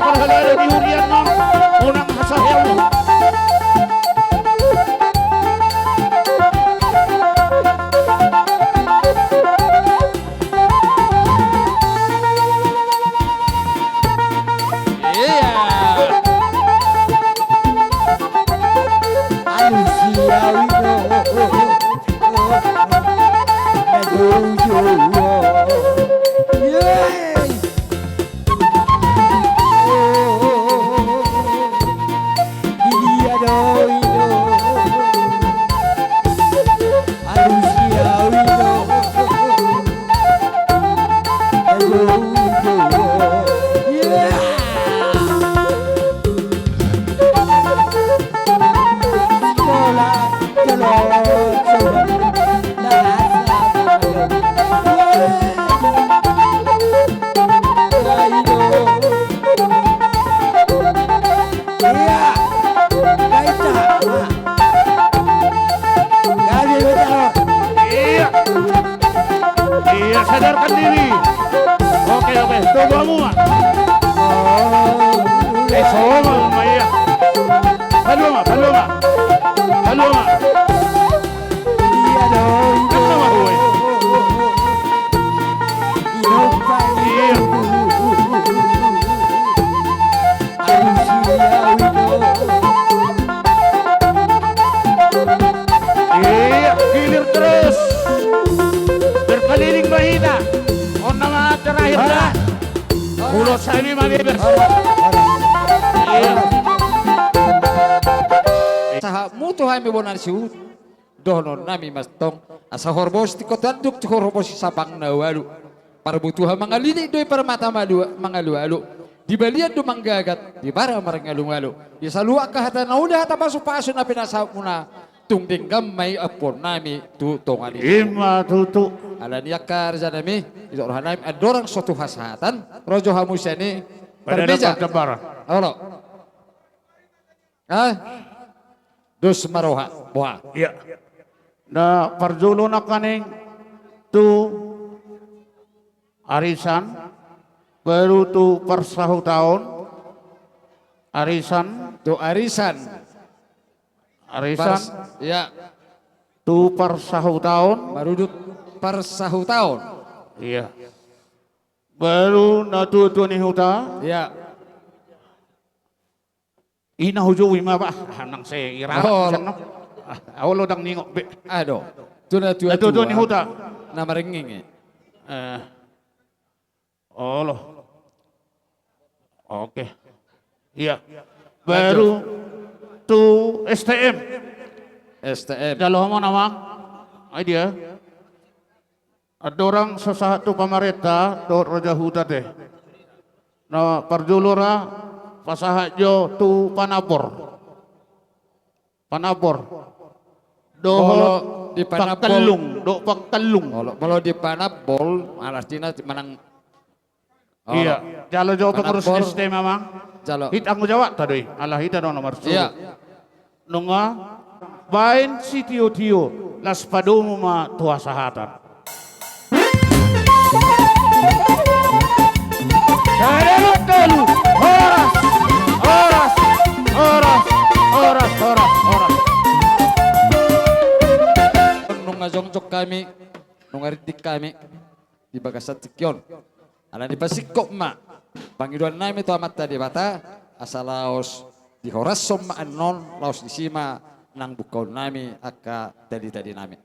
parhalado di hurian on, unang hasaheon. Iya. Alusi awi do. Aduh, yo. Yeay. Iya. Iya, sadarkan diri. Oke, oke. Coba mu, Mak. Eh, sama, Mak, iya. Palua, Mak, palua, Mak. Palua, Mak. Iya. Iya, gilir terus. Berkeliling ma hita. On nama terakhir dah. Ulos hami ma bebas. Iya. Sahatmu tu hami bona ni suhut. Dohononnami ma tong, asa horbo sitingko tanduk tu horbo sisapang na ualu. Parbutuha mangalili do i parmata mangalualu. Di balian do manggagat, di bara marngalualu. Di saluhut angka hata na uli, hata pasupasu na pinasahatmuna, tung denggan ma i ampuonnami tu tongan i. Ima tutu. Alani i angka rajanami, didok rohanami andorang so tu hasahatan, ro jo hamu sian i. Parmeja. Olo. Ah? Dos ma roha, boha? Iya. Na parjolo nangkaning tu arisan, baru tu parsahutaon, arisan. Tu arisan. Arisan. Pars-, iya. Tu parsahutaon. Baru tu parsahutaon. Iya. Baru na tuatua ni huta. Iya. Ina hujou ima, bah, nang se ira. Olo, ndang ningot be. Ado. Tu na tuatua ni huta. Na marengeng i. Eh. Olo. Oke. Iya. Baru tu S T M. S T M. Jalo hamu nama. Ai dia. Andorang so sahat tu pamarenta dohot raja huta te. Na parjolo ra pasahat jo tu panabor. Panabor. Dohot pangkellung, dohot pangkellung. Molo di panabor, alastina manang Iya, jalo jo pengurus S T M, Amang. Jalo. Hita anggo jawab ta do i, ala hita do na marsuhut. Iya. Nunga baen sitiotio, las padomu ma tu hasahatan. Horas, horas, horas, horas, horas, horas. Nunga jongjong hami, nunga rintik hami. Di bagasan tingki on. Alani pasingkop ma pangidoannami tu Amanta Debata, asa laos dihorashon ma annon, laos disi ma nang bungkaonnami angka taditadinami.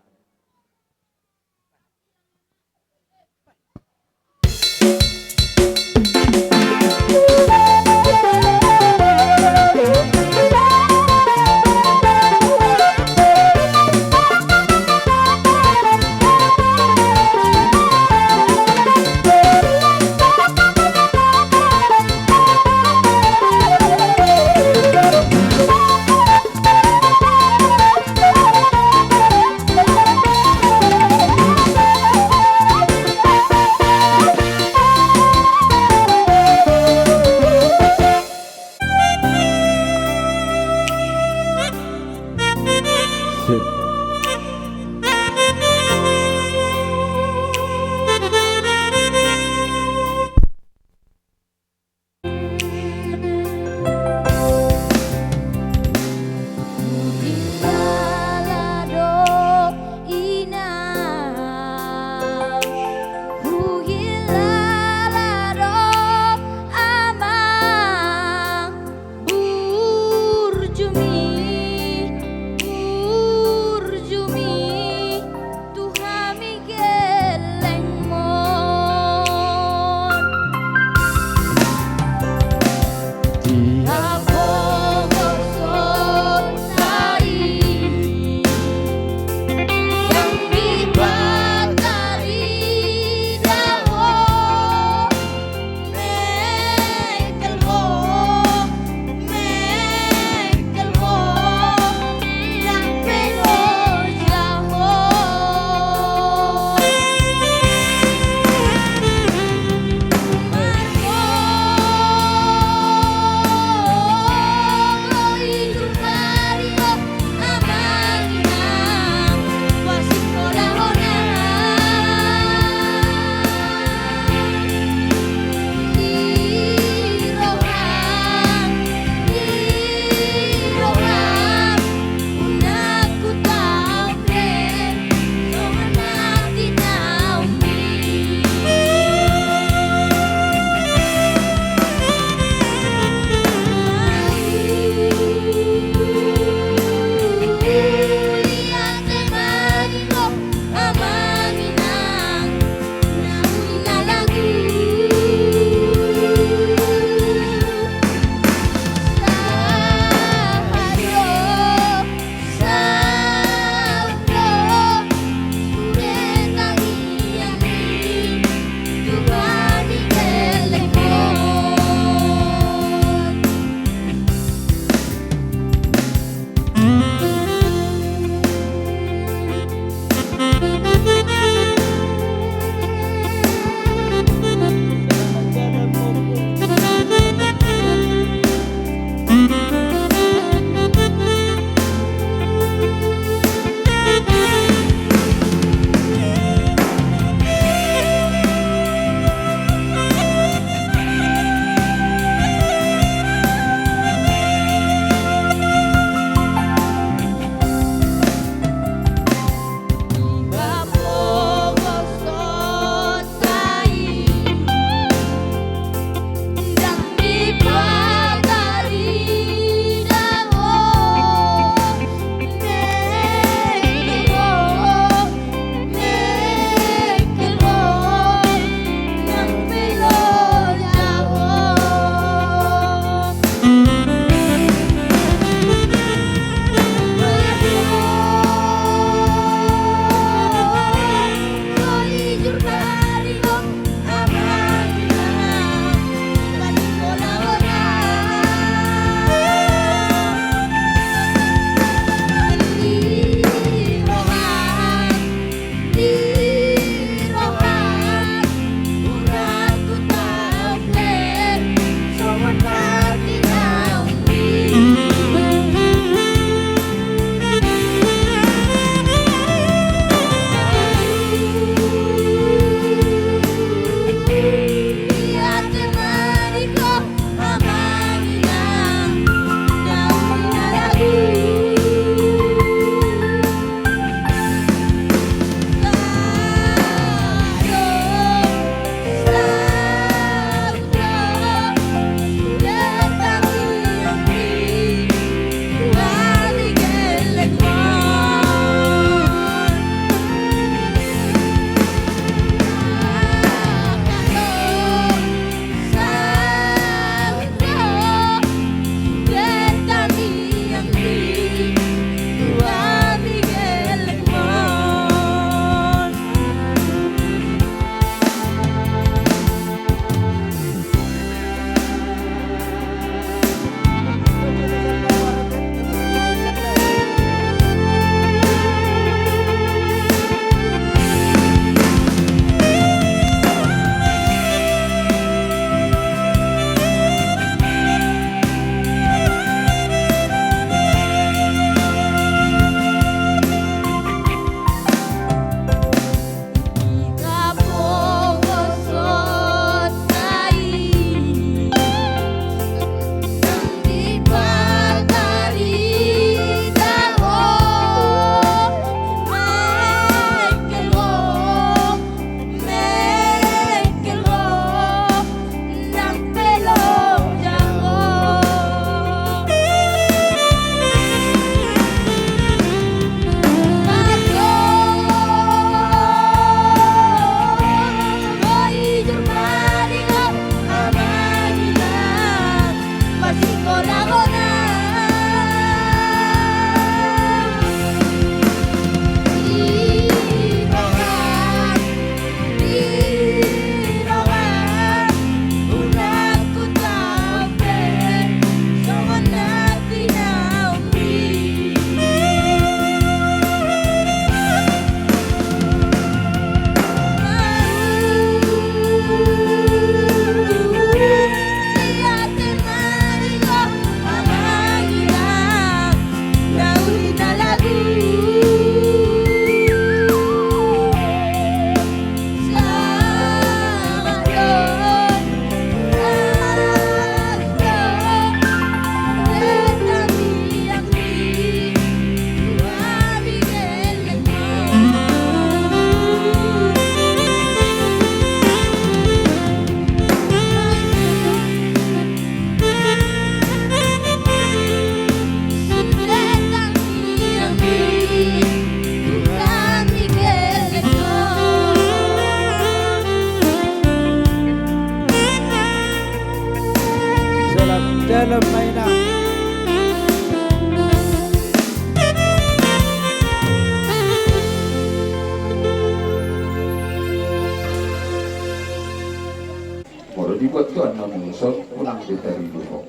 Dibuat Tuhan namu son unang ditaridu ho.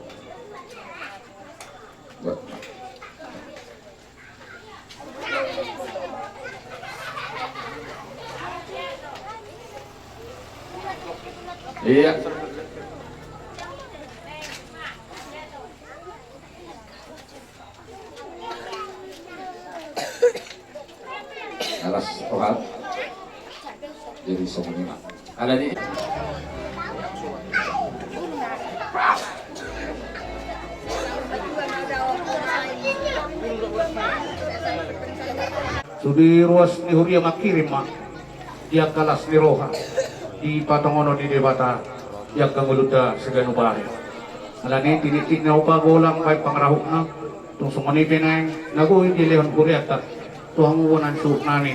Buat. Iya. Alas ohat. Jadi songon i ma. Alani. Sude ruas ni huria mangkirim ma di angka las ni roha dipatongonon ni Debata di angka ngolunta siganup ari. Alani tinititna upa golang baen pangarahutna. Tung songon i pe naeng na boi dilehon hurianta tu hamu bonan suhut nami.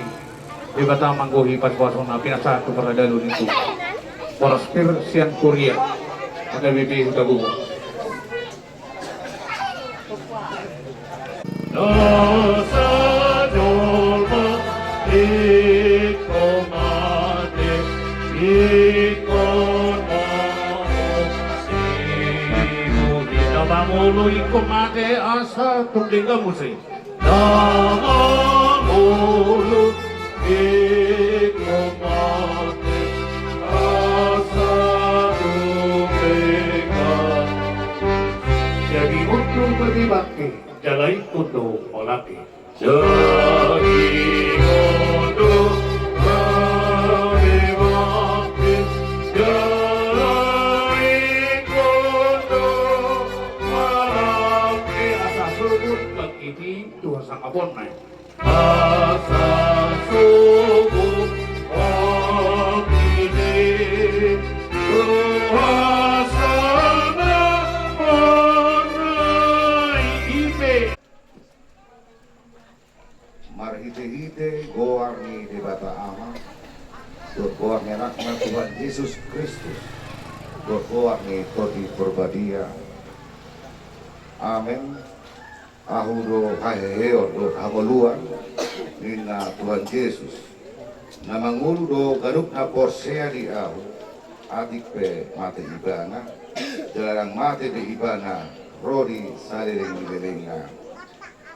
Debata manggohi pasupasuna pinasahat tu paradalu ni tu boras pir sian huria. Ada bibi huta gugu. Nasa jolma ingkon mate, ingkon mate. Sibuhi na mangolu ingkon mate asa tung denggan muse. Na mangolu ingkon mate asa tung denggan. Jadi untung bagi bakti. Jala ingkon do olat i. Jadi ingkon do olat i. Jala ingkon do olat i. Asa sogot bangkit i tu hasangaponna i. Asa sogot bangkit i tu hasangaponna i. Marhitehite goar ni Debata Ama dohot goar ni Anakna Tuhan Jesus Kristus dohot goar ni Tondi Porbadia. Amen. Ahu do haheheon dohot hangoluan, ninna Tuhan Jesus, na mangolu do ganup na porsea di Ahu, atik pe mate ibana, jala ndang mate be ibana ro di saleleng ni lelengna.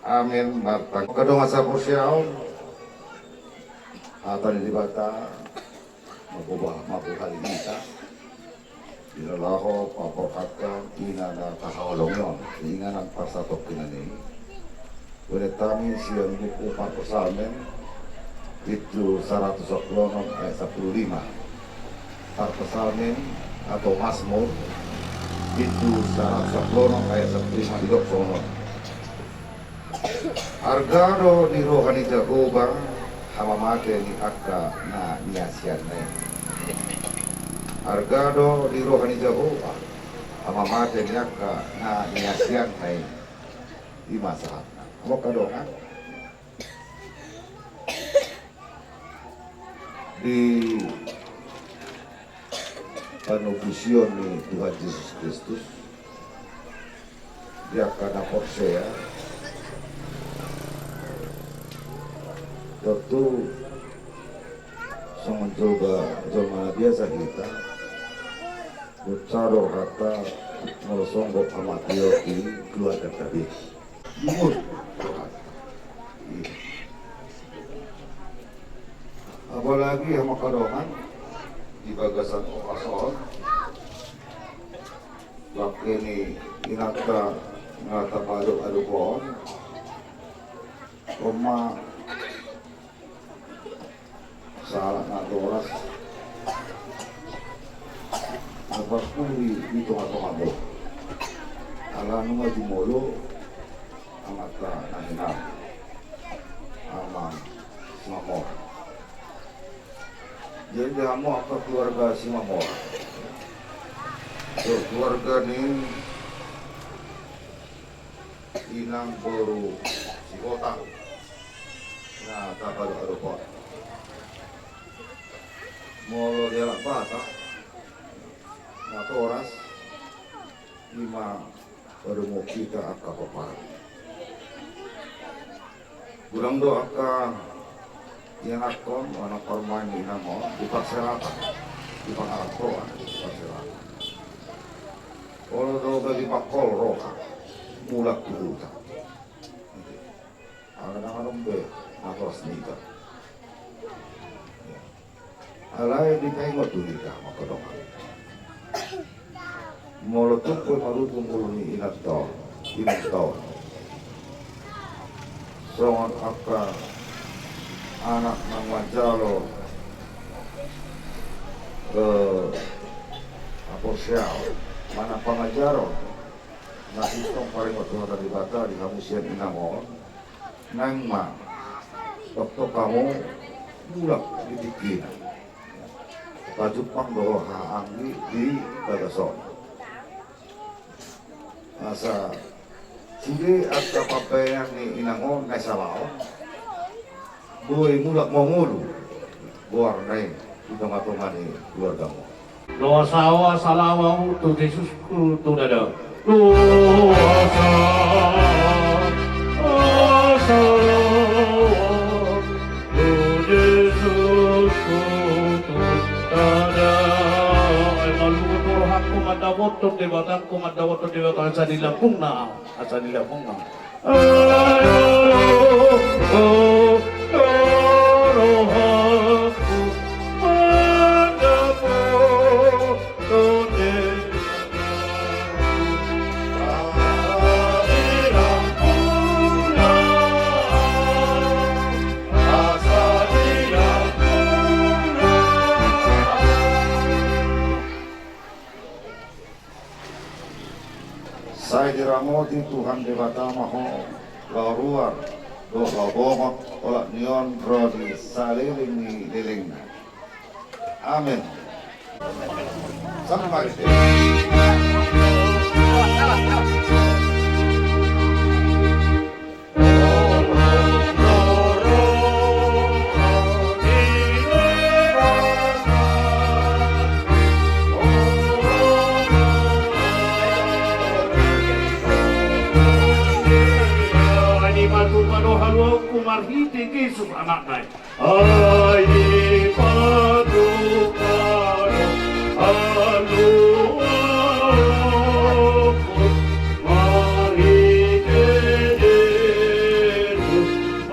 Amen. Martangiang. Angka dongan saporseaon, hata ni Debata magohi, magohi hita. Di na laho paborhathon ina na tahaholongi on, inganan parsatongkinan i. Boan hami sian buku Parpsalmen, bindu saratus sampulu onom ayat sampulu lima. Parpsalmen atau Mazmur, bindu saratus sampulu onom ayat sampulu lima, didok songon on. Arga do di roha ni Jahowa hamamate ni angka na niasianna i. Arga do di roha ni Jahowa hamamate ni angka na niasianna i. I ma sahatna. Hamu angka dongan, di panobusion ni Tuhan Jesus Kristus, di angka na porsea, tontu songon jolma, jolma na biasa hita, dohot sada do hata, molo songgop hamateon di keluarganta be. Lungun. Apalagi hamu angka dongan di bagasan opas on, bangke ni inanta na tapaadop-adop on, on ma sahalak natoras na parpudi di tonga-tonga bo. Ala nunga jumolo amanta na hinan, Amang Simamora. Jadi hamu angka keluarga Simamora, keluarga ni inang boru Sihotang na tapaadop-adop on. Molo dialap Batak, natoras, i ma padomu hita angka pomparan. Godang do angka ianakhon, anak parumaen ni inang on, di parseratan, di pangarantoan, di parseratan. Olo do gabe pangkol roha, mulak tu huta. Angka na adong be na horas ni hita. Alai dipaingot tu hita ma angka dongan. Molo tung pe marutung ngolu ni inanta on, inanta on, songon angka anak na manjalo, eh, haporseaon, manang pangajaron na sintong paringot tu hata Debata di hamu sian inang on, naeng ma tongtong hamu mulak di tingkina. Pajumpang do ho haha anggi di bagas on. Asa sude angka pambahenan ni inang on na i saba on, boi mulak ma ngolu goarna i di tongatonga ni keluargamu. Loas ahu asa laho ahu tu Jesusku tu dada. Loas ahu asa laho ahu tu Jesusku tu dada. Ai malungun rohangku mandapothon Debatangku, mandapothon Debata asa dilambungna, asa dilambungna. Sai diramoti Tuhan Debata ma ho, laho ruar dohot laho bongot olat ni on ro di saleleng ni lelengna. Amen. Sampai. Ai dipatupa do haluaonku marhite Jesus Anakna i. Ai dipatupa do haluaonku marhite Jesus Anakna i.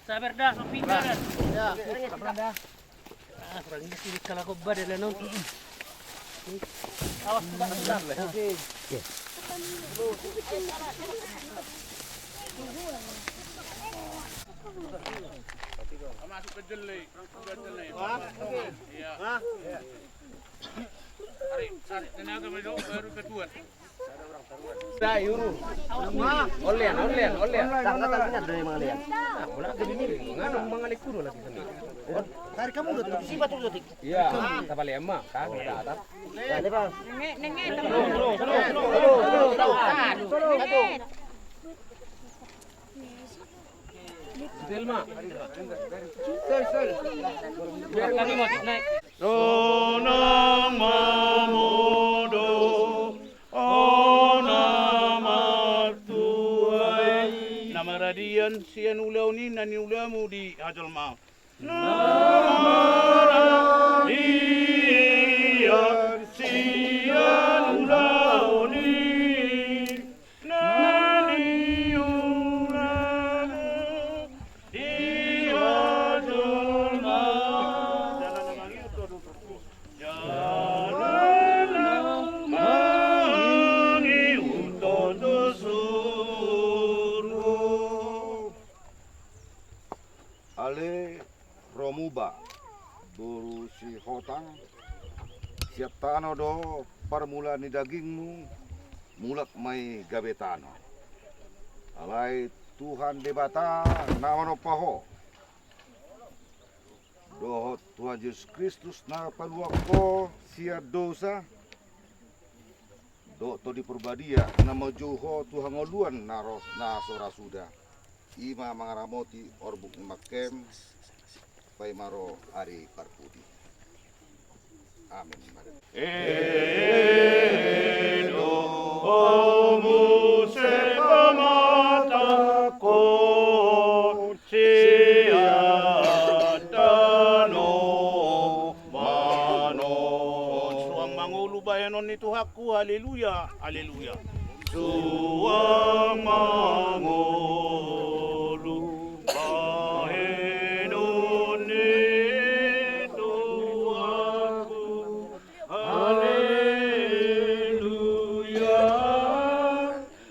Sabar dah, so pintar. Ah, kurang ini sih kalau kau badan non. Awas, tidak, tidak. Masuk ke jeli. Ke jeli. Hah? Iya. Hah? Tarik, tarik tenaga, baru ketua. Olean, olean, olean. Tangga, tangga, ada yang mangalean. Nah, bola gede ini, nganu mangale kudo lagi kami. Tarik kamu udah tuh. Iya, kita balik emak, kan, kita atas. Nenge, nenge, teman. Biar kami mau naik. Sonang mamodom, o na martua i. Na maradian sian ulaon i na niulamu di hajolmaon. Na maradian sian ulaon i. Na niulamu di hajolmaon. Jala na mangido tu Tuhan. Jala na Romuba, boru Sihotang, sian tano do parmulaan ni dagingmu, mulak ma i gabe tano. Alai Tuhan Debata na manompa ho, dohot Tuhan Jesus Kristus na paluahon ho sian dosa, dohot Tondi Parbadia na manjou ho tu hangoluan na ro-, na so ra suda, i ma mangaramoti orbuk ni mangkem, paima ro ari parpudi. Amen. Edo, o muse pamatangkon sian tano manon. Suang mangolu bahenon ni Tuhanku, haleluya, haleluya. Suang mangolu bahenon ni Tuhanku, haleluya,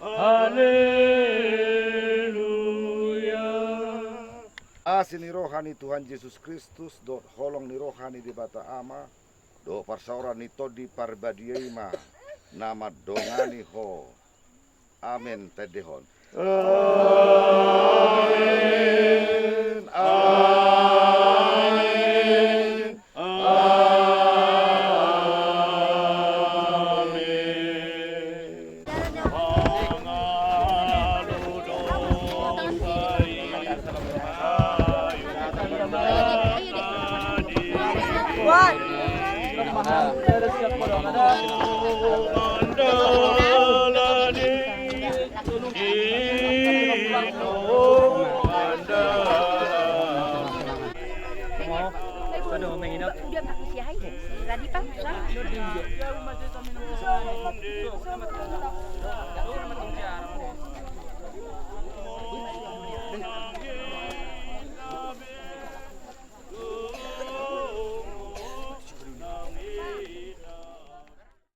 haleluya. Asi ni roha ni Tuhan Jesus Kristus, dohot holong ni roha ni Debata Ama, dohot parsaoran ni Tondi Parbadia i ma na mandongani ho. Amen, taendehon. Amen. Amen. Amen.